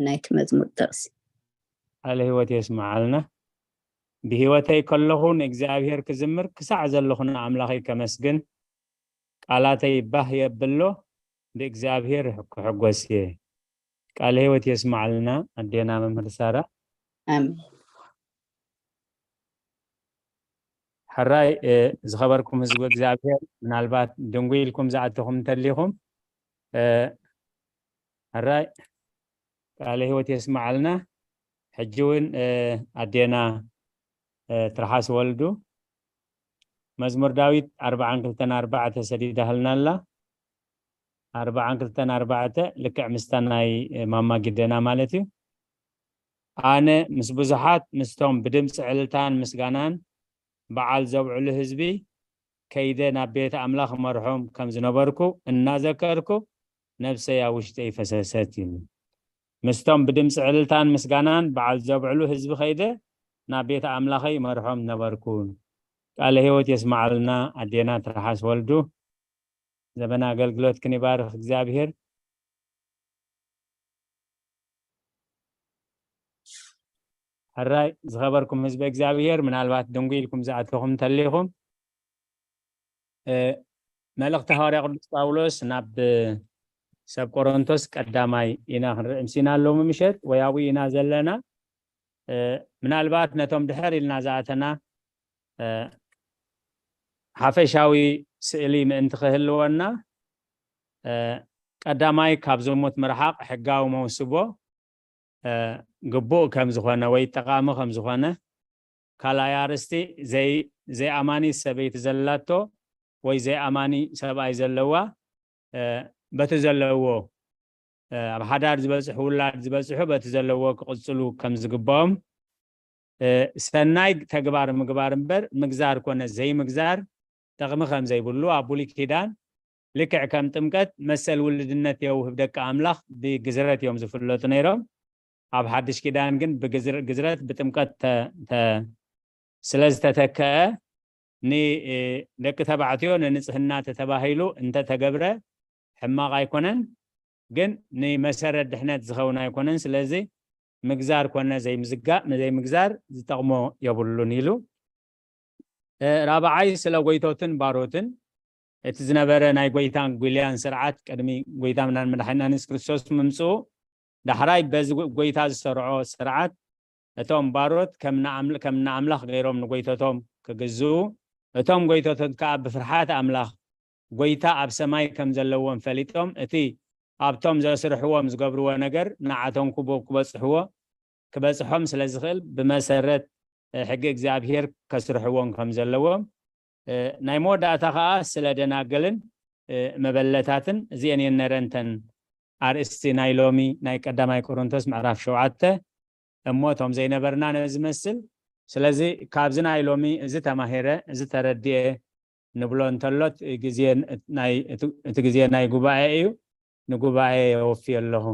ናይቲ መዝሙር ጥቕሲ ቃለ ህይወት የስምዓልና። ብህይወተይ ከለኹ ንእግዚኣብሔር ክዝምር ክሳዕ ዘለኹ ንኣምላኸይ ከመስግን ቃላተይ ባህ የብሎ ብእግዚኣብሔር ክሕጎስ እየ። ቃለ ህይወት የስምዓልና ኣዴና መምህር ሳራ። ኣሜን። ሕራይ ዝኸበርኩም ህዝቢ እግዚኣብሔር ምናልባት ድንጉ ኢልኩም ዝኣተኹም እንተሊኹም ሕራይ ቃለ ህይወት የስምዓልና። ሕጂ እውን ኣዴና ትርሓስ ወልዱ መዝሙር ዳዊት ኣርባዓን ክልተን ኣርባዕተ ሰዲዳህልና ኣላ። ኣርባዓን ክልተን ኣርባዕተ ልክዕ ምስታ ናይ ማማ ግደና ማለት እዩ። ኣነ ምስ ብዙሓት ምስቶም ብድምፂ ዕልልታን ምስጋናን በዓል ዘብዕሉ ህዝቢ ከይደ ናብ ቤት ኣምላኽ መርሖም ከም ዝነበርኩ እናዘከርኩ ነብሰይ ኣብ ውሽጠይ ፈሰሰት እዩ። ምስቶም ብድምፂ ዕልልታን ምስጋናን በዓል ዘብዕሉ ህዝቢ ከይደ ናብ ቤት ኣምላኸይ መርሖም ነበርኩ። ቃለ ህይወት የስማዓልና ኣዴና ትርሓስ ወልዱ። ዘመን ኣገልግሎትክን ይባርኽ እግዚኣብሔር። ሕራይ ዝኸበርኩም ህዝቢ እግዚኣብሔር ምናልባት ድንጉ ኢልኩም ዝኣተኹም እንተሊኹም መልእኽቲ ሃዋርያ ቅዱስ ጳውሎስ ናብ ሰብ ቆሮንቶስ ቀዳማይ ኢና ክንርኢ ምሲና ሎሚ ምሸት፣ ወይ ኣብኡ ኢና ዘለና። እ፣ ምናልባት ነቶም ድሕር ኢልና ዝኣተና፣ እ፣ ሓፈሻዊ ስእሊ ምእንቲ ክህልወና፣ እ፣ ቀዳማይ ካብ ዝሙት ምርሓቕ ሕጋዊ መውስቦ፣ እ፣ ግቡእ ከም ዝኾነ ወይ ጠቓሚ ከም ዝኾነ፣ ካልኣይ ኣርእስቲ ዘይ-፣ ዘይኣማኒት ሰበይቲ ዘላቶ ወይ ዘይኣማኒ ሰብኣይ ዘለዋ፣ እ፣ በቲ ዘለዎ፣ እ፣ ኣብ ሓዳር ዝበጽሑ ውላድ ዝበጽሑ በቲ ዘለዎ ክቕጽሉ ከም ዝግባኦም፣ እ፣ ሰናይ ተግባር ምግባር እምበር ምግዛር ኮነ ዘይምግዛር ጥቕሚ ከም ዘይብሉ ኣብ ብሉይ ኪዳን ልክዕ ከም ጥምቀት መሰል ውልድነት የውህብ ደቂ ኣምላኽ ብግዝረት እዮም ዝፍለጡ ነይሮም። ኣብ ሓድሽ ኪዳን ግን ብግዝር-፣ ግዝረት ብጥምቀት ተ-፣ ተ-፣ ስለ ዝተተከአ ን-፣ እ፣ ደቂ ተባዕትዮ ንንጽህና ተተባሂሉ እንተተገብረ ሕማቕ ኣይኮነን፣ ግን ንመሰረት ድሕነት ዝኸውን ኣይኮነን። ስለዚ ምግዛር ኮነ ዘይምዝጋ-፣ ዘይምግዛር ዝጠቕሞ የብሉን ኢሉ። እ፣ ራብዓይ ስለ ጎይቶትን ባሮትን እቲ ዝነበረ ናይ ጎይታን ጉልያን ስርዓት ቅድሚ ጎይታ ምናን መድሓኒና የሱስ ክርስቶስ ምምጽኡ ዳሕራይ በዚ ጎ-፣ ጎይታ ዝሰርዖ ስርዓት እቶም ባሮት ከም ንኣም-፣ ከም ንኣምላኽ ገይሮም ንጎይቶቶም ክግዝኡ፣ እቶም ጎይቶቶም ከኣ ብፍርሓት ኣምላኽ ጎይታ ኣብ ሰማይ ከም ዘለዎም ፈሊጦም፣ እቲ ኣብቶም ዘስርሕዎም ዝገብርዎ ነገር ንዓቶም ክቦ-፣ ክበጽሕዎ፣ ክበጽሖም ስለ ዝኽእል ብመሰረት፣ እ፣ ሕጊ እግዚኣብሔር ከስርሕዎም ከም ዘለዎም፣ እ፣ ናይ መወዳእታ ከኣ ስለ ደናግልን፣ እ፣ መበለታትን እዚኤን እየን ነረንተን ኣርእስቲ ናይ ሎሚ ናይ ቀዳማይ ቆሮንቶስ ምዕራፍ ሸውዓተ። እሞ እቶም ዘይነበርና ነዚ መስል። ስለዚ ካብዚ ናይ ሎሚ እዚ ተማሂረ፣ እዚ ተረዲኤ ንብሎ እንተሎ እቲ ግዜ ናይ፣ እቲ፣ እቲ ግዜ ናይ ጉባኤ እዩ። ንጉባኤ የወፍዮ ኣለኹ።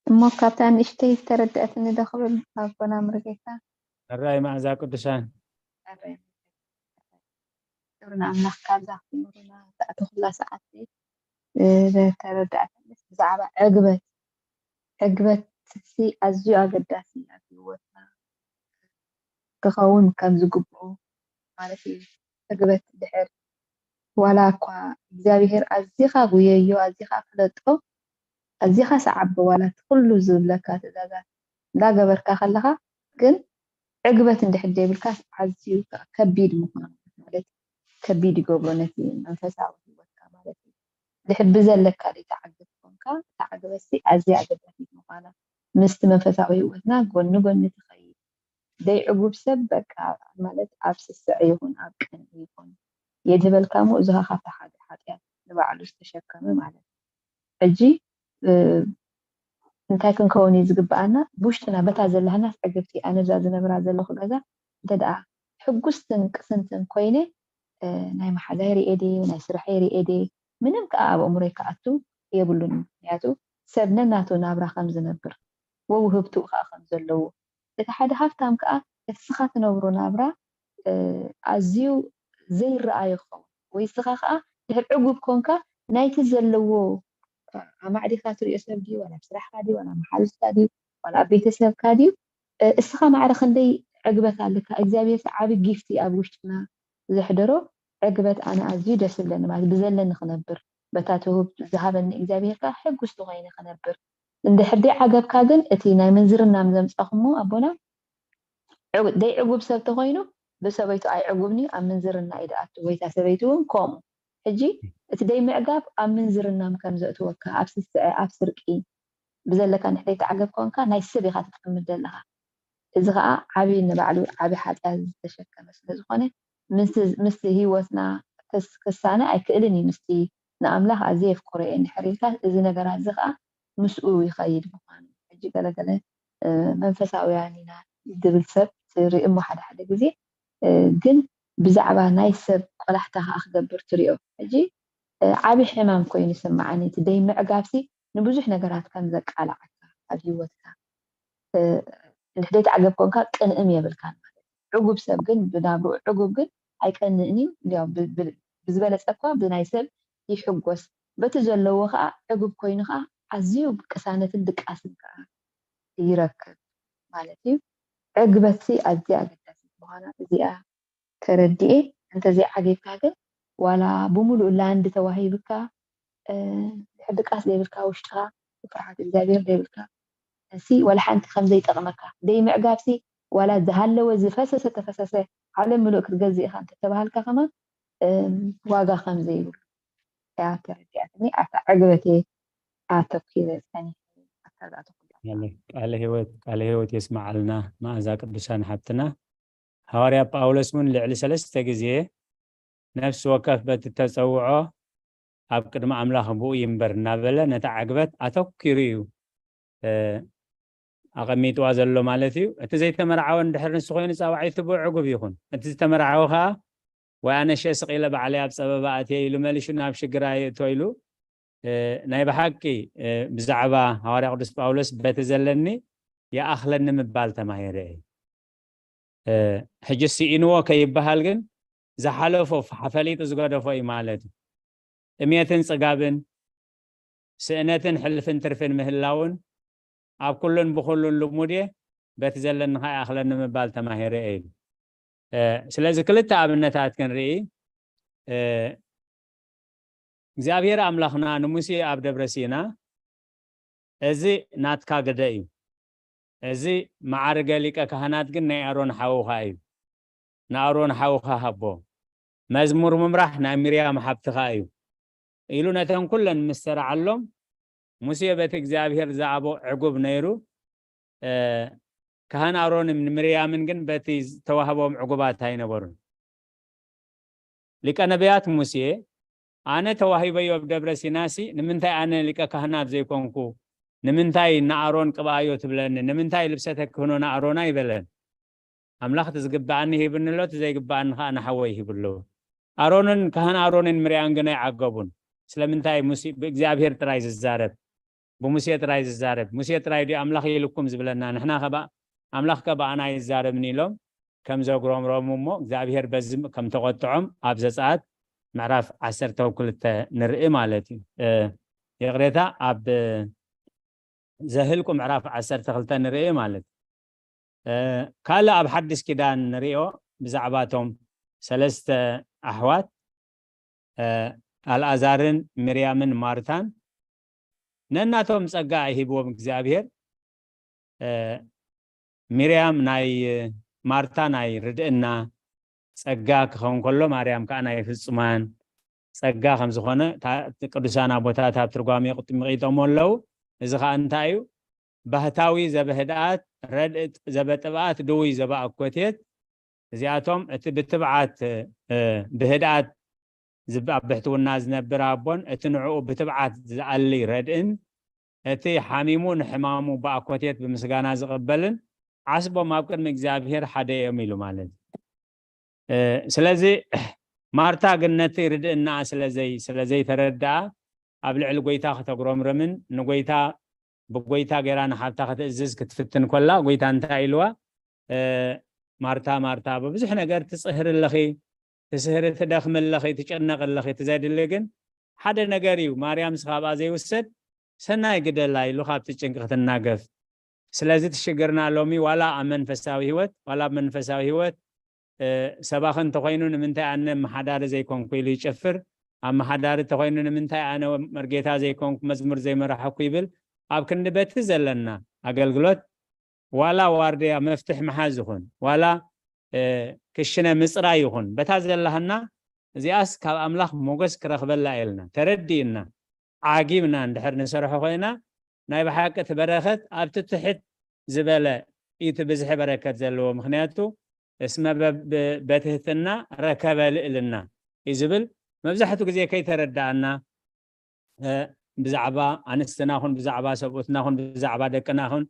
እሞ ካብታ ንእሽተይ ዝተረድአትኒ ዶ ክብል ኣቦና ሙሉጌታ? ሕራይ መኣዛ ቅዱሳን። ሕራይ። ክብሪ ንኣምላኽ። ካብዛ ክትምህሩና እታ ኩላ ሰዓት፣ እ፣ ዝተረድኣትኒ ብዛዕባ ዕግበት፣ ዕግበት ሲ ኣዝዩ ኣገዳሲ ኣብ ህይወትና ክኸውን ከም ዝግብኦ ማለት እዩ። ዕግበት ድሕር ዋላ እኳ እግዚኣብሔር ኣዚኻ ጉየዮ፣ ኣዚኻ ፍለጦ፣ ኣዚኻ ሰዓቦ፣ ዋላ እቲ ኩሉ ዝብለካ ትእዛዛት እንዳገበርካ ከለኻ ግን ዕግበት እንድሕር ዘይብልካ ኣዝዩ ከቢድ ምዃኑ ማለት እዩ። ከቢድ ይገብሮ ነቲ መንፈሳዊ ህይወትካ ማለት እዩ። ድሕር ብዘለካ ዘይትዓግብ ኮንካ፣ እታ ዕግበትሲ ኣዝያ ኣገዳሲት ምዃና፣ ምስቲ መንፈሳዊ ህይወትና ጎኒ ጎኒ ትኸይድ። ዘይዕጉብ ሰብ በቃ ማለት ኣብ ስስዐ ይኹን ኣብ ቅንኢ ይኹን የድህበልካ እሞ፣ እዚ ኸኣ ካብቲ ሓደ ሓጢኣት ንባዕሉ ዝተሸከመ ማለት እዩ። ሕጂ፣ እ፣ እንታይ ክንከውን እዩ ዝግብኣና? ብውሽጥና በታ ዘለናስ ዕግብቲ፣ ኣነ እዛ ዝነብራ ዘለኹ ገዛ እንተ ደኣ ሕጉስትን ቅስንትን ኮይነ፣ እ፣ ናይ መሓዛይ ርእየ ድየ፣ ናይ ስርሐይ ርእየ ድየ፣ ምንም ከኣ ኣብ ኣእምሮይ ክኣቱ የብሉን። ምኽንያቱ ሰብ ነናቱ ናብራ ከም ዝነብር፣ ወውህብትኡ ከኣ ከም ዘለዎ፣ እቲ ሓደ ሃብታም ከኣ እቲ ንስኻ ትነብሮ ናብራ፣ እ፣ ኣዝዩ ዘይረኣዮ ክኸውን፣ ወይ ንስኻ ከኣ ድሕር ዕጉብ ኮንካ ናይቲ ዘለዎ ኣማዕዲኻ ትሪኦ ሰብ ድዩ፣ ዋላ ኣብ ስራሕካ ድዩ፣ ዋላ ኣብ መሓዙትካ ድዩ፣ ዋላ ኣብ ቤተሰብካ ድዩ፣ እ፣ እስኻ ማዕረ ክንደይ ዕግበት ኣለካ። እግዚኣብሔር ዓቢ ጊፍቲ ኣብ ውሽጥና ዘሕደሮ ዕግበት ኣነ ኣዝዩ ደስ ዝብለኒ፣ ማለት ብዘለኒ ክነብር፣ በታ ትውህብ ዝሃበኒ እግዚኣብሔር ከኣ ሕጉስቲ ኮይነ ክነብር። እንድሕር ደይዓገብካ ግን እቲ ናይ ምንዝርና ዘምጻኹሞ ኣቦና፣ ዕው-፣ ደይዕጉብ ሰብ ተኾይኑ ብሰበይቱ ኣይዕጉብን እዩ፣ ኣብ ምንዝርና እዩ ድኣቱ፣ ወይ እታ ሰበይቲ እውን ከምኡ። ሕጂ እቲ ደይምዕጋብ ኣብ ምንዝርና ከም ዘእትወካ፣ ኣብ ስስዐ፣ ኣብ ስርቂ ብዘለካ እንድሕር ደይተዓገብ ኮንካ ናይ ሰብ ኢኻ ትጥምት ዘለኻ። እዚ ኸኣ ዓቢ ንባዕሉ ዓቢ ሓጢኣት ዝተሸከመ ስለ ዝኾነ፣ ምስቲ፣ ምስቲ ህይወትና ክስ-፣ ክሳነ ኣይክእልን እዩ። ምስቲ ንኣምላኽ ኣዝየ የፍቅሮ እየ እንድሕር ኢልካ፣ እዚ ነገራት እዚ ኸኣ ምስኡ ይኸይድ ምዃኑ። ሕጂ ገለ ገለ፣ እ፣ መንፈሳውያን ኢና ዝብል ሰብ ትርኢ እሞ ሓደ ሓደ ግዜ፣ እ፣ ግን ብዛዕባ ናይ ሰብ ቆላሕታ ኸኣ ክገብር ትሪኦ። ሕጂ፣ እ፣ ዓቢ ሕማም ኮይኑ ይስምዓኒ። እቲ ደይምዕጋብሲ ንብዙሕ ነገራት ከም ዘቃልዓካ ኣብ ህይወትካ፣ እ፣ እንድሕር ደይተዓገብ ኮንካ ቅንእም የብልካን ማለት እዩ። ዕጉብ ሰብ ግን፣ ብናብርኡ ዕጉብ ግን ኣይቀንእን እዩ። እንዲያው ብ-፣ ብ-፣ ብዝበለጸ እኳ ብናይ ሰብ ይሕጎስ። በቲ ዘለዎ ኸኣ ዕጉብ ኮይኑ ኸኣ ኣዝዩ ቅሳነትን ድቃስን ከኣ ይረክብ ማለት እዩ። ዕግበትሲ ኣዝያ ኣገዳሲት ምዃና እዚኣ ተረዲኤ፣ እንተዘይዓጊብካ ግን ዋላ ብምሉእ ላንድ ተዋሂብካ፣ እ፣ ድቃስ ዘይብልካ ውሽጥኻ፣ ፍርሃት እግዚኣብሔር ዘይብልካ፣ እሲ ዋላ ሓንቲ ከም ዘይጠቕመካ፣ ደይ ምዕጋብሲ ዋላ ዝሃለወ ዝፈሰሰ ተፈሰሰ ዓለም ምሉእ ክትገዝእ ኢኻ እንተተባሃልካ ከማን፣ እ፣ ዋጋ ከም ዘይብሉ እያ ተረዲኣትኒ። ኣብታ ዕግበቴ ኣተኲረ ጸኒሐ ኣብታ ዝኣተኩላ። ቃለ፣ ቃለ ህይወት፣ ቃለ ህይወት የስምዓልና መኣዛ ቅዱሳን ሓብትና። ሃዋርያ ጳውሎስ እውን ልዕሊ ሰለስተ ግዜ ነፍሲ ወከፍ በቲ ተጸውዖ ኣብ ቅድሚ ኣምላኽ ብኡ ይንበር እናበለ ነታ ዕግበት ኣተኲሩ እዩ፣ እ፣ ኣቐሚጥዋ ዘሎ ማለት እዩ። እቲ ዘይተመርዓወ እንድሕር ንሱ ኮይኑ ጻውዓይቱ ብኡ ዕጉብ ይኹን። እቲ ዝተመርዓወ ከኣ ወይ ኣነ ሸ ስቕ ኢለ ባዕለይ ኣብ ጸበባ ኣትየ ኢሉ መሊሹ ናብ ሽግር ኣየእቶ ኢሉ፣ እ፣ ናይ ብሓቂ፣ እ፣ ብዛዕባ ሃዋርያ ቅዱስ ጳውሎስ በቲ ዘለኒ ይኣኽለኒ ምባል ተማሂረ እየ። እ፣ ሕጂ ስኢንዎ ከይበሃል ግን ዝሓለፎ ፈ-፣ ፈሊጡ ዝገደፎ እዩ ማለት እዩ። ጥሜትን ጽጋብን፣ ስእነትን ሕልፍን ትርፍን ምህላውን ኣብ ኩሉን ብኹሉን ልሙድ እየ፣ በቲ ዘለኒ ኸኣ ይኣኽለኒ ምባል ተማሂረ እየ ኢሉ። እ፣ ስለዚ ክልተ ኣብነታት ክንርኢ። እ፣ እግዚኣብሔር ኣምላኽና ንሙሴ ኣብ ደብረ ሲና፣ "እዚ ናትካ ግደ እዩ። እዚ መዓርገ ሊቀ ካህናት ግን ናይ ኣሮን ሓውኻ እዩ። ንኣሮን ሓውኻ ሃቦ። መዝሙር ምምራሕ ናይ ሚርያም ሓብትኻ እዩ" ኢሉ ነተን ኩለን ምስ ሰራዓሎም፣ ሙሴ በቲ እግዚኣብሔር ዝሃቦ ዕጉብ ነይሩ፣ እ፣ ካህን ኣሮንን ሚርያምን ግን በቲ ዝተዋህቦም ዕጉባት ኣይነበሩን። ሊቀ ነቢያት ሙሴ፣ "ኣነ ተዋሂበዮ ኣብ ደብረ ሲናሲ፣ ንምንታይ ኣነ ሊቀ ካህናት ዘይኮንኩ? ንምንታይ ንኣሮን ቅብኣዮ ትብለኒ? ንምንታይ ልብሰ ተክህኖ ንኣሮን ኣይበለን? ኣምላኽ እቲ ዝግብኣኒ ሂብኒ ኣሎ፣ እቲ ዘይግብኣኒ ኸኣ ንሓወይ ሂቡ ኣሎ።" ኣሮንን፣ ካህን ኣሮንን ሚርያም ግን ኣይዓገቡን። ስለምንታይ? ሙሴ ብእግዚኣብሔር ጥራይ ዝዛረብ፣ ብሙሴ ጥራይ ዝዛረብ፣ ሙሴ ጥራይ ድዩ ኣምላኽ ኢልኩም ዝብለና? ንሕና ከ ብኣ-፣ ኣምላኽ ከ ብኣና ይዛረብን ኢሎም ከም ዘጉረምረሙ እሞ እግዚኣብሔር በዚ ከም ተቖጥዖም ኣብ ዘጸኣት ምዕራፍ ዓሰርተ ክልተ ንርኢ ማለት እዩ። እ፣ ይቕሬታ፣ ኣብ ዘህልቁ ምዕራፍ ዓሰርተ ክልተ ንርኢ ማለት እዩ። እ፣ ካልእ ኣብ ሓድሽ ኪዳን ንሪኦ ብዛዕባ እቶም ሰለስተ ኣሕዋት፣ እ፣ ኣልኣዛርን ሚርያምን ማርታን ነናቶም ጸጋ ሂብዎም እግዚኣብሔር። እ፣ ሚርያም ናይ፣ ማርታ ናይ ርድእና ጸጋ ክኸውን ከሎ፣ ማርያም ከኣ ናይ ፍጹማን ጸጋ ከም ዝኾነ እታ፣ ቅዱሳን ኣቦታት ኣብ ትርጓሜ ቅጥሚቂጦሞ ኣለዉ። እዚ ከኣ እንታይ እዩ? ባህታዊ ዘበህድኣት፣ ረድእ ዘበጥብኣት፣ ድውይ ዘበኣኮቴት። እዚኣቶም እቲ ብትብዓት፣ እ፣ ብህድኣት ዝብ-፣ ኣብ ብሕትውና ዝነብር ኣቦን እቲ ንዕኡ ብትብዓት ዝኣሊ ረድእን፣ እቲ ሓሚሙ ንሕማሙ ብኣኮቴት ብምስጋና ዝቕበልን ዓስቦም ኣብ ቅድሚ እግዚኣብሔር ሓደ እዮም ኢሉ ማለት እዩ። እ፣ ስለዚ ማርታ ግን ነቲ ርድእናኣ ስለ ዘይ-፣ ስለ ዘይተረድኣ ኣብ ልዕሊ ጐይታ ከተጉረምርምን ንጐይታ ብጐይታ ገይራ ንሓብታ ክትእዝዝ ክትፍትን ከላ፣ ጐይታ እንታይ ኢልዋ? እ፣ "ማርታ፣ ማርታ፣ ብብዙሕ ነገር ትጽህሪ ኣለኺ፣ ትስህሪ፣ ትደኽሚ ኣለኺ፣ ትጭነቂ ኣለኺ። እቲ ዘድሊ ግን ሓደ ነገር እዩ፣ ማርያምስ ካብኣ ዘይውሰድ፣ ሰናይ ግደላ" ኢሉ ካብቲ ጭንቂ ክትናገፍ። ስለዚ እቲ ሽግርና ሎሚ ዋላ ኣብ መንፈሳዊ ህይወት፣ ዋላ ኣብ መንፈሳዊ ህይወት፣ እ፣ ሰባኺ እንተኾይኑ "ንምንታይ ኣነ ኣመሓዳሪ ዘይኮንኩ?" ኢሉ ይጭፍር። ኣመሓዳሪ እንተኾይኑ "ንምንታይ ኣነ መርጌታ ዘይኮንኩ፣ መዝሙር ዘይመራሕኩ?" ይብል። ኣብ ክንዲ በቲ ዘለና ኣገልግሎት ዋላ ዋርድያ መፍትሕ ምሓዝ ይኹን፣ ዋላ፣ እ፣ ክሽነ ምጽራይ ይኹን፣ በታ ዘለሃና እዚኣስ ካብ ኣምላኽ ሞገስ ክረኽበላ ኢልና ተረዲእና፣ ዓጊብና እንድሕር ንሰርሖ ኮይና፣ ናይ ብሓቂ እቲ በረኸት ኣብቲ ትሕት ዝበለ እዩ፣ እቲ ብዝሒ በረከት ዘለዎ። ምኽንያቱ፣ "እስመ በ-፣ በ-፣ በትህትና ረከበ ልዕልና" እዩ ዝብል። መብዛሕትኡ ግዜ ከይተረዳእና፣ እ፣ ብዛዕባ ኣንስትና ኹን፣ ብዛዕባ ሰብኡትና ኹን፣ ብዛዕባ ደቅና ኹን፣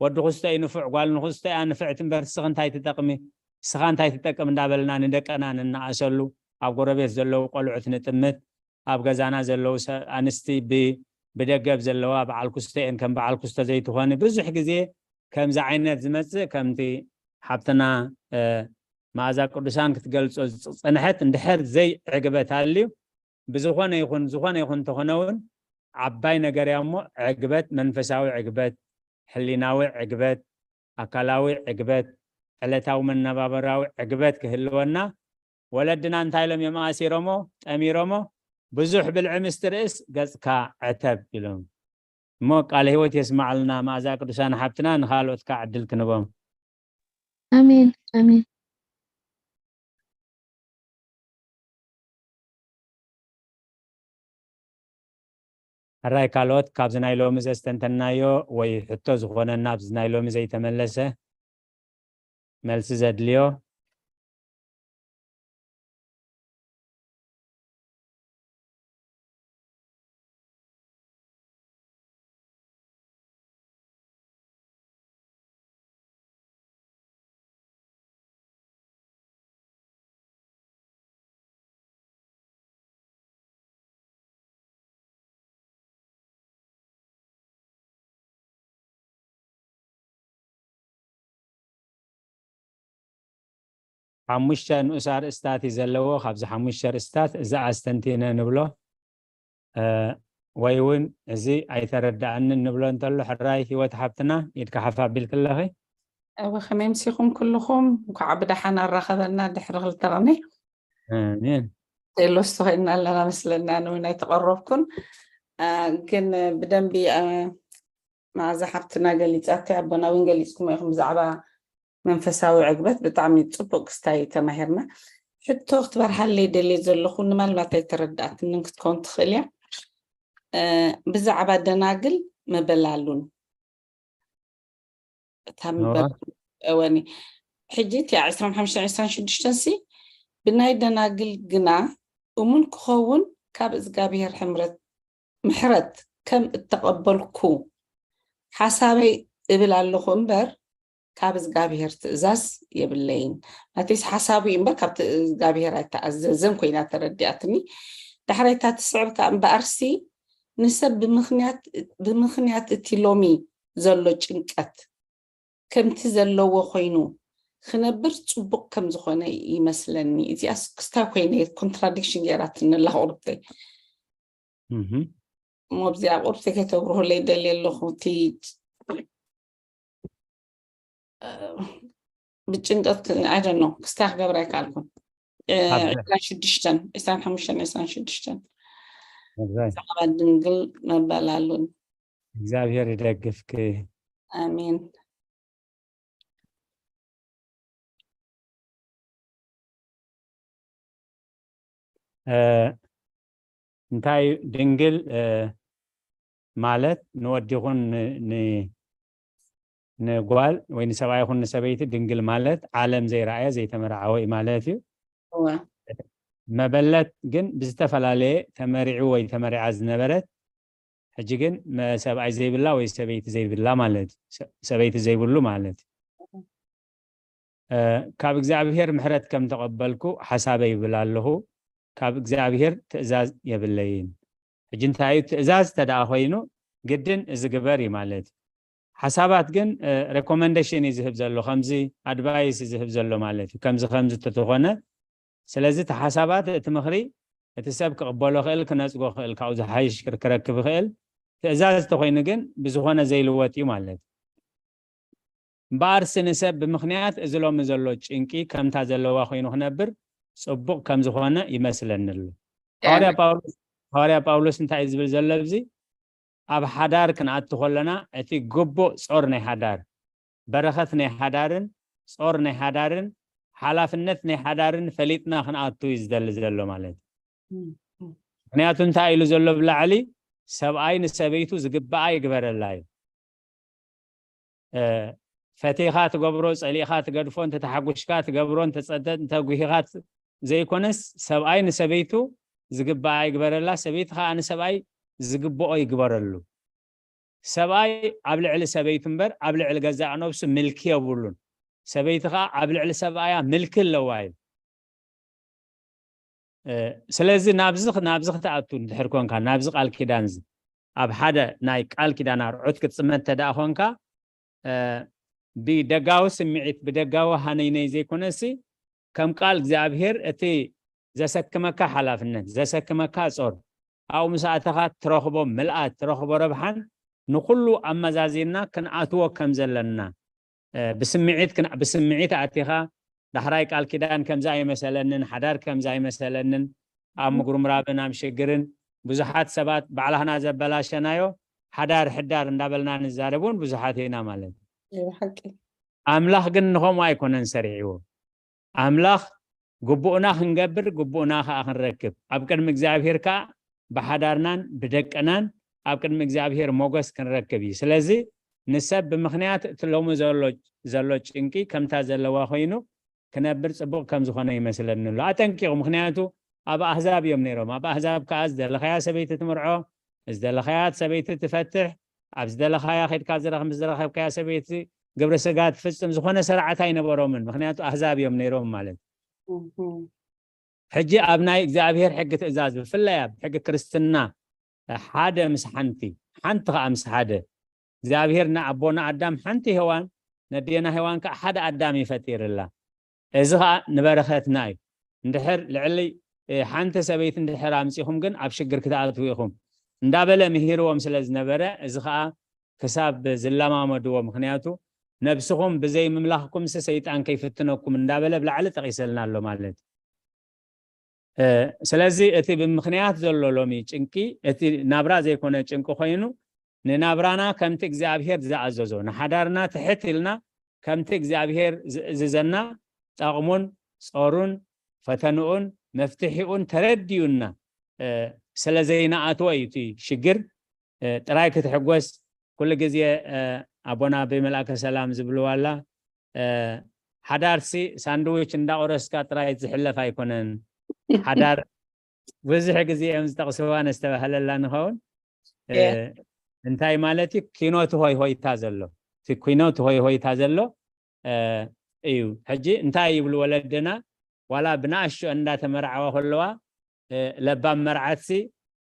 "ወዲ ክስቶ እዩ ንፉዕ፣ ጓል ንክስቶ እያ ንፍዕቲ እምበር፣ እስኺ እንታይ ትጠቕሚ? እስኻ እንታይ ትጠቅም?" እንዳበልና ንደቅና ንነኣሰሉ፣ ኣብ ጎረቤት ዘለዉ ቆልዑት ንጥምት፣ ኣብ ገዛና ዘለዉ ሰ-፣ ኣንስቲ ብ-፣ ብደገ ኣብ ዘለዋ በዓል ክስቶ እየን፣ ከም በዓል ክስቶ ዘይትኾኒ። ብዙሕ ግዜ ከምዚ ዓይነት ዝመጽእ ከምቲ ሓብትና፣ እ፣ መኣዛ ቅዱሳን ክትገልጾ ዝጸንሐት እንድሕር ዘይዕግበት ኣልዩ፣ ብዝኾነ ይኹን፣ ዝኾነ ይኹን እንተኾነ እውን ዓባይ ነገር እያ እሞ፣ ዕግበት፣ መንፈሳዊ ዕግበት፣ ሕሊናዊ ዕግበት፣ ኣካላዊ ዕግበት፣ ዕለታዊ መነባበራዊ ዕግበት ክህልወና፣ ወለድና እንታይ ኢሎም እዮም ኣሲሮሞ፣ ጠሚሮሞ? "ብዙሕ ብልዒ ምስ ትርእስ ገጽካ ዕተብ" ኢሎም። እሞ ቃለ ህይወት የስማዕልና መኣዛ ቅዱሳን ሓብትና፣ ንኻልኦት ከዓ ዕድል ክንቦም። ኣሜን፣ ኣሜን። ሕራይ ካልኦት ካብዚ ናይ ሎሚ ዘስተንተናዮ ወይ ሕቶ ዝኾነና ኣብዚ ናይ ሎሚ ዘይተመለሰ መልሲ ዘድልዮ? ሓሙሽተ ንኡስ ኣርእስታት እዩ ዘለዎ። ካብዚ ሓሙሽተ ኣርእስታት እዛ ኣስተንቲነ ንብሎ፣ እ፣ ወይ እውን እዚ ኣይተረዳእንን ንብሎ እንተሎ፣ ሕራይ ህይወት ሓብትና፣ ኢድካ ሓፍ ኣቢልኪ ኣለኺ። እወ፣ ከመይ ምሲኹም ኩልኹም? እንኳዕ ብደሓን ኣራኸበና ድሕሪ ክልተ ቅኒ። ኣሜን። ቴሎስ ተኾይንና ኣለና መስለና፣ ኣነ እውን ኣይተቐረብኩን። እ፣ ግን ብደንቢ፣ እ፣ መኣዛ ሓብትና ገሊጻቶ፣ ኣቦና እውን ገሊጽኩሞ ኢኹም ብዛዕባ መንፈሳዊ ዕግበት። ብጣዕሚ ጽቡቅ ክስታይ ተማሂርና። ሕቶ ክትበርሃለይ ደልየ ዘለኹ፣ ንማልባት ኣይተረዳእትንን ክትከውን ትኽእል እያ። እ፣ ብዛዕባ ደናግል መበላሉን እታ እዋ። ምበር-፣ እወኒ፣ ሕጂ እቲኣ ዕስራን ሓሙሽተን ዕስራን ሽዱሽተን ሲ፣ ብናይ ደናግል ግና እሙን ክኸውን ካብ እግዚኣብሔር ሕምረት፣ ምሕረት ከም እተቐበልኩ ሓሳበይ እብል ኣለኹ እምበር፣ ካብ እግዚኣብሔር ትእዛዝ የብለይን። ማቴስ ሓሳቡ እዩ እምበር፣ ካብ ትእ-፣ እግዚኣብሔር ኣይተኣዘዘን ኮይና ተረዲኣትኒ። ዳሕራይ እታ ትስዕብ ከኣ፣ እምበኣርሲ ንሰብ ብምኽንያት፣ ብምኽንያት እቲ ሎሚ ዘሎ ጭንቀት ከምቲ ዘለዎ ኮይኑ ክነብር ጽቡቕ ከም ዝኾነ ይመስለኒ። እዚኣስ ክስታይ ኮይነ ኮንትራዲክሽን ገይራትኒ ኣላ ቁርብተይ። እህ። እሞ ኣብዚኣ ቁርብተይ ከተብርሁለይ ደልየ ኣለኹ። እቲ፣ እ፣ ብጭንቀት ክ-፣ I don't know፣ ክስታይ ክገብር ኣይከኣልኩን። እ፣ ኣብ ዕስራን ሽዱሽተን፣ ዕስራን ሓሙሽተን፣ ዕስራን ሽዱሽተን። ኣብዛይ። ብዛዕባ ድንግል መበላሉን። እግዚኣብሔር ይደግፍኪ። ኣሜን። እ፣ እንታይ እዩ ድንግል፣ እ፣ ማለት ንወዲ ይኹን ን-፣ ን-፣ ንጓል ወይ ንሰብኣይ ይኹን ንሰበይቲ ድንግል ማለት ዓለም ዘይረኣየ ዘይተመርዓወ እዩ ማለት እዩ። እወ። መበለት ግን ብዝተፈላለየ ተመሪዑ ወይ ተመሪዓ ዝነበረት፣ ሕጂ ግን መ-፣ ሰብኣይ ዘይብላ ወይ ሰበይቲ ዘይብላ ማለት እዩ። ሰ-፣ ሰበይቲ ዘይብሉ ማለት እዩ። እ፣ ካብ እግዚኣብሔር ምሕረት ከም ተቐበልኩ ሓሳበይ ይብል ኣለኹ። ካብ እግዚኣብሔር ትእዛዝ የብለይን። ሕጂ እንታይ እዩ ትእዛዝ? እንተ ደኣ ኮይኑ ግድን እዚ ግበር እዩ ማለት እዩ። ሓሳባት ግን፣ እ፣ ሬኮመንዴሽን እዩ ዝህብ ዘሎ፣ ከምዚ ኣድቫይስ እዩ ዝህብ ዘሎ ማለት እዩ። ከምዚ ከምዚ እንተተኾነ፣ ስለዚ እቲ ሓሳባት፣ እቲ ምኽሪ፣ እቲ ሰብ ክቕበሎ ክእል፣ ክነጽጎ ክእል፣ ካብኡ ዝሓይሽ ክር-፣ ክረክብ ይኽእል። ትእዛዝ እንተኾይኑ ግን ብዝኾነ ዘይልወጥ እዩ ማለት እዩ። እምበኣርሲ ንሰብ ብምኽንያት እዚ ሎሚ ዘሎ ጭንቂ ከምታ ዘለዋ ኮይኑ ክነብር ጽቡቕ ከም ዝኾነ ይመስለኒ ኣሎ። ሃዋርያ ኣሜን። ጳውሎስ፣ ሃዋርያ ጳውሎስ እንታይ እዩ ዝብል ዘሎ ኣብዚ? ኣብ ሓዳር ክንኣቱ ከለና እቲ ግቡእ ጾር ናይ ሓዳር፣ በረኸት ናይ ሓዳርን ጾር ናይ ሓዳርን ሓላፍነት ናይ ሓዳርን ፈሊጥና ክንኣቱ እዩ ዝደሊ ዘሎ ማለት እዩ። እም፣ እም። ምኽንያቱ እንታይ ኢሉ ዘሎ ብላዕሊ? ሰብኣይ ንሰበይቱ ዝግብኣ ይግበረላ እዩ። እ፣ ፈቲኻ ትገብሮ፣ ጸሊእኻ ትገድፎ፣ እንተ ተሓጒስካ ትገብሮ፣ እንተ ጸደ-፣ እንተ ጉሂኻ ት-፣ ዘይኮነስ፣ ሰብኣይ ንሰበይቱ ዝግብኣ ይግበረላ፣ ሰበይቲ ኸኣ ንሰብኣይ ዝግብኦ ይግበረሉ። ሰብኣይ ኣብ ልዕሊ ሰበይቱ እምበር፣ ኣብ ልዕሊ ገዛእ ነብሱ ምልኪ የብሉን። ሰበይቲ ኸኣ ኣብ ልዕሊ ሰብኣያ ምልኪ ኣለዋ እዩ። እ፣ ስለዚ ናብዚ፣ ናብዚ ክትኣቱ እንድሕር ኮንካ፣ ናብዚ ቃል ኪዳን እዚ፣ ኣብ ሓደ ናይ ቃል ኪዳን ኣርዑት ክትጽመድ እንተ ደኣ ኮንካ፣ እ፣ ብደጋዊ ስምዒት፣ ብደጋዊ ሃነይነይ ዘይኮነሲ፣ ከም ቃል እግዚኣብሔር እቲ ዘሰክመካ ሓላፍነት፣ ዘሰክመካ ጾር፣ ኣብኡ ምስ ኣተኻ ትረኽቦ ምልኣት፣ ትረኽቦ ረብሓን ንኹሉ ኣመዛዚንና ክንኣትዎ ከም ዘለና፣ እ፣ ብስምዒት ክን-፣ ብስምዒት ኣቲኻ ዳሕራይ ቃል ኪዳን ከምዚ ኣይመሰለንን፣ ሓዳር ከምዚ ኣይመሰለንን፣ ኣብ ምጉርምራብን ኣብ ሽግርን ብዙሓት ሰባት ባዕላህና ዘበላሸናዮ ሓዳር ሕዳር እንዳበልና ንዛረብ እውን ብዙሓት ኢና ማለት እዩ። ብሓቂ ኣምላኽ ግን ንኸምኡ ኣይኮነን ሰሪዕዎ። ኣምላኽ ግቡእና ክንገብር ግቡእና ከዓ ክንረክብ ኣብ ቅድሚ እግዚኣብሔር ከዓ ብሓዳርናን ብደቅናን ኣብ ቅድሚ እግዚኣብሔር ሞገስ ክንረክብ እዩ። ስለዚ ንሰብ ብምኽንያት እቲ ሎሚ ዘሎ ዘሎ ጭንቂ ከምታ ዘለዋ ኮይኑ ክነብር ጽቡቕ ከም ዝኾነ ይመስለኒ ኣሎ ኣጠንቂቑ። ምኽንያቱ ኣብ ኣህዛብ እዮም ነይሮም። ኣብ ኣህዛብ ከዓ ዝደለኻያ ሰበይቲ ትምርዖ፣ ዝደለኻያ ሰበይቲ ትፈትሕ፣ ኣብ ዝደለኻያ ከድካ ዝረኽ ምስ ዝረኸብካያ ሰበይቲ ግብረ ስጋ ትፍጽም ዝኾነ ስርዓት ኣይነበሮምን። ምኽንያቱ ኣህዛብ እዮም ነይሮም ማለት እዩ። ሕጂ ኣብ ናይ እግዚኣብሔር ሕጊ ትእዛዝ ብፍላይ ኣብ ሕጊ ክርስትና ሓደ ምስ ሓንቲ ሓንቲ ከዓ ምስ ሓደ እግዚኣብሔር ንኣቦና ኣዳም ሓንቲ ሄዋን ነዴና ሄዋን ከዓ ሓደ ኣዳም ይፈጢርላ። እዚ ከዓ ንበረኸትና እዩ። እንድሕር ልዕሊ ሓንቲ ሰበይቲ እንድሕር ኣምፂኹም ግን ኣብ ሽግር ክትኣትዉ ኢኹም እንዳበለ ምሂርዎም ስለ ዝነበረ እዚ ከዓ ክሳብ ዝለማመድዎ ምክንያቱ ነብስኹም ብዘይ ምምላኽኩም ሲ ሰይጣን ከይፍትነኩም እንዳበለ ብላዕሊ ጠቂሰልና ኣሎ ማለት እዩ። ስለዚ እቲ ብምክንያት ዘሎ ሎሚ ጭንቂ እቲ ናብራ ዘይኮነ ጭንቂ ኮይኑ ንናብራና ከምቲ እግዚኣብሔር ዝኣዘዞ ንሓዳርና ትሕት ኢልና ከምቲ እግዚኣብሔር ዝእዝዘና ጠቕሙን ጾሩን ፈተንኡን መፍትሒኡን ተረዲኡና ስለ ዘይነኣትዎ እዩ እቲ ሽግር ጥራይ ክትሕጎስ ኩሉ ግዜ ኣቦና ብመልኣከ ሰላም ዝብልዋ ኣላ ሓዳርሲ ሳንድዊች እንዳቆረስካ ጥራይ ዝሕለፍ ኣይኮነን። ሓዳር ብዙሕ ግዜ እዮም ዝጠቕስዋ ነስተባህለላ ንኸውን እንታይ ማለት እዩ? ኪኖቲ ሆይ ሆይታ ዘሎ እቲ ኪኖቲ ሆይ ሆይታ ዘሎ እዩ። ሕጂ እንታይ ይብሉ ወለድና ዋላ ብናእሽቶ እንዳተመርዓዋ ከለዋ ለባም መርዓትሲ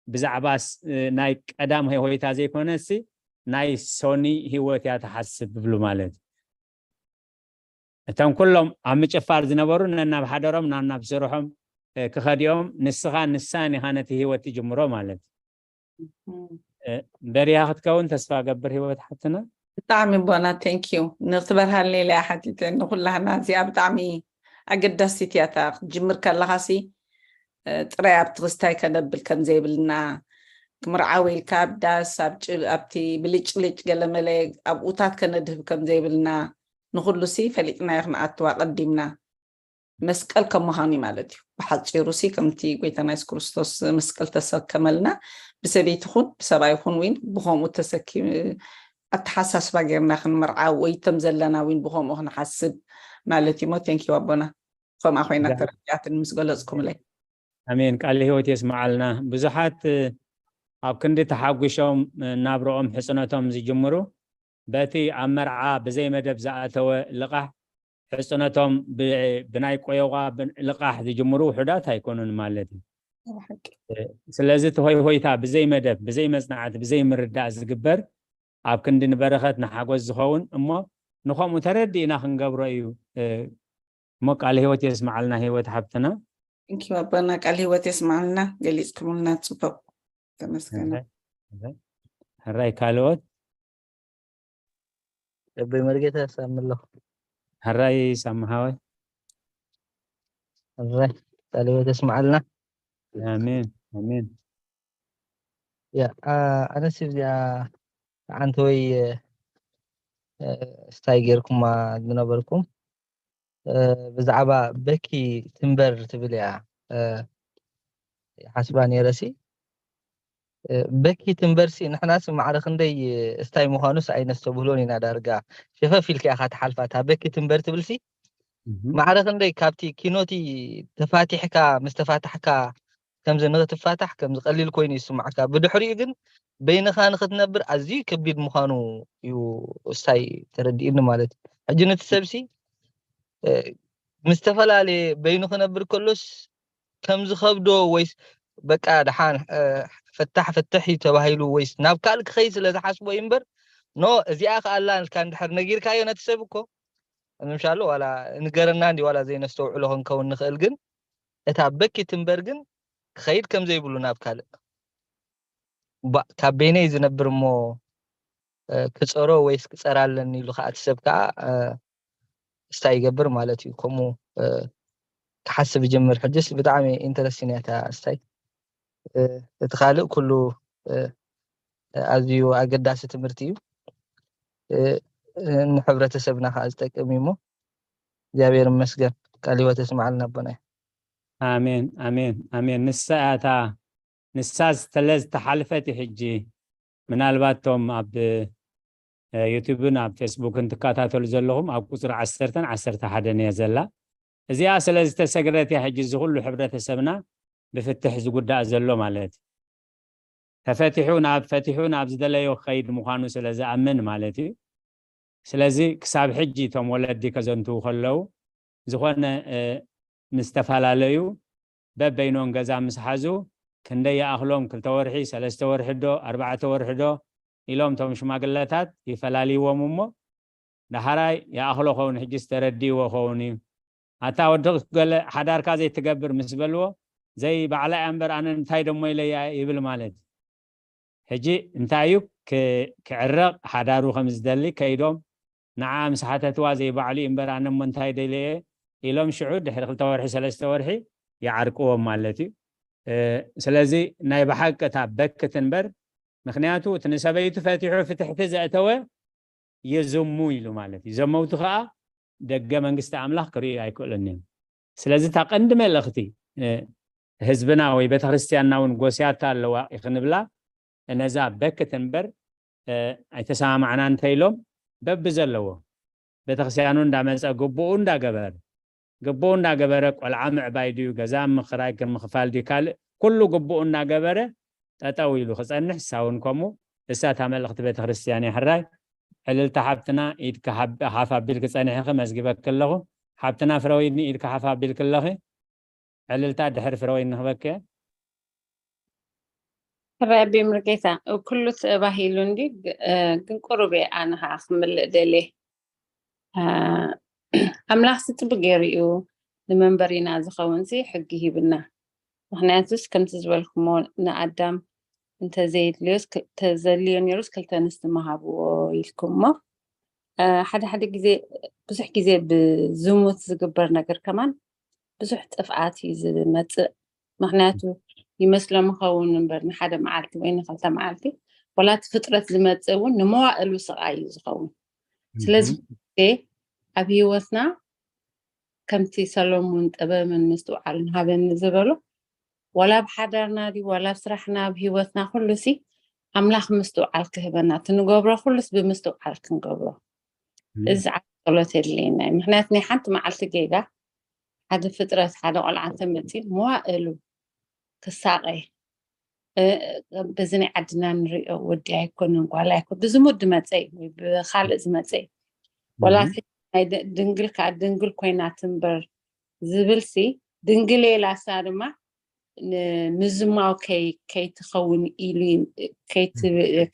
ብዛዕባ ናይ ቀዳም ሆይታ ዘይኮነሲ ናይ ሶኒ ህይወት እያ ትሓስብ ብብሉ ማለት እዩ። እቶም ኩሎም ኣብ ምጭፋር ዝነበሩ ነናብ ሓደሮም ናብ ናብ ስርሖም ክኸዲኦም ንስኻ ንሳን ኢኻ ነቲ ህይወት ትጅምሮ ማለት እዩ። በሪሃ ክትከውን ተስፋ ገብር ህይወት ሓትና። ብጣዕሚ ቦና thank you ንክትበርሃልኒ ኢለ ሓቲተ ንኩላህና እዚኣ ብጣዕሚ ኣገዳሲት እያ እታ ክትጅምር ከለኻሲ ጥራይ ኣብቲ ክስታይ ከነብል ከም ዘይብልና ክምርዓው ኢልካ ኣብ ዳስ ኣብቲ ብልጭልጭ ገለመለ ኣብኡታት ከነድህብ ከም ዘይብልና ንኩሉ ሲ ፈሊጥናዮ ክንኣትዋ ቀዲምና መስቀል ከም ምዃኑ እዩ ማለት እዩ። ብሓፂሩ ሲ ከምቲ ጎይታና የሱስ ክርስቶስ መስቀል ተሰከመልና ብሰበይቲ ኹን ብሰብኣይ ኹን ወይን ብኸምኡ ተሰኪ ኣተሓሳስባ ጌርና ክንምርዓ ወይ ተም ዘለና ወይን ብኸምኡ ክንሓስብ ማለት እዩ። ሞ thank you ኣቦና ከምኣ ኮይና ተረዲኣትን ምስ ገለፅኩምለይ። ኣሜን። ቃል ህይወት የስምዓልና። ብዙሓት ኣብ ክንዲ ተሓጒሾም ናብረኦም ሕፅነቶም ዝጅምሩ በቲ ኣብ መርዓ ብዘይ መደብ ዝኣተወ ልቓሕ ሕፅነቶም ብናይ ቆየቋ ልቓሕ ዝጅምሩ ውሑዳት ኣይኮኑን ማለት እዩ። ስለዚ እቲ ሆይ ሆይታ ብዘይ መደብ ብዘይ መፅናዕቲ ብዘይ ምርዳእ ዝግበር ኣብ ክንዲ ንበረኸት ንሓጎስ ዝኸውን እሞ ንኸምኡ ተረዲእና ክንገብሮ እዩ። እሞ ቃል ህይወት የስምዓልና ህይወት ሓብትና። ንኪ ኣቦና ቃል ህይወት የስምዓልና ገሊፅኩምልና ፅቡቕ ተመስገና። ሕራይ ካልኦት እበይ መርጌታ ሳሚ ኣለኹ። ሕራይ ሳሚ ሓወይ። ሕራይ ቃል ህይወት የስምዓልና። ኣሜን ኣሜን። ያ ኣነስ እዚኣ ዓንተ ወይ ስታይ ጌርኩማ ዝነበርኩም ብዛዕባ በኪ ትንበር ትብል እያ ሓስባ ነይረሲ በኪ ትንበርሲ ንሕናስ ማዕረ ክንደይ እስታይ ምዃኑስ ኣይነስተብህሎን ኢና ዳርጋ ሸፈፍ ኢልካ ኢኻ ትሓልፋ እታ በኪ ትንበር ትብልሲ ማዕረ ክንደይ ካብቲ ኪኖቲ ተፋቲሕካ ምስ ተፋታሕካ ከምዚ ንኽትፋታሕ ከምዚ ቀሊል ኮይኑ ይስማዕካ ብድሕሪኡ ግን በይንኻ ንኽትነብር ኣዝዩ ከቢድ ምዃኑ እዩ እስታይ ተረዲኡኒ ማለት እዩ ሕጂ ነቲ ሰብሲ ምስ ዝተፈላለየ በይኑ ክነብር ከሎስ ከም ዝኸብዶ ወይስ በቃ ደሓን ፈታሕ ፈትሕ እዩ ተባሂሉ ወይስ ናብ ካልእ ክኸይድ ስለ ዝሓስቦ እዩ እምበር ኖ እዚኣ ከኣላ ኢልካ እንድሕር ነጊርካዮ ነቲ ሰብ እኮ ምሻሉ ዋላ ንገረና እንዲ ዋላ ዘይነስተውዕሎ ክንከውን ንኽእል፣ ግን እታ በኪት እምበር ግን ክኸይድ ከም ዘይብሉ ናብ ካልእ ባ-፣ ካብ በይነይ ዝነብር እሞ፣ እ፣ ክጸሮ ወይስ ክጸር ኣለኒ ኢሉ ከኣ እቲ ሰብ ከኣ፣ እ፣ እስታይ ይገብር ማለት እዩ። ከምኡ፣ እ፣ ክሓስብ ይጀምር። ሕጅስ ብጣዕሚ ኢንተረስቲንግ እያ እታ እስታይ። እ፣ እቲ ካልእ ኩሉ፣ እ፣ ኣዝዩ ኣገዳሲ ትምህርቲ እዩ። እ፣ እ፣ ንሕብረተሰብና ከኣ ዝጠቅም እዩ እሞ እግዚኣብሔር ይመስገን። ቃል ህይወት የስምዓልና ኣቦናይ። ኣሜን፣ ኣሜን፣ ኣሜን። ንሳ እያ እታ፣ ንሳ ዝተለ ዝተሓልፈት እዩ። ሕጂ ምናልባት እቶም ኣብ፣ እ፣ ዩቱብን ኣብ ፌስቡክን ትከታተሉ ዘለኹም ኣብ ቁጽሪ ዓሰርተን ዓሰርተ ሓደን እያ ዘላ። እዚኣ ስለ ዝተሰግረት እያ ሕጂ እዚ ኩሉ ሕብረተሰብና ብፍትሕ ዝጉዳእ ዘሎ ማለት እዩ። ተፈቲሑ ናብ፣ ፈቲሑ ናብ ዝደለዮ ክኸይድ ምዃኑ ስለ ዝኣምን ማለት እዩ። ስለዚ ክሳብ ሕጂ እቶም ወለዲ ከዘንትዉ ከለዉ ዝኾነ፣ እ፣ ምስ ተፈላለዩ በበይኖም ገዛ ምስ ሓዙ ክንደይ ይኣኽሎም፣ ክልተ ወርሒ፣ ሰለስተ ወርሒ ዶ፣ ኣርባዕተ ወርሒ ዶ ኢሎም እቶም ሽማግለታት ይፈላልይዎም እሞ፣ ዳሕራይ ይኣኽሎ ኸውን፣ ሕጂስ ተረዲእዎ ኸውን እዩ። ኣታ ወዲ ገለ ሓዳርካ ዘይትገብር ምስ በልዎ፣ "ዘይ ባዕላ እያ እምበር ኣነ እንታይ ደሞ ኢለያ?" ይብል ማለት እዩ። ሕጂ እንታይ እዩ ክ-፣ ክዕረቕ ሓዳሩ ከም ዝደሊ ከይዶም ንዓ ምስ ሓተትዋ፣ "ዘይ ባዕሉ እዩ እምበር ኣነ እሞ እንታይ ደልየ?" ኢሎም ሽዑ ድሕሪ ክልተ ወርሒ ሰለስተ ወርሒ ይዓርቅዎም ማለት እዩ። እ፣ ስለዚ ናይ ብሓቂ እታ በክት እምበር፣ ምኽንያቱ እቲ ንሰበይቱ ፈቲሑ ፍትሕቲ ዘእተወ የዘሙ ኢሉ ማለት እዩ። ዘመውቲ ከኣ ደገ መንግስቲ ኣምላኽ ክርእዩ ኣይክእሉን እዮም። ስለዚ እታ ቀንዲ መልእኽቲ፣ እ፣ ህዝብና ወይ ቤተክርስትያንና እውን ጎስያታ ኣለዋ ይኽንብላ፣ ነዛ በክት እምበር፣ እ፣ ኣይተሰማማዕና እንተኢሎም በብዘለዎ ቤተክርስትያኑ እንዳመጸ ግቡኡ እንዳገበረ፣ ግቡኡ እንዳገበረ ቆልዓ ምዕባይ ድዩ፣ ገዛ ምኽራይ፣ ምኽፋል ድዩ፣ ካልእ ኩሉ ግቡኡ እንዳገበረ ጠጠው ኢሉ ክጸንሕ፣ እሳ እውን ከምኡ። እሳ እታ መልእኽቲ ቤተክርስትያን እያ። ሕራይ ዕልልታ ሓብትና፣ ኢድካ ሓብ-፣ ሓፍ ኣቢልኪ ጸኒሕኺ፣ መዝጊበኪ ኣለኹ። ሓብትና ፍረወይኒ፣ ኢድካ ሓፍ ኣቢልኪ ኣለኺ። ዕልልታ ድሕሪ ፍረወይኒ ንኽበኪ። ሕራይ ኣቢ ምርጌታ፣ ኩሉ ተባሂሉ እንዲ፣ ግ-፣ እ፣ ግን ቁሩብ እየ ኣነ ኸዓ ክምልእ ደልየ። እ፣ ኣምላኽሲ ጽቡቅ ገይሩ እዩ ንመንበሪና ዝኸውንሲ ሕጊ ሂብና። ምኽንያቱስ ከምቲ ዝበልኩሞ ንኣዳም እንተዘየድልዮስ ክ-፣ ተዘልዮ ነይሩስ ክልተ ኣንስቲ ምሃብዎ ኢልኩሞ። እ፣ ሓደ ሓደ ግዜ፣ ብዙሕ ግዜ ብዝሙት ዝግበር ነገር ከማን ብዙሕ ጥፍኣት እዩ ዝመጽእ። ምኽንያቱ ይመስሎም ይኸውን እምበር ንሓደ መዓልቲ ወይ ንኽልተ መዓልቲ፣ ዋላ እቲ ፍጥረት ዝመጽእ እውን ንመዋእሉ ስቓይ እዩ ዝኸውን። ስለዚ እህ። ኣብ ህይወትና ከምቲ ሰሎሞን ጥበብን ምስትውዓልን ሃበኒ ዝበሎ፣ ዋላ ኣብ ሓዳርና ድዩ፣ ዋላ ኣብ ስራሕና፣ ኣብ ህይወትና፣ ኩሉሲ ኣምላኽ ምስትውዓል ክህበና፣ እቲ ንገብሮ ኩሉስ ብምስትውዓል ክንገብሮ። እም። እዚ ዝዓቢ ጸሎት የድልየና እዩ። ምኽንያቱ ናይ ሓንቲ መዓልቲ ጌጋ ሓደ ፍጥረት፣ ሓደ ቆልዓ እንተመጺኡ መዋእሉ ክሳቐ፣ እ፣ በዚ ናይ ዓድና ንሪኦ ወዲ ኣይኮነን ጓል ኣይኮን፣ ብዝሙት ዝመጸ እዩ ወይ ብኻልእ ዝመጸ እዩ። ዋላ እም። እቲ ናይ ድ-፣ ድንግል ከኣ ድንግል ኮይና ትንበር ዝብልሲ፣ ድንግል እየ ኢላሳ ድማ ን-፣ ምዝማው ከይ-፣ ከይትኸውን ኢሉ፣ ከይት-፣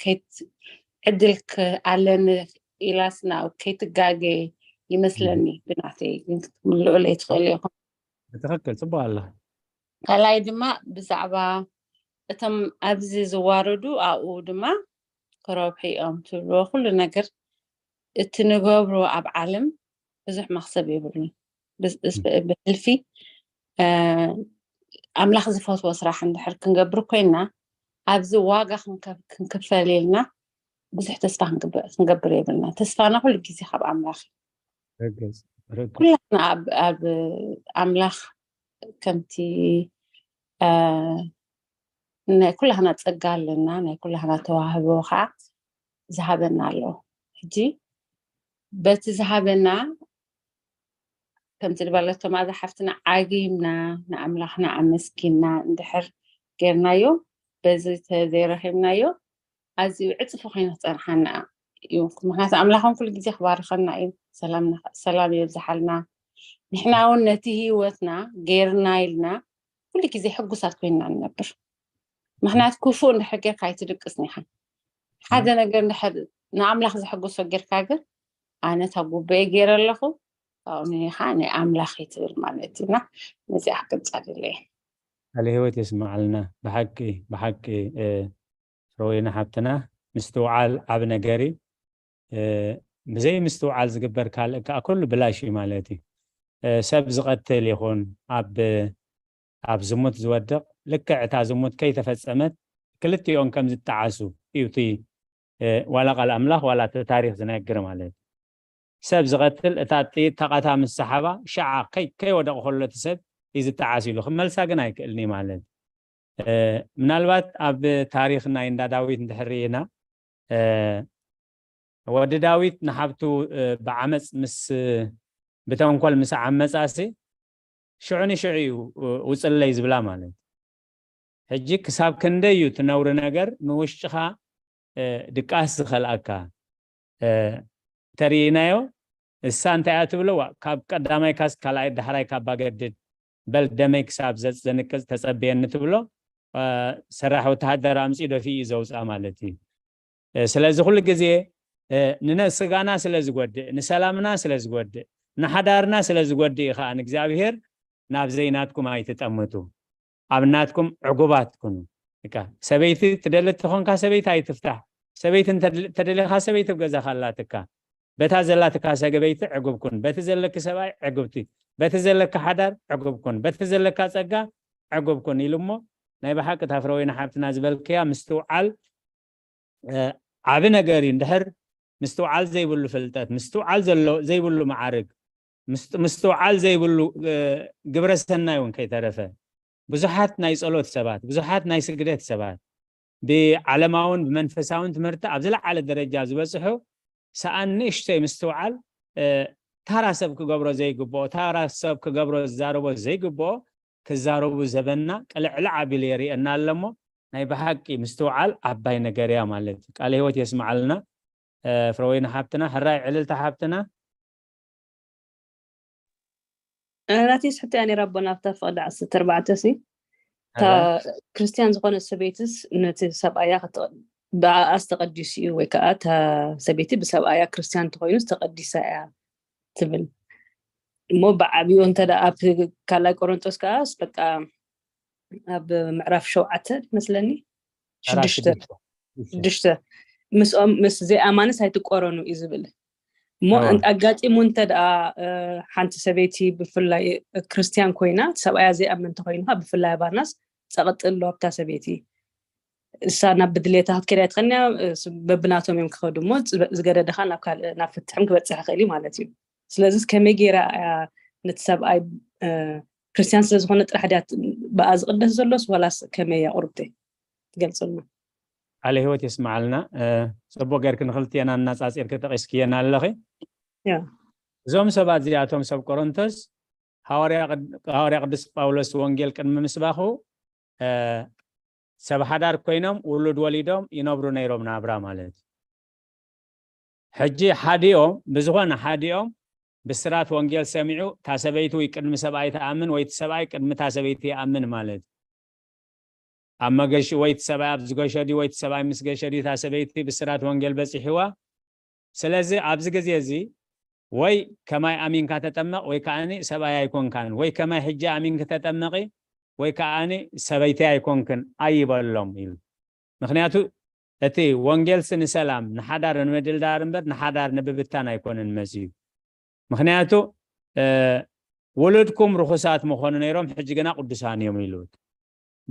ከይት-፣ ዕድል ክኣለኒ ኢላስ ናብ ከይትጋገ ይመስለኒ። እም። ብናተይ ግን ክትምልኡለይ ትኽእሉ ኢኹም። ትኽክል፣ ጽቡቕ ኣለኺ። ካልኣይ ድማ ብዛዕባ እቶም ኣብዚ ዝዋረዱ ኣብኡ ድማ ክረብሑ እዮም ትብልዎ። ኩሉ ነገር እቲ ንገብሮ ኣብ ዓለም ብዙሕ መኽሰብ የብሉን። ብስ-፣ እስ-፣ እም። ብሕልፊ፣ እ፣ ኣምላኽ ዝፈትዎ ስራሕ እንድሕር ክንገብር ኮይንና፣ ኣብዚ ዋጋ ክንከ-፣ ክንክፈል ኢልና ብዙሕ ተስፋ ክንግበ-፣ ክንገብር የብልና። ተስፋና ኩሉ ግዜ ካብ ኣምላኽ እዩ። ርግጽ፣ ርግጽ። ኩላትና ኣብ፣ ኣብ ኣምላኽ ከምቲ፣ እ፣ ናይ ኩላህና ጸጋ ኣለና፣ ናይ ኩላህና ተዋህቦ ኸዓ ዝሃበና ኣሎ። ሕጂ በቲ ዝሃበና ከምቲ ዝበለቶ መኣዛ ሓፍትና ዓጊምና ንኣምላኽና ኣመስጊንና እንድሕር ጌርናዮ፣ በዚ ተዘይረኺብናዮ ኣዝዩ ዕጽፊ ኮይኑ ክጸንሓና እዩ። ምኽንያቱ ኣምላኽ እውን ኩሉ ግዜ ክባርኸና እዩ። ሰላም፣ ሰላም የብዝሓልና። ንሕና እውን ነቲ ህይወትና ጌርና ኢልና ኩሉ ግዜ ሕጉሳት ኮይንና ንነብር። ምኽንያቱ ክፉእ እንድሕር ጌርካ ኣይትድቅስን ኢኻ። ሓደ እም። ነገር እንድሕር ንኣምላኽ ዘሐጉሶ ጌርካ ግን፣ ኣነ እታ ጉበኤ ገይረ ኣለኹ፣ ካብኡ ንኻ ናይ ኣምላኽ እዩ ትብል ማለት እዩ። እና ነዚኣ ክገልጻ ደለየ። ቃለ ህይወት የስምዓልና። ብሓቂ ብሓቂ ፍረወይኒ ሓብትና፣ ምስትውዓል ዓብ ነገር እዩ። ብዘይ ምስትውዓል ዝግበር ካልእ ከዓ ኩሉ ብላሽ እዩ ማለት እዩ። ሰብ ዝቐትል ይኹን ኣብ ኣብ ዝሙት ዝወድቕ፣ ልክዕ እታ ዝሙት ከይተፈጸመት ክልቲኦም ከም ዝጠዓሱ እዩ እቲ ዋላ ቃል ኣምላኽ ዋላ እቲ ታሪኽ ዝነግር ማለት እዩ። ሰብ ዝቐትል እታ ጥይት ተቐታ ምስ ሰሓባ ሽዓ ከይወደቕ ከሎ እቲ ሰብ እዩ ዝጠዓስ ኢሉ ክመልሳ ግን ኣይክእልን እዩ ማለት። ምናልባት ኣብ ታሪኽ ናይ እንዳ ዳዊት እንድሕር ርኢና ወዲ ዳዊት ንሓብቱ ብዓመፅ ምስ ብተንኮል ምስ ዓመፃሲ ሽዑ ንሽዑ እዩ ውፅለይ ዝብላ ማለት። ሕጂ ክሳብ ክንደይ እዩ እቲ ነውሪ ነገር ንውሽጥኻ ድቃስ ዝኸልኣካ ተርእናዮ። እሳ እንታይ እያ ትብሎ? ካብ ቀዳማይ ካስ ካልኣይ ዳሕራይ ካብ ባገድድ በል ደመይ ክሳብ ዘንቅፅ ተፀበየኒ ትብሎ። ሰራሕ ወተሃደር ኣምፂ ደፊ እዩ ዘውፅኣ ማለት እዩ። ስለዚ ኩሉ ግዜ ንነስጋና ስለ ዝጎድእ፣ ንሰላምና ስለ ዝጎድእ፣ ንሓዳርና ስለ ዝጎድእ እዩ ከዓ ንእግዚኣብሔር ናብ ዘይናትኩም ኣይትጠምቱ፣ ኣብ ናትኩም ዕጉባት ኩኑ። ሰበይቲ ትደሊ ትኾንካ ሰበይቲ ኣይትፍታሕ። ሰበይቲ ተደሊኻ ሰበይቲ ብገዛኻ ኣላትካ። በታ ዘላትካ ሰገበይቲ ዕጉብ ኩን፣ በቲ ዘለኪ ሰብኣይ ዕጉብቲ፣ በቲ ዘለካ ሓዳር ዕጉብ ኩን፣ በቲ ዘለካ ጸጋ ዕጉብ ኩን ኢሉ እሞ ናይ ብሓቂ ታፍረወይኒ ሓብትና ዝበልክያ ምስትውዓል ዓቢ ነገር እዩ። እንድሕር ምስትውዓል ዘይብሉ ፍልጠት፣ ምስትውዓል ዘይብሉ መዓርግ፣ ምስትውዓል ዘይብሉ ግብረ ሰናይ እውን ከይተረፈ ብዙሓት ናይ ጸሎት ሰባት፣ ብዙሓት ናይ ስግደት ሰባት ብዓለማውን ብመንፈሳውን ትምህርቲ ኣብ ዝለዓለ ደረጃ ዝበጽሑ ሰኣን ንእሽተይ ምስትውዓል ታራ ሰብ ክገብሮ ዘይግብኦ፣ ታራ ሰብ ክገብሮ ዝዛረቦ ዘይግብኦ ክዛረቡ ዘበና ቅልዕልዕ ኣቢሉ የርእየና ኣለሞ ናይ ብሓቂ ምስትውዓል ዓባይ ነገር እያ ማለት እዩ። ቃለ ህይወት የስምዓልና። ፍረወይኒ ሓብትና፣ ሕራይ ዕልልታ ሓብትና። ናተይ ስሕቶ እያ ነይራ ኣቦና ኣብታ ፍቕዲ ዓሰርተ ኣርባዕተ ሲ እታ ክርስትያን ዝኾነ ሰበይትስ ነቲ ሰብኣያ ብኣኣስ ተቐዲሱ እዩ ወይ ከዓ እታ ሰበይቲ ብሰብኣያ ክርስትያን ተኮይኑስ ተቐዲሳ እያ ትብል እሞ ብዓብኡ እንተ ኣብ ካልኣይ ቆሮንጦስ ከዓ በቃ ኣብ ምዕራፍ ሸውዓተ መስለኒ ሽዱሽተ ምስኦም ምስ ዘይኣማንስ ኣይትቆረኑ እዩ ዝብል እሞ ኣጋጢሙ እንተ ደኣ ሓንቲ ሰበይቲ ብፍላይ ክርስትያን ኮይና ሰብኣያ ዘይኣምን ተኮይኑ ብፍላይ ኣባናስ ጸቕጢ ኣሎ ኣብታ ሰበይቲ እሳ ናብ ብድሌታ ክትከይድ ኣይትኽእልንያ በብናቶም እዮም ክኸዱ እሞ ዝገደደኻ ናብ ካልእ ናብ ፍትሕም ክበፅሕ ይኽእል እዩ ማለት እዩ ስለዚ ከመይ ገይራ እያ ነቲ ሰብኣይ ክርስትያን ስለ ዝኾነ ጥራሕ ድያ ብኣ ዝቕደስ ዘሎስ ዋላስ ከመይ እያ ቁርብተይ ትገልፅልና ቃለ ህይወት የስምዓልና ፅቡቅ ገይርክ ንክልትየን ኣናፃፂርክ ጠቂስክየን ኣለኺ እዞም ሰባት እዚኣቶም ሰብ ቆሮንቶስ ሃዋርያ ቅዱስ ጳውሎስ ወንጌል ቅድሚ ምስባኹ ሰብ ሓዳር ኮይኖም ውሉድ ወሊዶም ይነብሩ ነይሮም ናብራ ማለት እዩ ሕጂ ሓዲኦም ብዝኾነ ሓዲኦም ብስራት ወንጌል ሰሚዑ እታ ሰበይቲ ወይ ቅድሚ ሰብኣይ ትኣምን ወይ እቲ ሰብኣይ ቅድሚ እታ ሰበይቲ ይኣምን ማለት እዩ ኣብ መገሽ ወይ እቲ ሰብኣይ ኣብ ዝገሸ ድዩ ወይ እቲ ሰብኣይ ምስ ገሸ ድዩ እታ ሰበይቲ ብስራት ወንጌል በፂሕዋ ስለዚ ኣብዚ ግዜ እዚ ወይ ከማይ ኣሚንካ ተጠመቕ ወይ ከዓኒ ሰብኣይ ኣይኮንካን ወይ ከማይ ሕጂ ኣሚንክ ተጠመቒ ወይ ከዓኒ ሰበይቲ ኣይኮንክን ኣይበሎም ኢሉ ምክንያቱ እቲ ወንጌልሲ ንሰላም ንሓዳር ንምድልዳር እምበር ንሓዳር ንብብታን ኣይኮነን መፅዩ ምክንያቱ ውሉድኩም ርኹሳት ምኾኑ ነይሮም ሕጂ ግና ቅዱሳን እዮም ኢሉ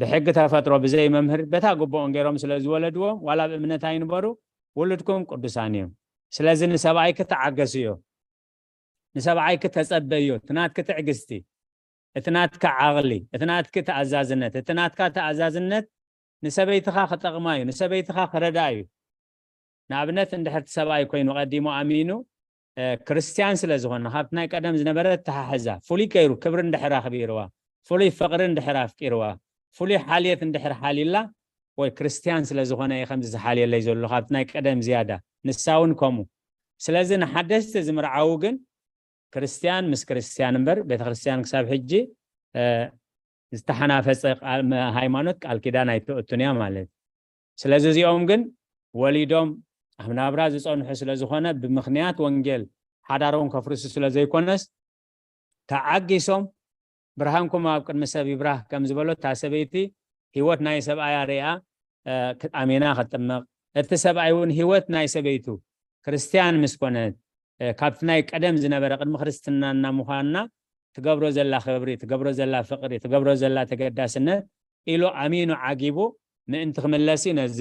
ብሕጊ ተፈጥሮ ብዘይ መምህር በታ ግብኦም ገይሮም ስለ ዝወለድዎም ዋላ ኣብ እምነት ኣይንበሩ ውሉድኩም ቅዱሳን እዮም ስለዚ ንሰብኣይኪ ተዓገስዮ ንሰብኣይኪ ተጸበዮ እቲ ናትኪ ትዕግስቲ እቲ ናትኪ ዓቕሊ እቲ ናትኪ ተኣዛዝነት እቲ ናትካ ተኣዛዝነት ንሰበይትኻ ክጠቕማ እዩ ንሰበይትኻ ክረዳ እዩ ንኣብነት እንድሕርቲ ሰብኣይ ኮይኑ ቀዲሙ ኣሚኑ ክርስትያን ስለ ዝኾነ ካብቲ ናይ ቀደም ዝነበረ ተሓሕዛ ፍሉይ ገይሩ ክብሪ እንድሕር ኣኽቢርዋ ፍሉይ ፍቕሪ እንድሕር ኣፍቂርዋ ፍሉይ ሓልየት እንድሕር ሓልዩላ ወይ ክርስትያን ስለ ዝኾነ እየ ከምዚ ዝሓልየለይ ዘሎ ካብቲ ናይ ቀደም ዝያዳ ንሳ እውን ከምኡ ስለዚ ንሓደስቲ ዝምርዓዉ ግን ክርስትያን ምስ ክርስትያን እምበር ቤተክርስትያን ክሳብ ሕጂ ዝተሓናፈፀ ሃይማኖት ቃል ኪዳን ኣይተእቱን እያ ማለት ስለዚ እዚኦም ግን ወሊዶም ኣብ ናብራ ዝፀንሑ ስለ ዝኾነ ብምኽንያት ወንጌል ሓዳሮም ከፍርሱ ስለ ዘይኮነስ ተዓጊሶም፣ ብርሃንኩም ኣብ ቅድሚ ሰብ ይብራህ ከም ዝበሎ፣ እታ ሰበይቲ ህይወት ናይ ሰብኣያ ሪኣ፣ እ፣ ክ-፣ ኣሚና ክትጥመቕ፣ እቲ ሰብኣይ እውን ህይወት ናይ ሰበይቱ ክርስትያን ምስ ኮነት፣ እ፣ ካብቲ ናይ ቀደም ዝነበረ ቅድሚ ክርስትናና ምዃንና ትገብሮ ዘላ ክብሪ፣ ትገብሮ ዘላ ፍቕሪ፣ ትገብሮ ዘላ ተገዳስነት ኢሉ ኣሚኑ ዓጊቡ ምእንቲ ክምለስ እዩ ነዚ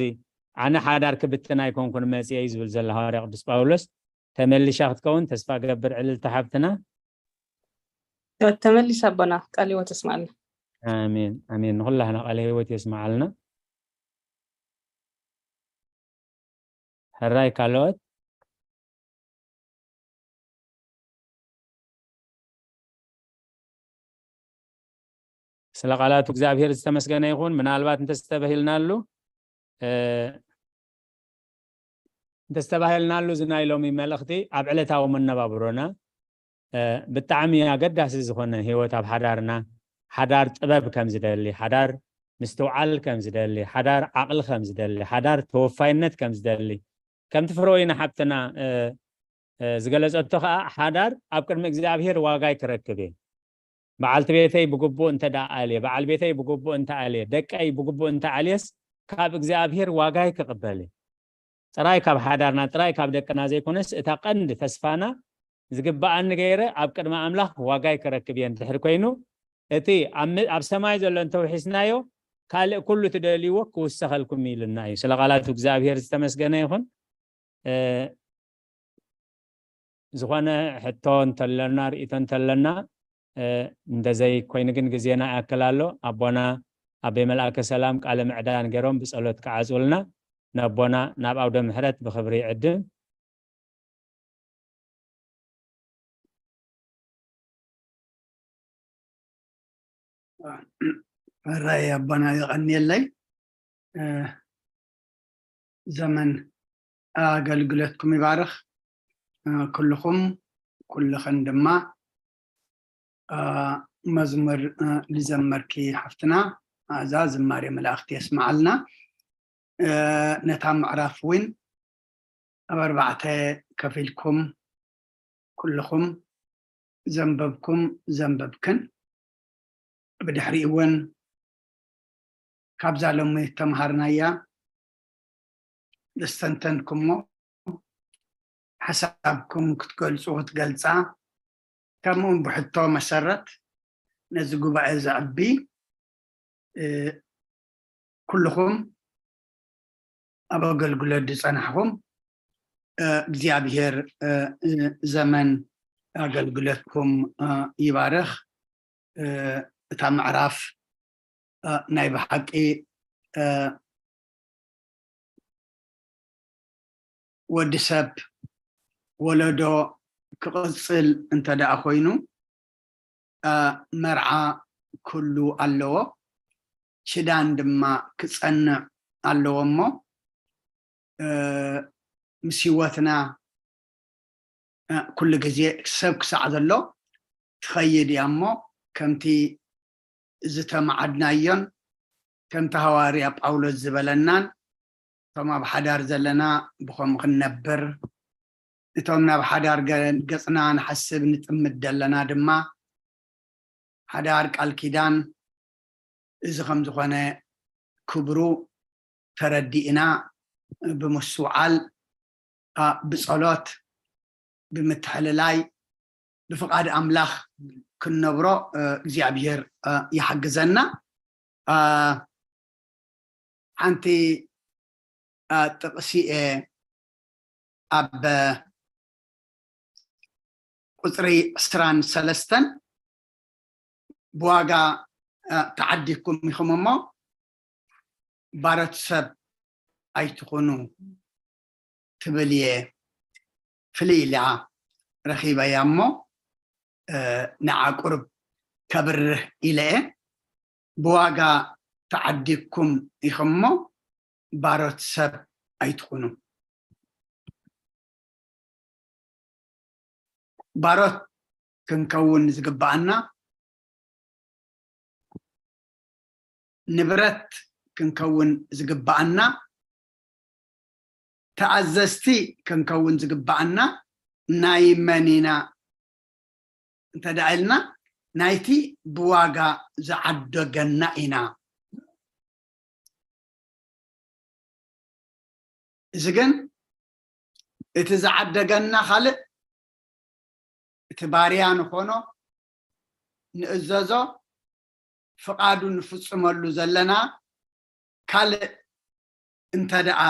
ኣነ ሓዳር ክብትን ኣይኮንኩን መጽየ እዩ ዝብል ዘሎ ሃዋርያ ቅዱስ ጳውሎስ። ተመሊሻ ክትከውን ተስፋ ገብር ዕልልቲ ሓብትና። ተመሊሳ ኣቦና፣ ቃለ ህይወት የስምዓልና። ኣሜን፣ ኣሜን። ንኹላህና ቃለ ህይወት የስምዓልና። ሕራይ ካልኦት? ስለ ቃላቱ እግዚኣብሔር ዝተመስገነ ይኹን። ምናልባት እንተስተባሂልናሉ፣ እ፣ እንተስተባሂልናሉ፣ እዚ ናይ ሎሚ መልእኽቲ ኣብ ዕለታዊ መነባብሮና፣ እ፣ ብጣዕሚ ኣገዳሲ ዝኾነ ህይወት ኣብ ሓዳርና፣ ሓዳር ጥበብ ከም ዝደሊ፣ ሓዳር ምስትውዓል ከም ዝደሊ፣ ሓዳር ዓቕሊ ከም ዝደሊ፣ ሓዳር ተወፋይነት ከም ዝደሊ፣ ከምቲ ፍረወይኒ ሓብትና፣ እ፣ እ፣ ዝገለጸቶ ኸኣ፣ ሓዳር ኣብ ቅድሚ እግዚኣብሔር ዋጋይ ክረክብ እየ። በዓልቲ ቤተይ ብግቡእ እንተ ደኣ ኣልየ፣ በዓል ቤተይ ብግቡእ እንተ ኣልየ፣ ደቀይ ብግቡእ እንተ ኣልየስ፣ ካብ እግዚኣብሔር ዋጋይ ክቕበል እየ። ጥራይ ካብ ሓዳርና፣ ጥራይ ካብ ደቅና ዘይኮነስ፣ እታ ቀንዲ ተስፋና ዝግብኣኒ ገይረ ኣብ ቅድሚ ኣምላኽ ዋጋይ ክረክብ እየ እንድሕር ኮይኑ፣ እቲ ኣብ ም-፣ ኣብ ሰማይ ዘሎ እንተውሒስናዮ፣ ካልእ ኩሉ ትደልይዎ ክውሰኸልኩም እዩ ኢሉና እዩ። ስለ ቃላቱ እግዚኣብሔር ዝተመስገነ ይኹን። እ፣ ዝኾነ ሕቶ እንተለና፣ ርእይቶ እንተለና፣ እ፣ እንደዘይ ኮይኑ ግን ግዜና ይኣክል ኣሎ። ኣቦና ኣቤ መልኣከ ሰላም ቃለ ምዕዳን ገይሮም ብጸሎት ክዓጽውልና፣ ነቦና ናብ ኣውደ ምሕረት ብኽብሪ ይዕድም። ሕራይ ኣቦና፣ የቐንየለይ። እ፣ ዘመን ኣገልግሎትኩም ይባርኽ። እ፣ ኩልኹም፣ ኩልኽን ድማ፣ እ፣ መዝሙር፣ እ፣ ዝዘመርኪ ሓፍትና፣ እዛ ዝማሬ መላእኽቲ የስምዓልና። እ፣ ነታ ምዕራፍ እውን ኣብ ኣርባዕተ ከፊልኩም፣ ኩልኹም ዘንበብኩም ዘንበብክን፣ ብድሕሪኡ እውን ካብዛ ሎሚ እተምሃርናያ ዘስተንተንኩሞ ሓሳብኩም ክትገልጹ ክትገልጻ፣ ከምኡ እውን ብሕቶ መሰረት ነዚ ጉባኤ ዘዕቢ፣ እ፣ ኩልኹም ኣብ ኣገልግሎት ዝጸናሕኩም፣ እ፣ እግዚኣብሔር፣ እ፣ እ፣ ዘመን ኣገልግሎትኩም፣ እ፣ ይባርኽ። እ፣ እታ ምዕራፍ፣ እ፣ ናይ ብሓቂ፣ እ፣ ወዲ ሰብ ወለዶ ክቕጽል እንተ ደኣ ኮይኑ፣ እ፣ መርዓ ኩሉ ኣለዎ፣ ችዳን ድማ ክጸንዕ ኣለዎ እሞ፣ እ፣ ምስ ህይወትና፣ እ፣ ኩሉ ግዜ ሰብ ክሳዕ ዘሎ ትኸይድ እያ እሞ፣ ከምቲ ዝተማዓድናዮን ከምቲ ሃዋርያ ጳውሎስ ዝበለናን፣ እቶም ኣብ ሓዳር ዘለና ብኸምኡ ክንነብር፣ እቶም ናብ ሓዳር ገ-፣ ገጽና ንሓስብ ንጥምት ዘለና ድማ፣ ሓዳር ቃል ኪዳን እዚ ከም ዝኾነ ክብሩ ተረዲእና፣ ብምስትውዓል፣ ኣ፣ ብጸሎት፣ ብምትሕልላይ፣ ብፍቓድ ኣምላኽ ክንነብሮ፣ እ፣ እግዚኣብሔር፣ እ፣ ይሓግዘና። እ፣ ሓንቲ፣ እ፣ ጥቕሲ እየ ኣብ ቁጽሪ ዕስራን ሰለስተን፣ ብዋጋ፣ እ፣ ተዓዲግኩም ኢኹም እሞ፣ ባሮት ሰብ ኣይትኹኑ ትብል እየ። ፍልይ ኢላ ረኺበያ እሞ፣ እ፣ ንዓ ቁሩብ ከብርህ ኢለ እየ። ብዋጋ ተዓዲግኩም ኢኹም እሞ፣ ባሮት ሰብ ኣይትኹኑ። ባሮት ክንከውን ዝግብኣና፣ ንብረት ክንከውን ዝግብኣና፣ ተኣዘዝቲ ክንከውን ዝግብኣና ናይ መን ኢና? እንተ ደኣ ኢልና፣ ናይቲ ብዋጋ ዝዓደገና ኢና። እዚ ግን እቲ ዝዓደገና ካልእ፣ እቲ ባርያ ንኾኖ፣ ንእዘዞ፣ ፍቓዱ ንፍጽመሉ ዘለና ካልእ እንተ ደኣ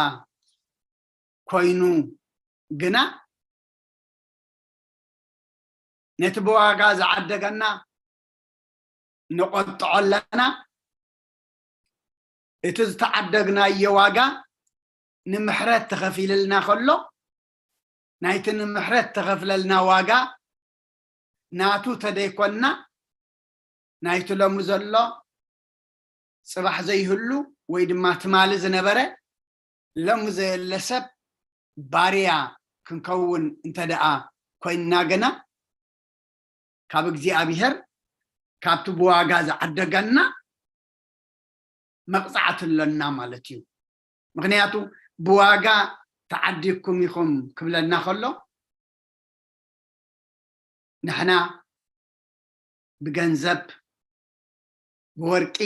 ኮይኑ ግና፣ ነቲ ብዋጋ ዝዓደገና ንቆጥዖ ኣለና። እቲ ዝተዓደግናዮ ዋጋ ንምሕረት ተኸፊልልና ከሎ፣ ናይቲ ንምሕረት ተኸፍለልና ዋጋ ናቱ ተደይኮንና፣ ናይቲ ሎሚ ዘሎ፣ ጽባሕ ዘይህሉ፣ ወይ ድማ ትማሊ ዝነበረ፣ ሎሚ ዘየለ ሰብ ባርያ ክንከውን እንተ ደኣ ኮይንና ግና፣ ካብ እግዚኣብሔር፣ ካብቲ ብዋጋ ዝዓደገና መቕጻዕቲ ኣለና ማለት እዩ። ምኽንያቱ ብዋጋ ተዓዲግኩም ኢኹም ክብለና ከሎ፣ ንሕና ብገንዘብ፣ ብወርቂ፣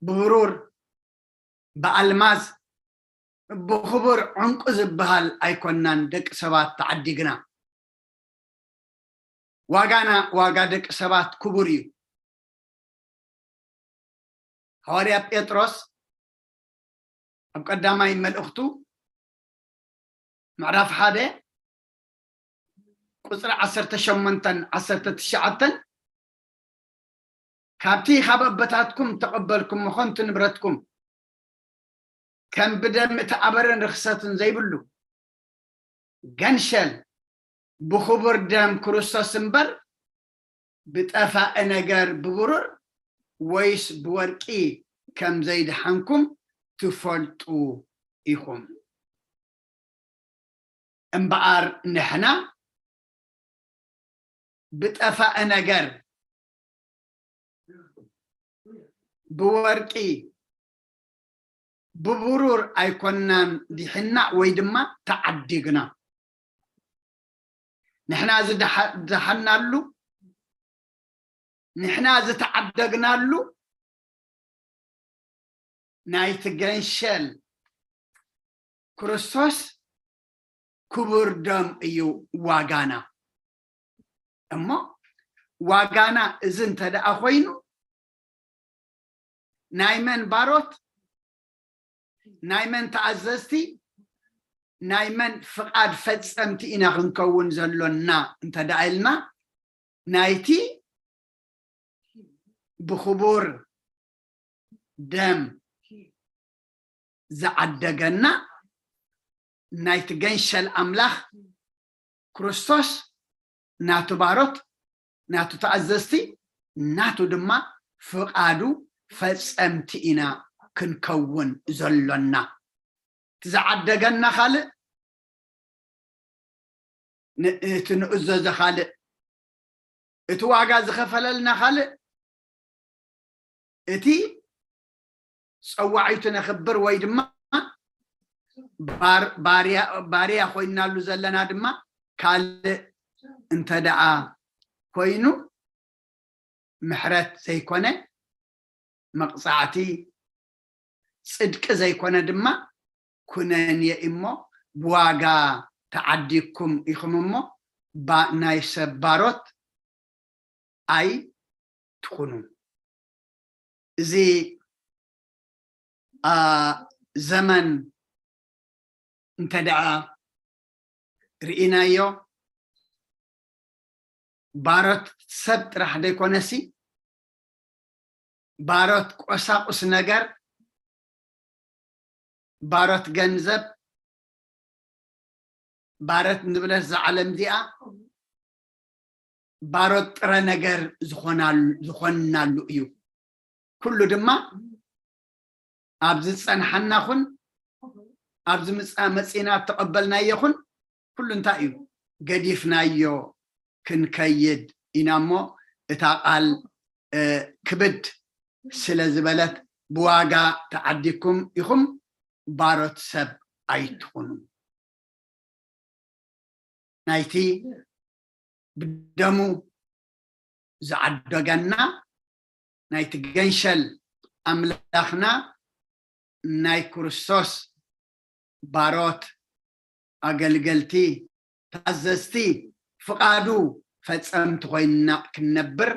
ብብሩር፣ ብኣልማዝ፣ ብኽቡር ዕንቁ ዝበሃል ኣይኮናን ደቂ ሰባት ተዓዲግና። ዋጋና፣ ዋጋ ደቂ ሰባት ክቡር እዩ። ሃዋርያ ጴጥሮስ ኣብ ቀዳማይ መልእኽቱ ምዕራፍ ሓደ ቁጽሪ ዓሰርተ ሸሞንተን ዓሰርተ ትሽዓተን፣ "ካብቲ ካብ ኣቦታትኩም እተቐበልኩሞ ከንቱ ንብረትኩም፣ ከም ብደም እተኣበረን ርኽሰትን ዘይብሉ ገንሸል፣ ብኽቡር ደም ክርስቶስ እምበር፣ ብጠፋኢ ነገር፣ ብብሩር ወይስ ብወርቂ ከም ዘይደሓንኩም ትፈልጡ ኢኹም። እምበኣር ንሕና ብጠፋኢ ነገር፣ ብወርቂ፣ ብብሩር ኣይኮናን ዲሕና ወይ ድማ ተዓዲግና። ንሕና ዝደሓ-፣ ዝደሓናሉ፣ ንሕና ዝተዓደግናሉ ናይቲ ገንሸል ክርስቶስ ክቡር ደም እዩ ዋጋና። እሞ ዋጋና እዚ እንተ ደኣ ኮይኑ፣ ናይ መን ባሮት፣ ናይ መን ተኣዘዝቲ፣ ናይ መን ፍቓድ ፈጸምቲ ኢና ክንከውን ዘሎና እንተ ደኣ ኢልና፣ ናይቲ ብኽቡር ደም ዝዓደገና፣ ናይቲ ገንሸል ኣምላኽ ክርስቶስ ናቱ ባሮት፣ ናቱ ተኣዘዝቲ፣ ናቱ ድማ ፍቓዱ ፈጸምቲ ኢና ክንከውን ዘሎና። እቲ ዝዓደገና ካልእ፣ ን-፣ እቲ ንእዘዞ ካልእ፣ እቲ ዋጋ ዝኸፈለልና ካልእ፣ እቲ ጸዋዒቱ ነኽብር ወይ ድማ ባር-፣ ባርያ፣ ባርያ ኮይናሉ ዘለና ድማ ካልእ እንተ ደኣ ኮይኑ፣ ምሕረት ዘይኮነ መቕጻዕቲ፣ ጽድቂ ዘይኮነ ድማ ኩነኔ እሞ፣ ብዋጋ ተዓዲግኩም ኢኹም እሞ፣ ባ-፣ ናይ ሰብ ባሮት ኣይትኹኑ። እዚ፣ ኣ፣ ዘመን እንተ ደኣ ርኢናዮ፣ ባሮት ሰብ ጥራሕ ዘይኮነሲ፣ ባሮት ቆሳቁስ ነገር፣ ባሮት ገንዘብ፣ ባሮት ንብረት እዛ ዓለም እዚኣ፣ ባሮት ጥረ ነገር ዝኾናሉ፣ ዝኾንናሉ እዩ። ኩሉ ድማ ኣብዚ ዝጸንሓና ኹን፣ ኣብዚ ምጻ-፣ መጺና እተቐበልናዮ ኹን፣ ኩሉ እንታይ እዩ? ገዲፍናዮ ክንከይድ ኢና እሞ፣ እታ ቃል፣ እ፣ ክብድ ስለ ዝበለት፣ "ብዋጋ ተዓዲግኩም ኢኹም፣ ባሮት ሰብ ኣይትኹኑ." ናይቲ ብደሙ ዝዓደገና ናይቲ ገንሸል ኣምላኽና ናይ ክርስቶስ ባሮት ኣገልገልቲ ታዘዝቲ ፍቓዱ ፈጸምቲ ኮይንና ክንነብር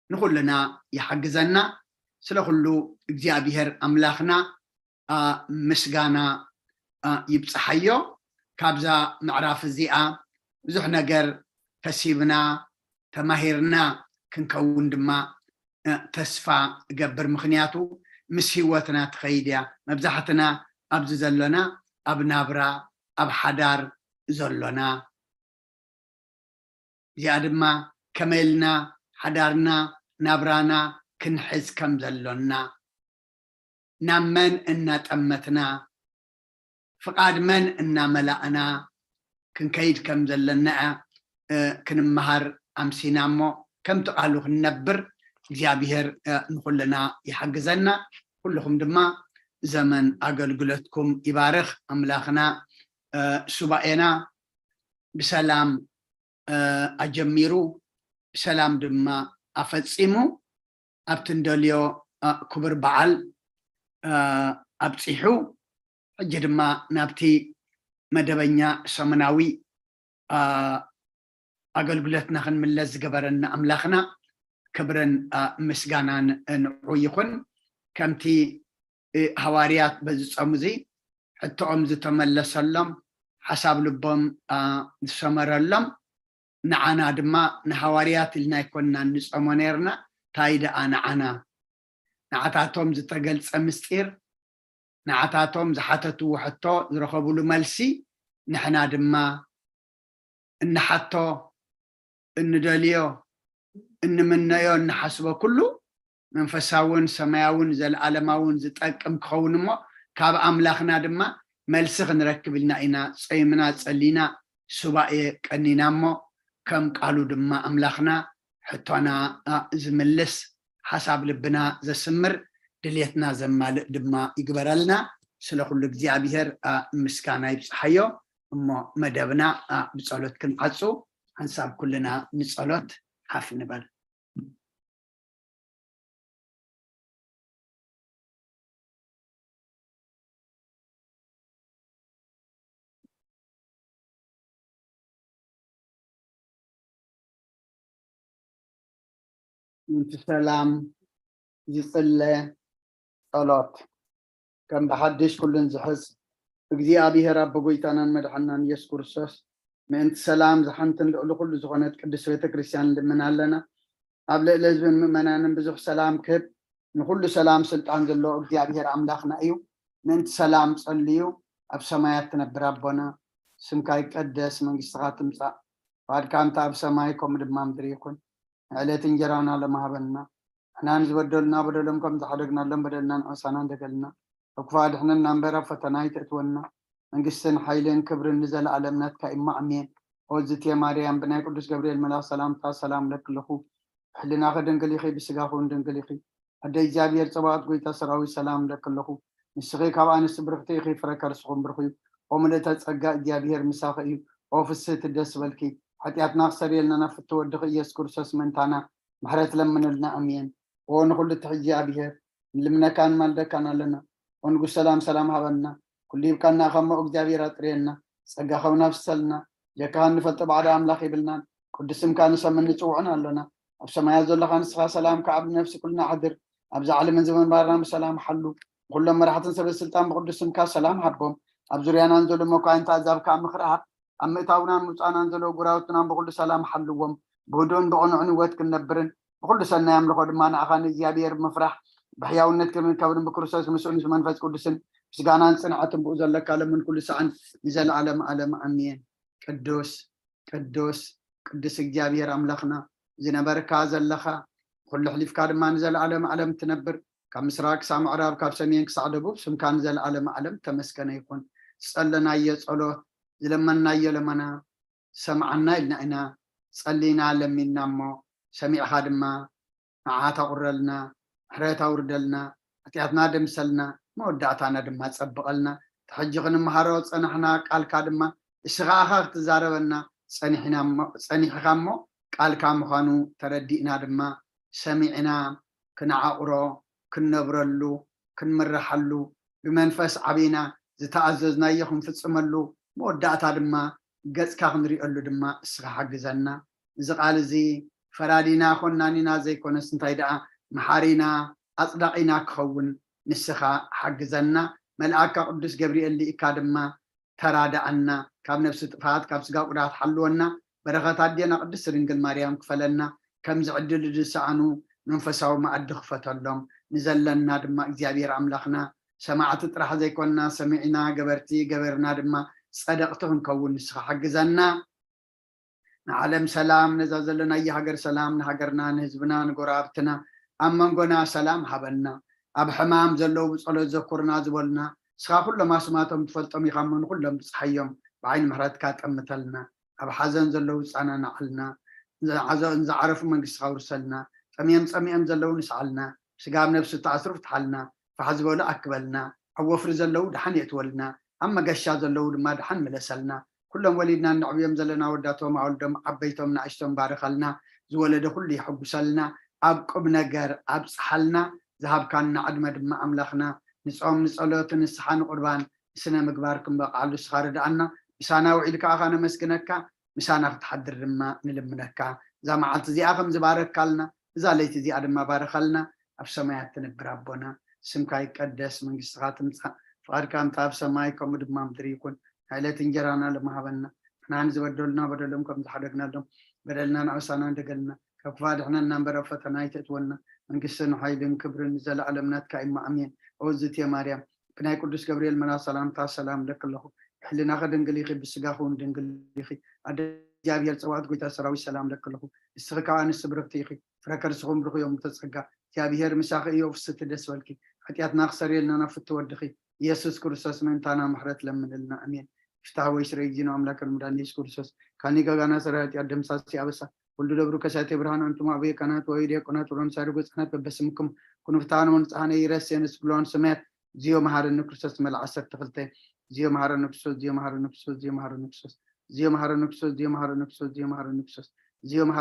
ንኹልና ይሓግዘና። ስለ ኩሉ እግዚኣብሔር ኣምላኽና ምስጋና ይብጽሓዮ። ካብዛ ምዕራፍ እዚኣ ብዙሕ ነገር ከሲብና ተማሂርና ክንከውን ድማ ተስፋ እገብር። ምኽንያቱ ምስ ህይወትና ትኸይድ እያ። መብዛሕትና ኣብዚ ዘሎና ኣብ ናብራ ኣብ ሓዳር ዘሎና እዚኣ ድማ ከመይ ኢልና ሓዳርና ናብራና ክንሕዝ ከም ዘሎና ናብ መን እናጠመትና ፍቓድ መን እናመላእና ክንከይድ ከም ዘለና ክንመሃር ኣምሲና እሞ ከምቲ ቃሉ ክንነብር እግዚኣብሔር ንኩልና ይሓግዘና። ኩልኹም ድማ ዘመን ኣገልግሎትኩም ይባርኽ ኣምላኽና። ሱባኤና ብሰላም ኣጀሚሩ ብሰላም ድማ ኣፈጺሙ ኣብቲ እንደልዮ ክቡር በዓል ኣብፂሑ ሕጂ ድማ ናብቲ መደበኛ ሰሙናዊ ኣገልግሎትና ክንምለስ ዝገበረና ኣምላኽና ክብርን ምስጋናን ንዑ ይኹን። ከምቲ ሃዋርያት በዚ ጾም እዚ ሕቶኦም ዝተመለሰሎም ሓሳብ ልቦም ዝሰመረሎም ንዓና ድማ ንሃዋርያት ኢልና ኣይኮንና ንጸሞ ነርና። ታይ ደኣ ንዓና ንዓታቶም ዝተገልጸ ምስጢር ንዓታቶም ዝሓተትዎ ሕቶ ዝረኸብሉ መልሲ ንሕና ድማ እንሓቶ እንደልዮ እንምነዮ እንሓስቦ ኩሉ መንፈሳውን ሰማያውን ዘለዓለማውን ዝጠቅም ክኸውን እሞ ካብ ኣምላኽና ድማ መልሲ ክንረክብ ኢልና ኢና ጾይምና ጸሊና ሱባኤ ቀኒና እሞ ከም ቃሉ ድማ ኣምላኽና ሕቶና ዝምልስ ሓሳብ ልብና ዘስምር ድልየትና ዘማልእ ድማ ይግበረልና። ስለ ኩሉ እግዚኣብሔር ምስጋና ይብፅሓዮ። እሞ መደብና ብፀሎት ክንዓፁ ሓንሳብ ኩልና ንፀሎት ሓፍ ንበል። ምእንቲ ሰላም ዝጽለ ጸሎት። ከም ብሓድሽ ኩሉን ዝሕጽ እግዚኣብሔር ኣቦ ጎይታናን መድሓናን ኢየሱስ ክርስቶስ ምእንቲ ሰላም ዝሓንትን ልዕሊ ኩሉ ዝኾነት ቅድስት ቤተ ክርስቲያን ንልምን ኣለና። ኣብ ልዕሊ ህዝብን ምእመናንን ብዙሕ ሰላም ክህብ ንኩሉ ሰላም ስልጣን ዘለዎ እግዚኣብሔር ኣምላኽና እዩ። ምእንቲ ሰላም ጸልዩ ኣብ ሰማያት ትነብር ኣቦና ስምካ ይቀደስ መንግስትኻ ትምጻእ ፍቓድካ እንተ ኣብ ሰማይ ከምኡ ድማ ምድሪ ይኹን። ዕለት እንጀራና ለማህበና ንሕና ንዝበደሉና በደሎም ከም ዝሓደግናሎም በደልና ንዕሳና እንደገልና ኣብ ክፋ ድሕነና እምበር ኣብ ፈተና ይተእትወና መንግስትን ሓይልን ክብርን ንዘለኣለም ናትካ እማ ኣሜን። ኦዝትየ ማርያም ብናይ ቅዱስ ገብርኤል መልኣክ ሰላምታ ሰላም ለክልኹ ብሕልናኺ ድንግል ኢኺ ብስጋኹ እውን ድንግል ኢኺ ኣደ እግዚኣብሔር ጸባኦት ጎይታ ሰራዊት ሰላም ለክልኹ ንስኺ ካብ ኣንስቲ ብርኽቲ ኢኺ ፍረ ከርስኹም ብርኽ እዩ። ኦ ምልእተ ጸጋ እግዚኣብሔር ምሳኺ እዩ። ኦ ፍስህቲ ደስ በልኪ ሓጢኣትና ክሰርየልና ናብ ፍቲ ወድኺ ኢየሱስ ክርስቶስ ምእንታና ምሕረት ለምንልና ኣሜን። ኦ ንኹሉ ትሕጂ ኣብሔር ንልምነካን ማልደካን ኣለና። ኦ ንጉስ ሰላም ሰላም ሃበና። ኩሉ ይብቃና እሞ እግዚኣብሔር ኣጥርየና። ጸጋኻ እውን ኣፍስሰልና። ጀካኻ እንፈልጦ ባዕዳ ኣምላኽ የብልናን። ቅዱስ ስምካ ንሰምን ንጽውዕን ኣሎና። ኣብ ሰማያት ዘለኻ ንስኻ ሰላም ከዓብ ነፍሲ ኩልና ኣሕድር። ኣብዛ ዓለምን ዘመንባርና ብሰላም ሓሉ። ንኹሎም መራሕትን ሰበ ስልጣን ብቅዱስ ስምካ ሰላም ሃቦም። ኣብ ዙርያናን ዘሎ መኳይንቲ ኣዛብ ከዓ ምኽሪ ሃብ። ኣብ ምእታውናን ምውፃእናን ዘለዉ ጉራውትናን ብኹሉ ሰላም ሓልዎም። ብህዱእን ብቕኑዕን ህይወት ክንነብርን ብኹሉ ሰናይ ኣምልኾ ድማ ንኣኻ ንእግዚኣብሔር ብምፍራሕ ብሕያውነት ክብርን ከብርን ብክርስቶስ ምስኡን ምስ መንፈስ ቅዱስን ምስጋናን ጽንዓትን ብኡ ዘለካ ለምን ኩሉ ሰዓን ንዘለዓለም ዓለም ኣሜን። ቅዱስ ቅዱስ ቅዱስ እግዚኣብሔር ኣምላኽና ዝነበርካ ዘለኻ ኩሉ ኣሕሊፍካ ድማ ንዘለዓለም ዓለም ትነብር ካብ ምስራቅ ክሳብ ምዕራብ ካብ ሰሜን ክሳዕ ደቡብ ስምካ ንዘለዓለም ዓለም ተመስገነ ይኹን። ዝጸለናዮ ጸሎት ዝለመንናዮ ለመና ሰምዓና ኢልና ኢና ጸሊና ለሚንና እሞ ሰሚዕኻ ድማ መዓት ኣቑረልና፣ ምሕረት ኣውርደልና፣ ሓጢኣትና ደምሰልና፣ መወዳእታና ድማ ጸብቐልና። እቲ ሕጂ ክንምሃሮ ዝጸናሕና ቃልካ ድማ እስኻ ኢኻ ክትዛረበና ጸኒሕና እሞ- ጸኒሕኻ እሞ ቃልካ ምዃኑ ተረዲእና ድማ ሰሚዕና ክንዓቑሮ፣ ክንነብረሉ፣ ክንምረሓሉ፣ ብመንፈስ ዓቢና ዝተኣዘዝናዮ ክንፍጽመሉ፣ መወዳእታ ድማ ገጽካ ክንሪኦሉ ድማ እስኻ ሓግዘና። እዚ ቃል እዚ ፈራዲና ኮናኒና ዘይኮነስ እንታይ ደኣ መሓሪና ኣጽዳቒና ክኸውን ንስኻ ሓግዘና። መልኣካ ቅዱስ ገብርኤል ልኢካ ድማ ተራዳኣና፣ ካብ ነፍሲ ጥፍኣት ካብ ስጋ ቁዳት ሓልወና። በረኸት ኣዴና ቅድስት ድንግል ማርያም ክፈለና። ከምዚ ዕድል ዝሰኣኑ መንፈሳዊ መኣዲ ክፈተሎም። ንዘለና ድማ እግዚኣብሔር ኣምላኽና ሰማዕቲ ጥራሕ ዘይኮንና ሰሚዕና ገበርቲ ገበርና ድማ ጸደቕቲ ክንከውን ንስኻ ሓግዘና። ንዓለም ሰላም፣ ነዛ ዘለናያ ሃገር ሰላም፣ ንሃገርና፣ ንህዝብና፣ ንጎረባብትና፣ ኣብ መንጎና ሰላም ሃበና። ኣብ ሕማም ዘለዉ ብጸሎት ዘኩርና ዝበሉና፣ ንስኻ ኩሎም ኣስማቶም ትፈልጦም ኢኻ እሞ ንኹሎም ብጽሓዮም፣ ብዓይኒ ምሕረትካ ጠምተልና። ኣብ ሓዘን ዘለዉ ጻናናዓልና። ንዝዓዘ-፣ ንዝዓረፉ መንግስትኻ ውርሰልና። ጠምዮም ጸሚኦም ዘለዉ ንስዓልና። ስጋ ኣብ ነብሲ ተኣስሩ ፍትሓልና። ፋሕ ዝበሉ ኣክበልና። ኣብ ወፍሪ ዘለዉ ደሓን የእትወልና። ኣብ መገሻ ዘለዉ ድማ ደሓን ምለሰልና። ኩሎም ወሊድና እነዕብዮም ዘለና ወዳቶም ኣወልዶም ዓበይቶም ንኣሽቶም ባርኸልና። ዝወለደ ኩሉ የሐጉሰልና። ኣብ ቁም ነገር ኣብጽሓልና። ዝሃብካና ዕድመ ድማ ኣምላኽና ንጾም፣ ንጸሎት፣ ንስሓ፣ ንቁርባን፣ ንስነ ምግባር ክንበቕዓሉ ንስኻ ርድኣና። ምሳና ውዒልካ ኣኻ ነመስግነካ። ምሳና ክትሓድር ድማ ንልምነካ። እዛ መዓልቲ እዚኣ ከም ዝባረካልና፣ እዛ ለይቲ እዚኣ ድማ ባርኸልና። ኣብ ሰማያት ትነብር ኣቦና፣ ስምካ ይቀደስ፣ መንግስትኻ ትምጻእ፣ ፍቓድካ እንተ ኣብ ሰማይ ከምኡ ድማ ምድሪ ይኹን። ናይ ዕለት እንጀራና ሎሚ ሃበና። ንሕና ንዝበደሉና በደሎም ከም ዝሓደግናሎም፣ በደልና ንኣበሳና እንደገልና፣ ካብ ክፋ ድሕነና እምበር ኣብ ፈተና ኣይተእትወና። መንግስትን ሓይልን ክብርን ንዘለኣለም ናትካ እዩ። ኣሜን። ኦ እግዝእትየ ማርያም፣ ብናይ ቅዱስ ገብርኤል መልኣኽ ሰላምታ ሰላም እለኪ ኣለኹ። ብሕልናኺ ድንግል ኢኺ፣ ብስጋኺ እውን ድንግል ኢኺ። ኣደ እግዚኣብሔር ጸባኦት ጎይታ ሰራዊት ሰላም እለኪ ኣለኹ። ንስኺ ካብ ኣንስቲ ብርኽቲ ኢኺ፣ ፍረ ከርስኺ እውን ብሩኽ እዩ። እሞ ተጸጋ እግዚኣብሔር ምሳኺ እዩ። ፍስቲ ደስ በልኪ፣ ሓጢኣትና ክሰርየልና ናብ ፍቲ ወድኺ ኢየሱስ ክርስቶስ ምእንታና ምሕረት ለምንልና። ኣሜን። ፍትሐ ወይ ስረ እግዚእነ ኣምላክ መድኃኒነ ኢየሱስ ክርስቶስ ካኒ ጋጋና ሰራዊት ያደምሳሲ ኣበሳ ወልዱ ደብሩ ከሳቴ ብርሃን ኣንቱም ኣበየ ካህናት ወይ ዲያቆናት ወሮን ሳድጎ ህጻናት በበስምኩም ኩኑ ፍትሐ ንመንጽሐነ ይረሴ ንስብለዋን ሰማያት ዚዮ መሐረነ ክርስቶስ መልዓ ዓሰርተ ክልተ ዚዮ መሐረነ ክርስቶስ ዚዮ መሐረነ ክርስቶስ ዚዮ መሐረነ ክርስቶስ ዚዮ መሐረነ ክርስቶስ ዚዮ መሐረነ ክርስቶስ ዚዮ መሐረነ ክርስቶስ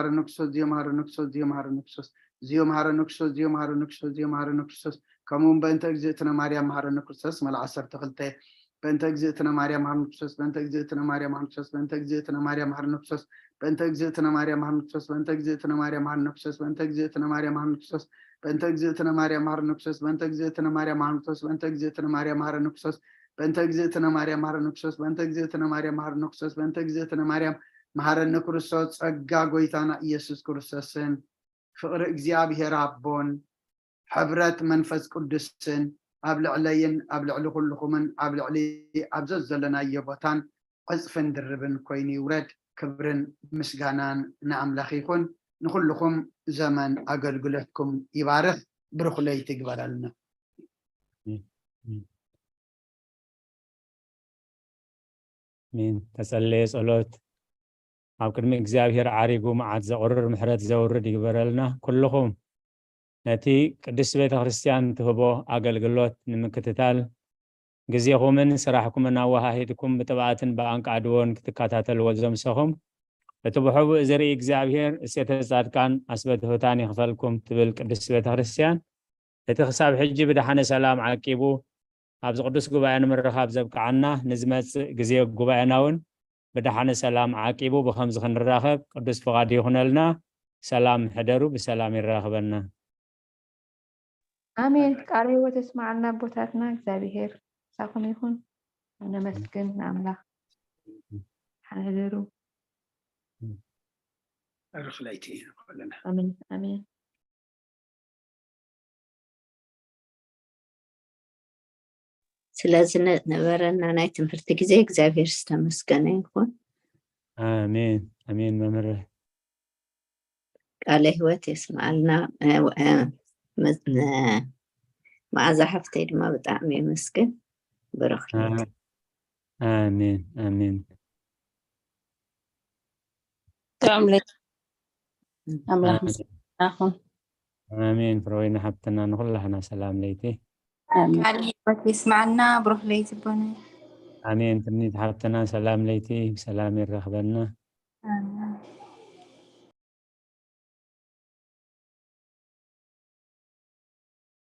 ዚዮ መሐረነ ክርስቶስ ዚዮ መሐረነ ክርስቶስ ዚዮ መሐረነ ክርስቶስ ዚዮ መሐረነ ክርስቶስ ዚዮ መሐረነ ክርስቶስ ዚዮ መሐረነ ክርስቶስ ከምኡ እውን በእንተ እግዝእትነ ማርያም መሐረነ ክርስቶስ መልዓ ዓሰርተ ክልተ በእንተ እግዝእትነ ማርያም መሐረነ ክርስቶስ በእንተ እግዝእትነ ማርያም መሐረነ ክርስቶስ በእንተ እግዝእትነ ማርያም መሐረነ ክርስቶስ በእንተ እግዝእትነ ማርያም መሐረነ ክርስቶስ በእንተ እግዝእትነ ማርያም መሐረነ ክርስቶስ በእንተ እግዝእትነ ማርያም መሐረነ ክርስቶስ በእንተ እግዝእትነ ማርያም መሐረነ ክርስቶስ በእንተ እግዝእትነ ማርያም መሐረነ ክርስቶስ በእንተ እግዝእትነ ማርያም መሐረነ ክርስቶስ በእንተ እግዝእትነ ማርያም መሐረነ ክርስቶስ በእንተ እግዝእትነ ማርያም መሐረነ ክርስቶስ በእንተ እግዝእትነ ማርያም መሐረነ ክርስቶስ ጸጋ ጎይታና ኢየሱስ ክርስቶስን ፍቕሪ እግዚኣብሔር ኣቦን ሕብረት መንፈስ ቅዱስን ኣብ ልዕለይን ኣብ ልዕሊ ኩልኹምን ኣብ ልዕሊ ኣብ ዘዘለናዮ ቦታን ዕጽፍን ድርብን ኮይኑ ይውረድ። ክብርን ምስጋናን ንኣምላኽ ይኹን። ንኹልኹም ዘመን ኣገልግሎትኩም ይባርኽ። ብሩኽ ለይቲ ይግበረልና። ኣሜን። ተጸለየ ጸሎት። ኣብ ቅድሚ እግዚኣብሔር ዓሪጉ መዓት ዘቑርር ምሕረት ዘውርድ ይግበረልና። ኩልኹም ነቲ ቅድስት ቤተ ክርስቲያን ትህቦ ኣገልግሎት ንምክትታል ግዜኹምን ስራሕኩምን ኣወሃሂድኩም ብጥብኣትን ብኣንቃድዎን ክትከታተልዎ ዘምሰኹም እቲ ብሕቡእ ዝርኢ እግዚኣብሔር እሴተ ጻድቃን ኣስበትሑታን ይኽፈልኩም ትብል ቅድስት ቤተ ክርስቲያን እቲ ክሳብ ሕጂ ብደሓነ ሰላም ዓቂቡ ኣብዚ ቅዱስ ጉባኤ ንምርኻብ ዘብቅዓና ንዝመጽእ ግዜ ጉባኤና እውን ብደሓነ ሰላም ዓቂቡ ብኸምዚ ክንራኸብ ቅዱስ ፍቓዱ ይኹነልና። ሰላም ሕደሩ፣ ብሰላም ይራኽበና። ኣሜን። ቃለ ህይወት የስማዓልና ኣቦታትና። እግዚኣብሔር ምሳኹም ይኹን። ነመስግን ንኣምላኽ። ደሓን ሕደሩ። ርኽለይቲ ኢና ከለና ኣሜን ኣሜን። ስለዚ ነበረና ናይ ትምህርቲ ግዜ እግዚኣብሔር ዝተመስገነ ይኹን። ኣሜን ኣሜን። መምህር ቃለ ህይወት የስምዓልና። መዓዛ ሓፍተይ ድማ ብጣዕሚ የመስግን። ብሩኽ ለይቲ። ኣሜን ኣሜን። ጥዑም ለይቲ ኣምላኽ ምስናኹም። ኣሜን። ፍረወይኒ ሓብትና ንኹላህና ሰላም ለይቲ። ቃል ህይወት ይስማዕና። ብሩኽ ለይቲ ቦነ። ኣሜን። ትምኒት ሓብትና ሰላም ለይቲ ብሰላም ይራኽበና።